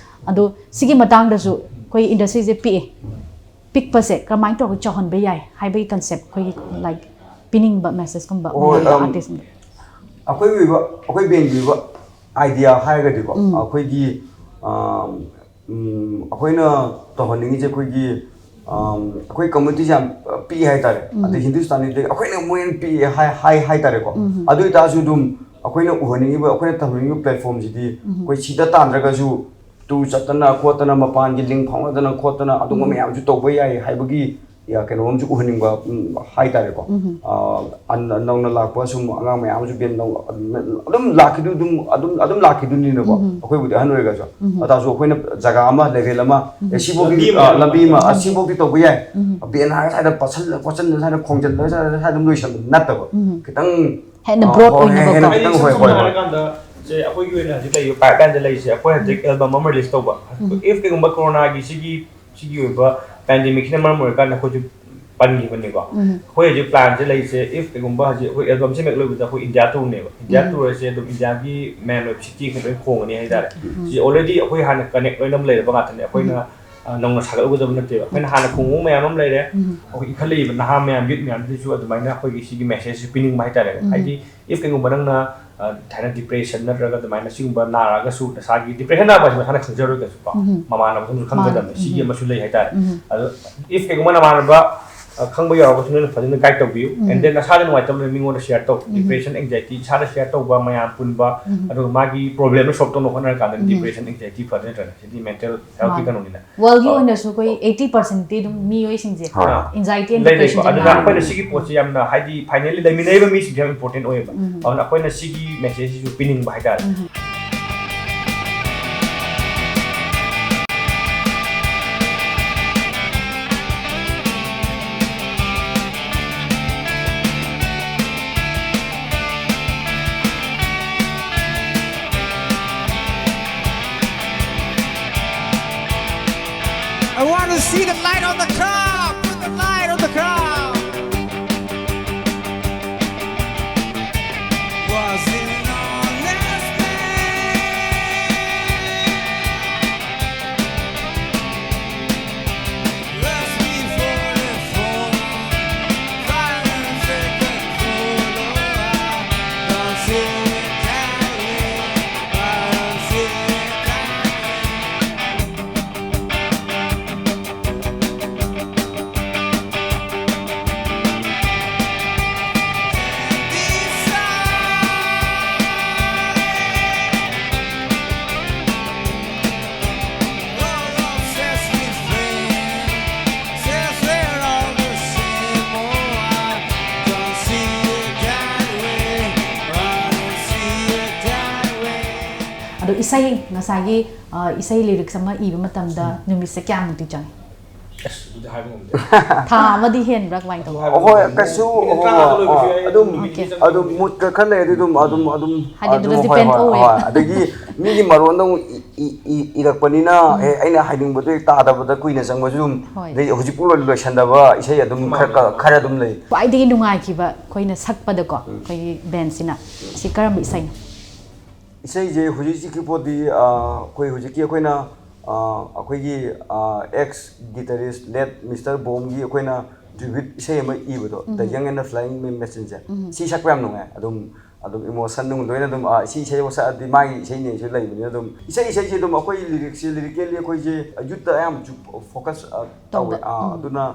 ꯑꯗꯣ ꯁꯤꯒꯤ ꯃꯇꯥꯡꯗꯁꯨ ꯑꯩꯈꯣꯏ ꯏꯟꯗꯁꯇ꯭ꯔꯤꯁꯦ ꯄꯤꯛꯑꯦ꯫ ꯄꯤꯛꯄꯁꯦ ꯀꯔꯝꯍꯥꯏꯅ ꯇꯧꯔꯒ ꯆꯥꯎꯍꯟꯕ ꯌꯥꯏ ꯍꯥꯏꯕꯒꯤ ꯀꯟꯁꯦꯞ ꯑꯩꯈꯣꯏꯒꯤ, ꯂꯥꯏꯛ, ꯄꯤꯅꯤꯡꯕ ꯃꯦꯁꯦꯖꯀꯨꯝꯕ ꯍꯣꯏ, ꯃꯣꯏꯗ ꯑꯝ, ꯑꯥꯔꯇꯤꯁ ꯑꯩꯈꯣꯏꯒꯤ ꯑꯣꯏꯕ ꯑꯩꯈꯣꯏ ꯕꯦꯟꯒꯤ ꯑꯣꯏꯕ ꯑꯥꯏꯗꯤꯌꯥ ꯍꯥꯏꯔꯒꯗꯤꯀꯣ ꯎꯝ. ꯑꯩꯈꯣꯏꯒꯤ ꯑꯝ, ꯎꯝ, ꯑꯩꯈꯣꯏꯅ ꯇꯧꯍꯟꯅꯤꯡꯉꯤꯁꯦ ꯑꯩꯈꯣꯏꯒꯤ ꯑꯝ, ꯑꯩꯈꯣꯏ ꯀꯝꯃ꯭ꯌꯨꯅꯤꯇꯤꯁꯦ ꯌꯥꯝ ꯄꯤꯛꯏ ꯍꯥꯏꯇꯥꯔꯦ꯫ ꯑꯗꯩ ꯍꯤꯟꯗꯨꯁꯇꯥꯅꯤꯗ ꯑꯩꯈꯣꯏꯅ ꯃꯣꯏꯅ ꯄꯤꯛꯑꯦ ꯍꯥꯏ ꯍꯥꯏ ꯍꯥꯏꯇꯥꯔꯦꯀꯣ꯫ ꯑꯗꯨ ꯑꯣꯏꯇꯥꯔꯁꯨ ꯑꯗꯨꯝ ꯑꯩꯈꯣꯏꯅ ꯎꯍꯟꯅꯤꯡꯉꯤꯕ, ꯑꯩꯈꯣꯏꯅ ꯇꯧꯍꯟꯅꯤꯡꯉꯤꯕ ꯄ꯭ꯂꯦꯠꯐꯣꯔꯝꯁꯤꯗꯤ ꯑꯩꯈꯣꯏ ꯁꯤꯗ ꯇꯥꯟꯗ꯭ꯔꯒꯁꯨ ꯇꯨꯔ ꯆꯠꯇꯅ ꯈꯣꯠꯇꯅ, ꯃꯄꯥꯟꯒꯤ ꯂꯤꯡ ꯐꯥꯎꯅꯗꯅ ꯈꯣꯠꯇꯅ ꯑꯗꯨꯒꯨꯝꯕ ꯃꯌꯥꯝꯁꯨ ꯇꯧꯕ ꯌꯥꯏ ꯍꯥꯏꯕꯒꯤ ꯌꯥ, ꯀꯩꯅꯣꯝꯁꯨ ꯎꯍꯟꯅꯤꯡꯕ, ꯎꯝ, ꯍꯥꯏꯇꯥꯔꯦꯀꯣ꯫ ꯑ, ꯑꯟ-, ꯅꯧꯅ ꯂꯥꯛꯄ ꯁꯨꯝ ꯑꯉꯥꯡ ꯃꯌꯥꯝ ꯑꯃꯁꯨ ꯕꯦꯟ ꯅꯧ-, ꯑꯗꯨꯝ, ꯑꯗꯨꯝ ꯂꯥꯛꯈꯤꯗꯨ-, ꯑꯗꯨꯝ, ꯑꯗꯨꯝ, ꯑꯗꯨꯝ ꯂꯥꯛꯈꯤꯗꯣꯏꯅꯤꯅꯀꯣ꯫ ꯑꯩꯈꯣꯏꯕꯨꯗꯤ ꯑꯍꯟ ꯑꯣꯏꯔꯒꯁꯨ ꯑꯗꯨ ꯇꯥꯔꯁꯨ ꯑꯩꯈꯣꯏꯅ ꯖꯒꯥ ꯑꯃ, ꯂꯦꯚꯦꯜ ꯑꯃ, ꯑꯦ, ꯁꯤꯐꯧꯗꯤ, ꯂꯝꯕꯤ ꯑꯃ ꯑ, ꯂꯝꯕꯤ ꯑꯃ, ꯑ, ꯁꯤꯐꯧꯗꯤ ꯇꯧꯕ ꯌꯥꯏ꯫ ꯕꯦꯟ ꯍꯥꯏꯔꯒ ꯁ꯭ꯋꯥꯏꯗ ꯄꯠꯁꯜꯂ ꯈꯣꯠꯆꯟꯗꯅ ꯁ꯭ꯋꯥꯏꯗ ꯈꯣꯡꯖꯤꯜꯂꯒ ꯁ꯭ꯋꯥꯏꯗ, ꯁ꯭ꯋꯥꯏꯗ ꯑꯗꯨꯝ ꯂꯣꯏꯁꯟꯕ ꯅꯠꯇꯕ, ꯈꯤꯇꯪ ꯍꯦꯟꯅ ꯑ, ꯕ꯭ꯔꯣꯗ ꯍꯣꯏ, ꯑꯣꯏꯅꯕꯀꯣ꯫ ꯍꯦꯟꯅ ꯍꯥꯏꯗꯤ ꯈꯤꯇꯪ, ꯏꯁꯝ ꯍꯣꯏ, ꯁꯝꯅ ꯍꯣꯏ, ꯍꯣꯏ꯫ ꯍꯥꯏꯔꯀꯥꯟꯗ ꯁꯦ ꯑꯩꯈꯣꯏꯒꯤ ꯑꯣꯏꯅ ꯍꯧꯖꯤꯛ ꯂꯩꯔꯤꯕ ꯄꯥꯏꯞꯂꯥꯏꯟꯗ ꯂꯩꯔꯤꯁꯦ ꯑꯩꯈꯣꯏ ꯍꯧꯖꯤꯛ ꯑꯦꯜꯕꯝ ꯑꯃ ꯔꯤꯂꯤꯁ ꯇꯧꯕ, ꯏꯐ ꯀꯩꯒꯨꯝꯕ ꯀꯣꯔꯣꯅꯥꯒꯤ ꯁꯤꯒꯤ ꯁꯤꯒꯤ ꯑꯣꯏꯕ ꯄꯦꯟꯗꯦꯃꯤꯛꯁꯤꯅ ꯃꯔꯝ ꯑꯣꯏꯔꯀꯥꯟꯗ ꯑꯩꯈꯣꯏꯁꯨ ꯄꯟꯈꯤꯕꯅꯤꯀꯣ꯫ ꯑꯩꯈꯣꯏ ꯍꯧꯖꯤꯛ ꯄ꯭ꯂꯥꯟꯁꯦ ꯂꯩꯔꯤꯁꯦ, ꯏꯐ ꯀꯩꯒꯨꯝꯕ ꯍꯧꯖꯤꯛ ꯑꯩꯈꯣꯏ ꯑꯦꯜꯕꯝꯁꯦ ꯍꯦꯛ ꯂꯣꯏꯕꯗ ꯑꯩꯈꯣꯏ ꯏꯟꯗꯤꯌꯥ ꯇꯨꯔꯅꯦꯕ꯫ ꯏꯟꯗꯤꯌꯥ ꯇꯨꯔꯁꯦ ꯑꯗꯨꯝ ꯏꯟꯗꯤꯌꯥꯒꯤ ꯃꯌꯥꯝ ꯂꯣꯏꯕ ꯁꯤꯇꯤ ꯈꯔ ꯂꯣꯏ ꯈꯣꯡꯉꯅꯤ ꯍꯥꯏꯇꯥꯔꯦ꯫ ꯁꯤ ꯑꯣꯜꯔꯦꯗꯤ ꯑꯩꯈꯣꯏ ꯍꯥꯟꯅ ꯀꯅꯦꯛ ꯂꯣꯏꯅꯃꯛ ꯂꯩꯔꯕ ꯉꯥꯛꯇꯅꯦ꯫ ꯑꯩꯈꯣꯏꯅ ꯑ, ꯅꯧꯅ ꯁꯥꯒꯠꯂꯨꯒꯗꯕ ꯅꯠꯇꯦꯕ꯫ ꯑꯩꯈꯣꯏꯅ ꯍꯥꯟꯅ ꯈꯣꯡꯎ ꯃꯌꯥꯝ ꯑꯃ ꯂꯩꯔꯦ꯫ ꯑꯩꯈꯣꯏ ꯏꯟꯈꯠꯂꯛꯏꯕ ꯅꯍꯥ ꯃꯌꯥꯝ, ꯌꯨꯠ ꯃꯌꯥꯝꯗꯨꯁꯨ ꯑꯗꯨꯃꯥꯏꯅ ꯑꯩꯈꯣꯏꯒꯤ ꯁꯤꯒꯤ ꯃꯦꯁꯦꯖꯁꯦ ꯄꯤꯅꯤꯡꯕ ꯍꯥꯏꯇꯥꯔꯦ꯫ ꯍꯥꯏꯗꯤ, ꯏꯐ ꯀꯩꯒꯨꯝꯕ ꯅꯪꯅ, ꯑ, ꯊꯥꯏꯅ ꯗꯤꯄ꯭ꯔꯦꯁꯟ ꯅꯠꯇ꯭ꯔꯒ ꯑꯗꯨꯃꯥꯏꯅ ꯁꯤꯒꯨꯝꯕ ꯅꯥꯔꯒꯁꯨ, ꯅꯁꯥꯒꯤ ꯗꯤꯄ꯭ꯔꯦꯁꯟ ꯅꯥꯕ ꯍꯥꯏꯁꯤ ꯃꯁꯥꯅ ꯈꯪꯖꯔꯣꯏ ꯀꯩꯁꯨ ꯀꯣ꯫ ꯃꯃꯥꯟꯅꯕ ꯑꯃꯁꯨ ꯈꯪꯒꯗꯕꯅꯤ꯫ ꯁꯤꯒꯤ ꯑꯃꯁꯨ ꯂꯩ ꯍꯥꯏꯇꯥꯔꯦ꯫ ꯑꯗꯣ ꯏꯐ ꯀꯩꯒꯨꯝꯕ ꯅꯃꯥꯟꯅꯕ, ꯑ, ꯈꯪꯕ ꯌꯥꯎꯔꯒꯁꯨ ꯅꯣꯏꯅ ꯐꯖꯅ ꯒꯥꯏꯗ ꯇꯧꯕꯤꯌꯨ꯫ ꯑꯦꯟ ꯗꯦꯟ ꯅꯁꯥꯗ ꯅꯨꯡꯉꯥꯏꯇꯕ ꯂꯩꯔ ꯃꯤꯉꯣꯟꯗ ꯁꯤꯌꯔ ꯇꯧ꯫ ꯗꯤꯄ꯭ꯔꯦꯁꯟ, ꯑꯦꯡꯖꯥꯏꯇꯤ, ꯏꯁꯥꯗ ꯁꯤꯌꯔ ꯇꯧꯕ, ꯃꯌꯥꯝ ꯄꯨꯟꯕ, ꯑꯗꯨꯒ ꯃꯥꯒꯤ ꯄ꯭ꯔꯣꯕ꯭ꯂꯦꯝꯗꯣ ꯁꯣꯜꯕ ꯇꯧꯅꯕ ꯍꯣꯠꯅꯔꯀꯥꯟꯗ ꯗꯤꯄ꯭ꯔꯦꯁꯟ, ꯑꯦꯡꯖꯥꯏꯇꯤ ꯐꯗꯣꯏ ꯅꯠꯇ꯭ꯔꯅꯦ? ꯁꯤꯗꯤ ꯃꯦꯟꯇꯦꯜ ꯍꯦꯜꯊꯀꯤ ꯀꯩꯅꯣꯅꯤꯅ꯫ ꯋꯥꯔꯜꯒꯤ ꯑꯣꯏꯅꯁꯨ ꯑꯩꯈꯣꯏ ꯑꯩꯠꯇꯤ ꯄꯥꯔꯁꯦꯟꯇꯤ ꯑꯗꯨꯝ ꯃꯤꯑꯣꯏꯁꯤꯡꯁꯦ ꯍꯣꯏ꯫ ꯑꯦꯡꯖꯥꯏꯇꯤ ꯑꯦꯟ ꯂꯩ, ꯂꯩꯀꯣ꯫ ꯗꯤꯄ꯭ꯔꯦꯁꯟꯁꯦ ꯑꯗꯨꯅ ꯑꯩꯈꯣꯏꯅ ꯁꯤꯒꯤ ꯄꯣꯠꯁꯦ ꯌꯥꯝꯅ, ꯍꯥꯏꯗꯤ, ꯐꯥꯏꯅꯦꯜꯂꯤ ꯂꯩꯃꯤꯟꯅꯔꯤꯕ ꯃꯤꯁꯤꯡꯁꯦ ꯌꯥꯝ ꯏꯝꯄꯣꯔꯇꯦꯟ ꯑꯣꯏꯌꯦꯕ꯫ ꯑꯗꯨꯅ ꯑꯩꯈꯣꯏꯅ ꯁꯤꯒꯤ ꯃꯦꯁꯦꯖꯁꯤꯁꯨ ꯄꯤꯅꯤꯡꯕ ꯍꯥꯏꯇꯥꯔꯦ꯫ I want to see the light on the crowd. Put the light on the crowd. Was it an honest man? Let's be ꯑꯗꯣ ꯏꯁꯩ, ꯉꯁꯥꯏꯒꯤ ꯑ, ꯏꯁꯩ ꯂꯤꯔꯤꯛꯁ ꯑꯃ ꯏꯕ ꯃꯇꯝꯗ ꯅꯨꯃꯤꯠꯁꯦ ꯀꯌꯥꯃꯨꯛꯇꯤ ꯆꯪꯉꯤ? ꯑꯁ ꯑꯗꯨꯗꯤ ꯍꯥꯏꯕ ꯉꯝꯗꯦ꯫ ꯊꯥ ꯑꯃꯗꯤ ꯍꯦꯟꯕ꯭ꯔꯥ? ꯀꯃꯥꯏꯅ ꯇꯧꯕ? ꯑꯍꯣꯏ, ꯀꯩꯁꯨ ꯃꯤꯅꯤꯠ ꯑꯍꯣꯏ, ꯇꯔꯥꯗ ꯂꯣꯏꯕꯁꯨ ꯑꯍꯣꯏ, ꯌꯥꯏ, ꯑꯗꯨꯝ ꯅꯨꯃꯤꯠ ꯅꯤꯅꯤ Okay. ꯆꯪꯕ ꯑꯗꯨꯝ ꯂꯣꯏꯕꯁꯨ ꯃꯨꯠꯀ ꯈꯔ ꯂꯩꯔꯗꯤ ꯑꯗꯨꯝ ꯑꯗꯨꯝ ꯑꯗꯨꯝ ꯍꯥꯏꯗꯤ ꯑꯗꯨꯗ ꯑꯗꯨꯝ depend ꯍꯣꯏ, ꯑꯣꯏꯌꯦ꯫ ꯍꯣꯏ꯫ ꯑꯗꯒꯤ ꯃꯤꯒꯤ ꯃꯔꯣꯟꯗ ꯑꯃꯨꯛ ꯏ- ꯏ- ꯏ- ꯏꯔꯛꯄꯅꯤꯅ ꯑꯦ ꯑꯩꯅ ꯍꯥꯏꯅꯤꯡꯕꯗꯣ ꯍꯦꯛ ꯇꯥꯗꯕꯗ ꯀꯨꯏꯅ ꯆꯪꯕꯁꯨ ꯑꯗꯨꯝ ꯍꯣꯏ꯫ ꯑꯗꯩ ꯍꯧꯖꯤꯛꯄꯨ ꯂꯣꯏ- ꯂꯣꯏꯁꯟꯗꯕ ꯏꯁꯩ ꯑꯗꯨꯝ ꯈꯔ ꯈꯔ ꯑꯗꯨꯝ ꯂꯩ꯫ ꯈ꯭ꯋꯥꯏꯗꯒꯤ ꯅꯨꯡꯉꯥꯏꯈꯤꯕ ꯑꯩꯈꯣꯏꯅ ꯁꯛꯄꯗꯀꯣ, ꯑꯩꯈꯣꯏꯒꯤ ꯕꯦꯟꯁꯤꯅ, ꯁꯤ ꯀꯔꯝꯕ ꯏꯁꯩꯅꯣ? ꯏꯁꯩꯁꯦ ꯍꯧꯖꯤꯛ ꯍꯧꯖꯤꯛꯀꯤ ꯄꯣꯠꯇꯤ ꯑꯩꯈꯣꯏ ꯍꯧꯖꯤꯛꯀꯤ ꯑꯩꯈꯣꯏꯅ ꯑꯩꯈꯣꯏꯒꯤ ꯑꯦꯛꯁ ꯒꯤꯇꯔꯤꯁ ꯂꯦꯠ ꯃꯤꯁꯇꯔ ꯕꯣꯝꯒꯤ ꯑꯩꯈꯣꯏꯅ ꯇ꯭ꯔꯤꯕ꯭ꯌꯨꯠ ꯏꯁꯩ ꯑꯃ ꯏꯕꯗꯣ, ꯗ ꯌꯪ ꯑꯦꯟ ꯗ ꯐ꯭ꯂꯥꯏꯡ ꯃꯦꯆꯤꯟꯁꯦ, ꯁꯤ ꯁꯛꯄ ꯌꯥꯝ ꯅꯨꯡꯉꯥꯏ꯫ ꯑꯗꯨꯝ ꯑꯗꯨꯝ ꯏꯃꯣꯁꯟ ꯅꯨꯡꯗꯣꯏꯅ ꯑꯗꯨꯝ ꯁꯤ ꯏꯁꯩ ꯁꯛꯑꯗꯤ ꯃꯥꯒꯤ ꯏꯁꯩꯅꯦꯁꯨ ꯂꯩꯕꯅꯤꯅ ꯑꯗꯨꯝ ꯏꯁꯩ ꯏꯁꯩꯁꯦ ꯑꯗꯨꯝ ꯑꯩꯈꯣꯏ ꯂꯤꯔꯤꯛꯁꯦ, ꯂꯤꯔꯤꯀꯦꯜꯂꯤ ꯑꯩꯈꯣꯏꯁꯦ ꯌꯨꯠꯇ ꯑꯌꯥꯝꯕꯁꯨ ꯐꯣꯀꯁ ꯇꯧꯋꯦ꯫ ꯇꯧꯕ꯫ ꯑꯗꯨꯅ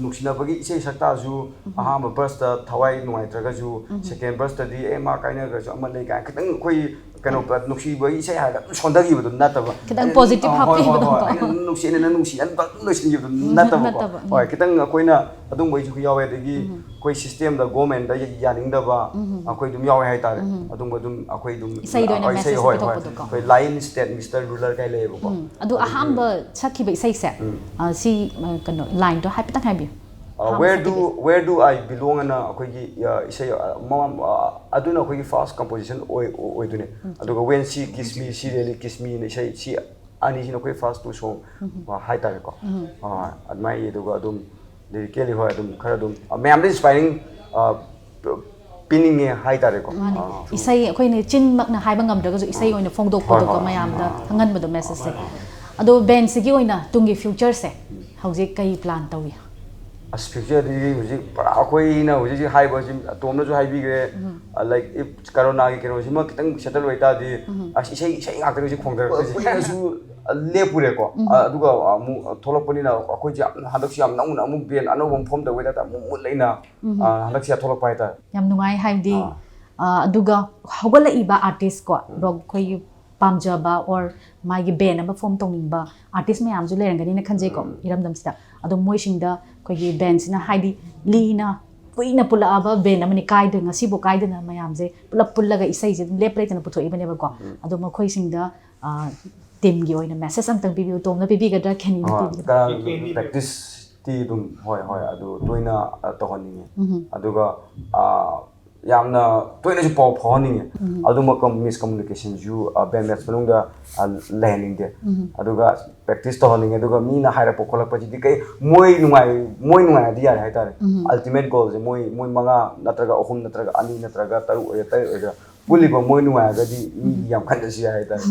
ꯅꯨꯡꯁꯤꯅꯕꯒꯤ ꯏꯁꯩ ꯁꯛ ꯇꯥꯔꯁꯨ ꯑꯍꯥꯟꯕ ꯕ꯭ꯔꯁꯇ ꯊꯋꯥꯏ ꯅꯨꯡꯉꯥꯏꯇ꯭ꯔꯒꯁꯨ, ꯁꯦꯀꯦꯟ ꯕ꯭ꯔꯁꯇꯗꯤ ꯑꯦ ꯃꯥ ꯀꯥꯏꯅꯈ꯭ꯔꯁꯨ ꯑꯃ ꯂꯩ ꯀꯥꯏꯅ ꯈꯤꯇꯪ ꯑꯩꯈꯣꯏ ꯀꯩꯅꯣ ꯅꯨꯡꯁꯤꯕꯒꯤ ꯏꯁꯩ ꯍꯥꯏꯔꯒ ꯑꯗꯨꯝ ꯁꯣꯟꯊꯈꯤꯕꯗꯣ ꯅꯠꯇꯕ꯫ ꯈꯤꯇꯪ ꯑꯩꯅ positive ꯑ, ꯍꯣꯏ, ꯍꯣꯏ, ꯍꯥꯞꯄꯤꯕꯗꯣ꯫ ꯍꯣꯏ, ꯑꯩꯅ ꯑꯗꯨꯝ ꯅꯨꯡꯁꯤꯅ ꯅꯪ ꯅꯨꯡꯁꯤꯅ ꯑꯗꯨꯝ ꯂꯣꯏꯁꯤꯟꯈꯤꯕꯗꯣ ꯅꯠꯇꯕꯀꯣ꯫ ꯅꯠꯇꯕ, ꯎꯝ꯫ ꯍꯣꯏ, ꯈꯤꯇꯪ ꯑꯩꯈꯣꯏꯅ ꯑꯗꯨꯝꯕꯩꯁꯨ ꯌꯥꯎꯋꯦ꯫ ꯑꯗꯒꯤ ꯑꯩꯈꯣꯏ ꯁꯤꯁꯇꯦꯝꯗ ꯒꯣꯔꯃꯦꯟꯗ ꯌꯥꯅꯤꯡꯗꯕ ꯑꯩꯈꯣꯏ ꯑꯗꯨꯝ ꯌꯥꯎꯋꯦ ꯍꯥꯏꯇꯥꯔꯦ꯫ ꯑꯗꯨꯝꯕ ꯑꯗꯨꯝ ꯑꯩꯈꯣꯏ ꯑꯗꯨꯝ ꯏꯁꯩꯗ ꯑꯣꯏꯅ ꯑ, ꯏꯁꯩ, message ꯍꯣꯏ, ꯍꯣꯏ꯫ ꯄꯤꯊꯣꯛꯄꯗꯣꯀꯣ꯫ ꯑꯩꯈꯣꯏ ꯂꯥꯏꯟ ꯁ꯭ꯇꯦꯠ ꯃꯤꯁꯇꯔ ꯔꯨꯂꯔ ꯀꯥꯏ ꯂꯩꯌꯦꯕꯀꯣ꯫ ꯎꯝ, ꯑꯗꯨ ꯑꯍꯥꯟꯕ ꯁꯛꯈꯤꯕ ꯏꯁꯩꯁꯦ, ꯑ, ꯁꯤ, ꯑ, ꯀꯩꯅꯣ ꯂꯥꯏꯟꯗꯣ ꯍꯥꯏꯐꯦꯠꯇꯪ ꯍꯥꯏꯕꯤꯌꯨ꯫ ꯑꯍꯥꯟꯕ Where do ꯁꯛꯈꯤꯕ Where do I belong ꯑꯅ ꯑꯩꯈꯣꯏꯒꯤ ꯑ, ꯏꯁꯩ ꯑ, ꯃꯃꯥꯡ ꯑ, ꯑꯗꯨꯅ ꯑꯩꯈꯣꯏꯒꯤ ꯐꯥꯔꯁ ꯀꯝꯄꯣꯖꯤꯁꯟ ꯑꯣꯏ ꯑꯣꯏꯗꯣꯏꯅꯦ꯫ ꯑꯗꯨꯒ When She Kiss Me, She Really Kiss Me ꯅ ꯏꯁꯩ, ꯁꯤ ꯑꯅꯤꯁꯤꯅ ꯑꯩꯈꯣꯏ ꯐꯥꯔꯁ ꯇꯨ ꯁꯣꯡ ꯍꯥꯏꯇꯥꯔꯦꯀꯣ꯫ ꯑ, ꯑꯗꯨꯃꯥꯏꯅ, ꯑꯗꯨꯒ ꯑꯗꯨꯝ ꯂꯤꯔꯤꯀꯦꯜꯂꯤ ꯍꯣꯏ ꯑꯗꯨꯝ ꯈꯔ ꯑꯗꯨꯝ ꯑ, ꯃꯌꯥꯝꯗ ꯏꯟꯁꯄꯥꯏꯔꯤꯡ ꯄꯤꯅꯤꯡꯉꯦ ꯍꯥꯏꯇꯥꯔꯦꯀꯣ꯫ ꯃꯥꯅꯤ꯫ ꯑ, ꯏꯁꯩ ꯑꯩꯈꯣꯏꯅ ꯆꯤꯟꯃꯛꯅ ꯍꯥꯏꯕ ꯉꯝꯗ꯭ꯔꯒꯁꯨ ꯏꯁꯩ ꯑꯣꯏꯅ ꯐꯣꯡꯗꯣꯛꯄꯗꯣꯀꯣ, ꯍꯣꯏ, ꯍꯣꯏ꯫ ꯃꯌꯥꯝꯗ ꯈꯪꯍꯟꯕꯗꯣ, ꯃꯦꯁꯦꯖꯁꯦ꯫ ꯑꯗꯣ ꯕꯦꯟꯁꯤꯒꯤ ꯑꯣꯏꯅ ꯇꯨꯡꯒꯤ ꯐ꯭ꯌꯨꯆꯔꯁꯦ ꯍꯧꯖꯤꯛ ꯀꯩ ꯄ꯭ꯂꯥꯟ ꯇꯧꯏ? ꯑꯁ, ꯐ꯭ꯌꯨꯆꯔꯗꯤ ꯍꯧꯖꯤꯛ ꯄꯨꯔꯥ ꯑꯩꯈꯣꯏꯅ ꯍꯧꯖꯤꯛ ꯍꯧꯖꯤꯛ ꯍꯥꯏꯕꯁꯤ ꯑꯇꯣꯝꯅꯁꯨ ꯍꯥꯏꯕꯤꯈ꯭ꯔꯦ꯫ ꯂꯥꯏꯛ ꯏꯐ ꯀꯔꯣꯅꯥꯒꯤ ꯀꯩꯅꯣꯁꯤꯃ ꯈꯤꯇꯪ ꯁꯦꯇꯜ ꯑꯣꯏꯇꯥꯔꯗꯤ ꯑꯁ ꯏꯁꯩ ꯏꯁꯩ ꯉꯥꯛꯇꯅꯤ ꯍꯧꯖꯤꯛ ꯈꯣꯡꯊꯔꯛꯇꯣꯏꯁꯦ꯫ ꯀꯨꯏꯅꯁꯨ ꯂꯦꯞꯄꯨꯔꯦꯀꯣ꯫ ꯑꯗꯨꯒ ꯑꯃꯨꯛ ꯊꯣꯛꯂꯛꯄꯅꯤꯅ ꯑꯩꯈꯣꯏꯁꯦ ꯌꯥꯝ ꯍꯟꯗꯛꯁꯤ ꯌꯥꯝ ꯅꯧꯅ ꯑꯃꯨꯛ ꯕꯦꯟ ꯑꯅꯧꯕ ꯑꯃ ꯐꯣꯝ ꯇꯧꯕꯩ ꯇꯥꯏꯞꯇ ꯑꯃꯨꯛ ꯃꯨꯠ ꯂꯩꯅ ꯑ, ꯍꯟꯗꯛꯁꯤ ꯊꯣꯛꯂꯛꯄ ꯍꯥꯏꯇꯥꯔꯦ꯫ ꯌꯥꯝ ꯅꯨꯡꯉꯥꯏ, ꯍꯥꯏꯕꯗꯤ ꯑꯥ꯫ ꯑ, ꯑꯗꯨꯒ ꯍꯧꯒꯠꯂꯛꯏꯕ ꯑꯥꯔꯇꯤꯁꯀꯣ, ꯔꯣꯛ ꯑꯩꯈꯣꯏꯒꯤ ꯄꯥꯝꯖꯕ ꯑꯣꯔ ꯃꯥꯒꯤ ꯕꯦꯟ ꯑꯃ ꯐꯣꯝ ꯇꯧꯅꯤꯡꯕ ꯑꯥꯔꯇꯤꯁ ꯃꯌꯥꯝꯁꯨ ꯂꯩꯔꯝꯒꯅꯤꯅ ꯈꯟꯖꯩꯀꯣ, ꯏꯔꯝꯗꯝꯁꯤꯗ꯫ ꯑꯗꯣ ꯃꯣꯏꯁꯤꯡꯗ ꯑꯩꯈꯣꯏꯒꯤ ꯕꯦꯟꯁꯤꯅ ꯍꯥꯏꯗꯤ ꯂꯤꯅ ꯀꯨꯏꯅ ꯄꯨꯜꯂꯛꯑꯕ ꯕꯦꯟ ꯑꯃꯅꯤ, ꯀꯥꯏꯗ ꯉꯁꯤꯕꯨ ꯀꯥꯏꯗꯅ ꯃꯌꯥꯝꯁꯦ ꯄꯨꯂꯞ ꯄꯨꯜꯂꯒ ꯏꯁꯩꯁꯦ ꯑꯗꯨꯝ ꯂꯦꯞꯄ ꯂꯩꯇꯅ ꯄꯨꯊꯣꯛꯏꯕꯅꯦꯕꯀꯣ꯫ ꯑꯗꯣ ꯃꯈꯣꯏꯁꯤꯡꯗ ꯇꯤꯝꯒꯤ ꯑꯣꯏꯅ ꯃꯦꯁꯦꯖ ꯑꯝꯇꯪ ꯄꯤꯕꯤꯌꯨ꯫ ꯇꯣꯝꯅ ꯄꯤꯕꯤꯒꯗ꯭ꯔꯥ, ꯈꯦꯅꯤꯅ ꯄꯤꯕꯤꯒꯗ꯭ꯔꯥ? ꯄ꯭ꯔꯦꯛꯇꯤꯁꯇꯤ ꯑꯗꯨꯝ, ꯍꯣꯏ, ꯍꯣꯏ, ꯑꯗꯨ ꯇꯣꯏꯅ ꯇꯧꯍꯟꯅꯤꯡꯉꯤ꯫ ꯑꯗꯨꯒ ꯌꯥꯝꯅ ꯇꯣꯏꯅꯁꯨ ꯄꯥꯎ ꯐꯥꯎꯍꯟꯅꯤꯡꯉꯤ꯫ ꯑꯗꯨꯃꯛꯀ ꯃꯤꯁꯀꯃꯨꯅꯤꯀꯦꯁꯟꯁꯨ ꯕꯦꯟ ꯃꯦꯠꯁ ꯃꯅꯨꯡꯗ ꯂꯩꯍꯟꯅꯤꯡꯗꯦ꯫ ꯑꯗꯨꯒ ꯄ꯭ꯔꯦꯛꯇꯤꯁ ꯇꯧꯍꯟꯅꯤꯡꯉꯦ꯫ ꯑꯗꯨꯒ ꯃꯤꯅ ꯍꯥꯏꯔꯛꯄ ꯈꯣꯠꯂꯛꯄꯁꯤꯗꯤ ꯀꯩ, ꯃꯣꯏ ꯅꯨꯡꯉꯥꯏ, ꯃꯣꯏ ꯅꯨꯡꯉꯥꯏꯔꯗꯤ ꯌꯥꯔꯦ ꯍꯥꯏꯇꯥꯔꯦ꯫ ꯑꯜꯇꯤꯃꯦꯠ ꯒꯣꯜꯁꯦ ꯃꯣꯏ ꯃꯣꯏ ꯃꯉꯥ ꯅꯠꯇ꯭ꯔꯒ ꯑꯍꯨꯝ ꯅꯠꯇ꯭ꯔꯒ ꯑꯅꯤ ꯅꯠꯇ꯭ꯔꯒ ꯇꯔꯨꯛ ꯑꯣꯏꯒꯦꯔꯥ ꯇꯔꯦꯠ ꯑꯣꯏꯒꯦꯔꯥ ꯄꯨꯜꯂꯤꯕ ꯃꯣꯏ ꯅꯨꯡꯉꯥꯏꯔꯒꯗꯤ ꯃꯤ ꯌꯥꯝ ꯈꯟꯖꯁꯨ ꯌꯥꯏ ꯍꯥꯏꯇꯥꯔꯦ꯫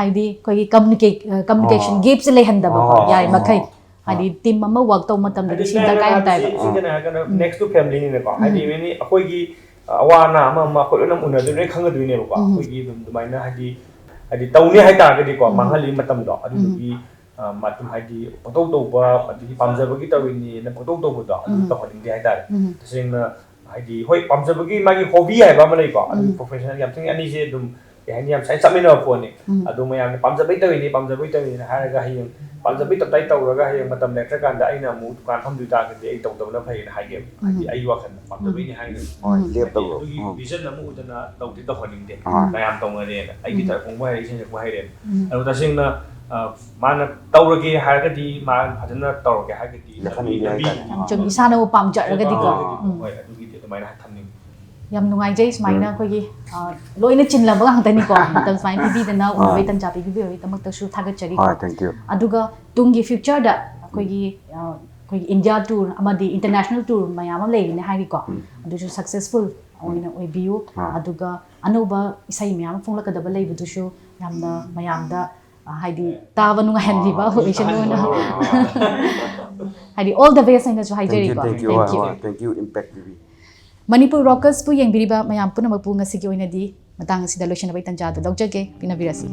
ꯍꯥꯏꯗꯤ ꯑꯩꯈꯣꯏꯒꯤ ꯀꯝꯃꯨꯅꯤꯀꯦ ꯀꯝꯃꯨꯅꯤꯀꯦꯁꯟ ꯒꯦꯞꯁꯦ ꯂꯩꯍꯟꯗꯕꯀꯣ, ꯌꯥꯔꯤꯃꯈꯩ꯫ ꯍꯥꯏꯗꯤ ꯇꯤꯝ ꯑꯃ ꯋꯥꯛ ꯇꯧꯕ ꯃꯇꯝꯗꯗꯤ ꯁꯤ ꯗꯔꯀꯥꯔ ꯌꯥꯝ ꯇꯥꯏꯕ꯫ ꯁꯤꯡꯖꯅ ꯍꯥꯏꯔꯒꯅ ꯅꯦꯛꯁ ꯇꯨ ꯐꯦꯃꯤꯂꯤꯅꯤꯅꯀꯣ꯫ ꯍꯥꯏꯗꯤ ꯃꯦꯅꯤ ꯑꯩꯈꯣꯏꯒꯤ ꯑꯋꯥ ꯑꯅꯥ ꯑꯃ ꯑꯃ ꯑꯩꯈꯣꯏ ꯂꯣꯏꯅ ꯎꯅꯗꯣꯏꯅꯦ, ꯈꯪꯒꯗꯣꯏꯅꯦꯕꯀꯣ꯫ ꯑꯩꯈꯣꯏꯒꯤ ꯑꯗꯨꯝ ꯑꯗꯨꯃꯥꯏꯅ ꯍꯥꯏꯗꯤ ꯍꯥꯏꯗꯤ ꯇꯧꯅꯤ ꯍꯥꯏꯇꯥꯔꯒꯗꯤꯀꯣ, ꯃꯥꯡꯍꯜꯂꯤ ꯃꯇꯝꯗꯣ ꯑꯗꯨꯗꯨꯒꯤ ꯑꯗꯨꯝ ꯍꯥꯏꯗꯤ ꯄꯪꯇꯧ ꯇꯧꯕ ꯑꯗꯒꯤ ꯄꯥꯝꯖꯕꯒꯤ ꯇꯧꯔꯤꯅꯦꯅ ꯄꯪꯇꯧ ꯇꯧꯕꯗꯣ ꯑꯗꯨ ꯇꯧꯍꯟꯅꯤꯡꯗꯦ ꯍꯥꯏꯇꯥꯔꯦ꯫ ꯇꯁꯦꯡꯅ ꯍꯥꯏꯗꯤ ꯍꯣꯏ, ꯄꯥꯝꯖꯕꯒꯤ ꯃꯥꯒꯤ ꯍꯣꯕꯤ ꯍꯥꯏꯕ ꯑꯃ ꯂꯩꯀꯣ, ꯑꯗꯨ ꯄ꯭ꯔꯣꯐꯦꯁꯅꯦꯜ ꯌꯥꯝ ꯊꯤꯅ ꯑꯅꯤꯁꯦ ꯑꯗꯨꯝ ꯀꯩ ꯍꯥꯏꯅꯤ, ꯌꯥꯝ ꯁꯥꯏꯅ ꯆꯠꯃꯤꯟꯅꯕ ꯄꯣꯠꯅꯤ꯫ ꯑꯗꯣ ꯃꯌꯥꯝꯅ ꯄꯥꯝꯖꯕꯩ ꯇꯧꯔꯤꯅꯤ, ꯄꯥꯝꯖꯕꯩ ꯇꯧꯔꯤꯅꯤ ꯍꯥꯏꯔꯒ ꯍꯌꯦꯡ ꯄꯥꯝꯖꯕꯩ ꯇꯞꯇꯥꯏ ꯇꯧꯔꯒ ꯍꯌꯦꯡ ꯃꯇꯝ ꯂꯩꯔꯛꯇ꯭ꯔꯀꯥꯟꯗ ꯑꯩꯅ ꯑꯃꯨꯛ ꯗꯨꯀꯥꯟ ꯐꯝꯗꯣꯏ ꯇꯥꯔꯒꯗꯤ ꯑꯩ ꯇꯧꯗꯕꯅ ꯐꯩꯌꯦꯅ ꯍꯥꯏꯒꯦꯕ꯫ ꯍꯥꯏꯗꯤ ꯑꯩꯒꯤ ꯋꯥꯈꯜꯗ ꯄꯥꯝꯖꯕꯩꯅꯤ ꯍꯥꯏꯔꯒꯗꯤ꯫ ꯍꯣꯏ, ꯂꯦꯞꯇꯕ꯫ ꯑꯗꯨꯒꯤ ꯚꯤꯖꯟ ꯑꯃ ꯎꯗꯅ ꯇꯧꯗꯤ ꯇꯧꯍꯟꯅꯤꯡꯗꯦ꯫ ꯃꯌꯥꯝ ꯇꯧꯅꯔꯦꯅ, ꯑꯩ ꯒꯤꯇꯔ ꯈꯣꯡꯕ ꯍꯩꯔꯦ, ꯏꯁꯩ ꯁꯛꯄ ꯍꯩꯔꯦꯅ꯫ ꯑꯗꯣ ꯇꯁꯦꯡꯅ ꯃꯥꯅ ꯇꯧꯔꯒꯦ ꯍꯥꯏꯔꯒꯗꯤ, ꯃꯥ ꯐꯖꯅ ꯇꯧꯔꯒꯦ ꯍꯥꯏꯔꯒꯗꯤ ꯂꯝꯕꯤ, ꯂꯝꯕꯤ ꯆꯨꯝ, ꯏꯁꯥꯅꯕꯨ ꯄꯥꯝꯖꯔꯒꯗꯤꯀꯣ꯫ ꯍꯣꯏ, ꯑꯗꯨꯒꯤꯗꯤ ꯑꯗꯨꯃꯥꯏꯅ ꯊꯝꯅꯤꯡꯉꯤ꯫ ꯌꯥꯝ ꯅꯨꯡꯉꯥꯏꯖꯩ ꯁꯨꯃꯥꯏꯅ ꯑꯩꯈꯣꯏꯒꯤ ꯂꯣꯏꯅ ꯆꯤꯜꯂꯕ ꯉꯥꯛꯇꯅꯤꯀꯣ꯫ ꯃꯇꯝ ꯁꯨꯃꯥꯏꯅ ꯄꯤꯕꯤꯗꯅ ꯎꯅꯕꯒꯤ ꯇꯟꯖꯥ ꯄꯤꯕꯤꯕꯒꯤꯗꯃꯛꯇꯁꯨ ꯊꯥꯒꯠꯆꯔꯤꯀꯣ꯫ ꯍꯣꯏ, thank you꯫ ꯑꯗꯨꯒ ꯇꯨꯡꯒꯤ ꯐ꯭ꯌꯨꯆꯔꯗ ꯑꯩꯈꯣꯏꯒꯤ ꯑꯩꯈꯣꯏꯒꯤ ꯏꯟꯗꯤꯌꯥ ꯇꯨꯔ ꯑꯃꯗꯤ ꯏꯟꯇꯔꯅꯦꯁꯅꯦꯜ ꯇꯨꯔ ꯃꯌꯥꯝ ꯑꯃ ꯂꯩꯔꯤꯅꯦ ꯍꯥꯏꯔꯤꯀꯣ꯫ ꯑꯗꯨꯁꯨ ꯁꯛꯁꯦꯁꯐꯨꯜ ꯑꯣꯏꯅ ꯑꯣꯏꯕꯤꯌꯨ꯫ ꯑꯗꯨꯒ ꯑꯅꯧꯕ ꯏꯁꯩ ꯃꯌꯥꯝ ꯑꯃ ꯐꯣꯡꯂꯛꯀꯗꯕ ꯂꯩꯕꯗꯨꯁꯨ ꯌꯥꯝꯅ ꯃꯌꯥꯝꯗ ꯍꯥꯏꯗꯤ ꯇꯥꯕ ꯅꯨꯡꯉꯥꯏꯍꯟꯕꯤꯕ ꯑꯣꯏꯁꯅꯨꯅ꯫ ꯍꯥꯏꯗꯤ all the best ꯍꯥꯏꯅꯁꯨ ꯍꯥꯏꯖꯔꯤꯀꯣ꯫ Thank you, thank you, ꯍꯣꯏ, ꯍꯣꯏ, thank you, Impact T V꯫ Manipur ꯔꯣꯀꯔꯁꯄꯨ ꯌꯦꯡꯕꯤꯔꯤꯕ ꯃꯌꯥꯝ ꯄꯨꯝꯅꯃꯛꯄꯨ ꯉꯁꯤꯒꯤ ꯑꯣꯏꯅꯗꯤ ꯃꯇꯥꯡ ꯑꯁꯤꯗ ꯂꯣꯏꯁꯤꯟꯅꯕꯒꯤ ꯇꯥꯟꯖꯥ ꯑꯗꯨ ꯂꯧꯖꯒꯦ, ꯄꯤꯅꯕꯤꯔꯁꯤ꯫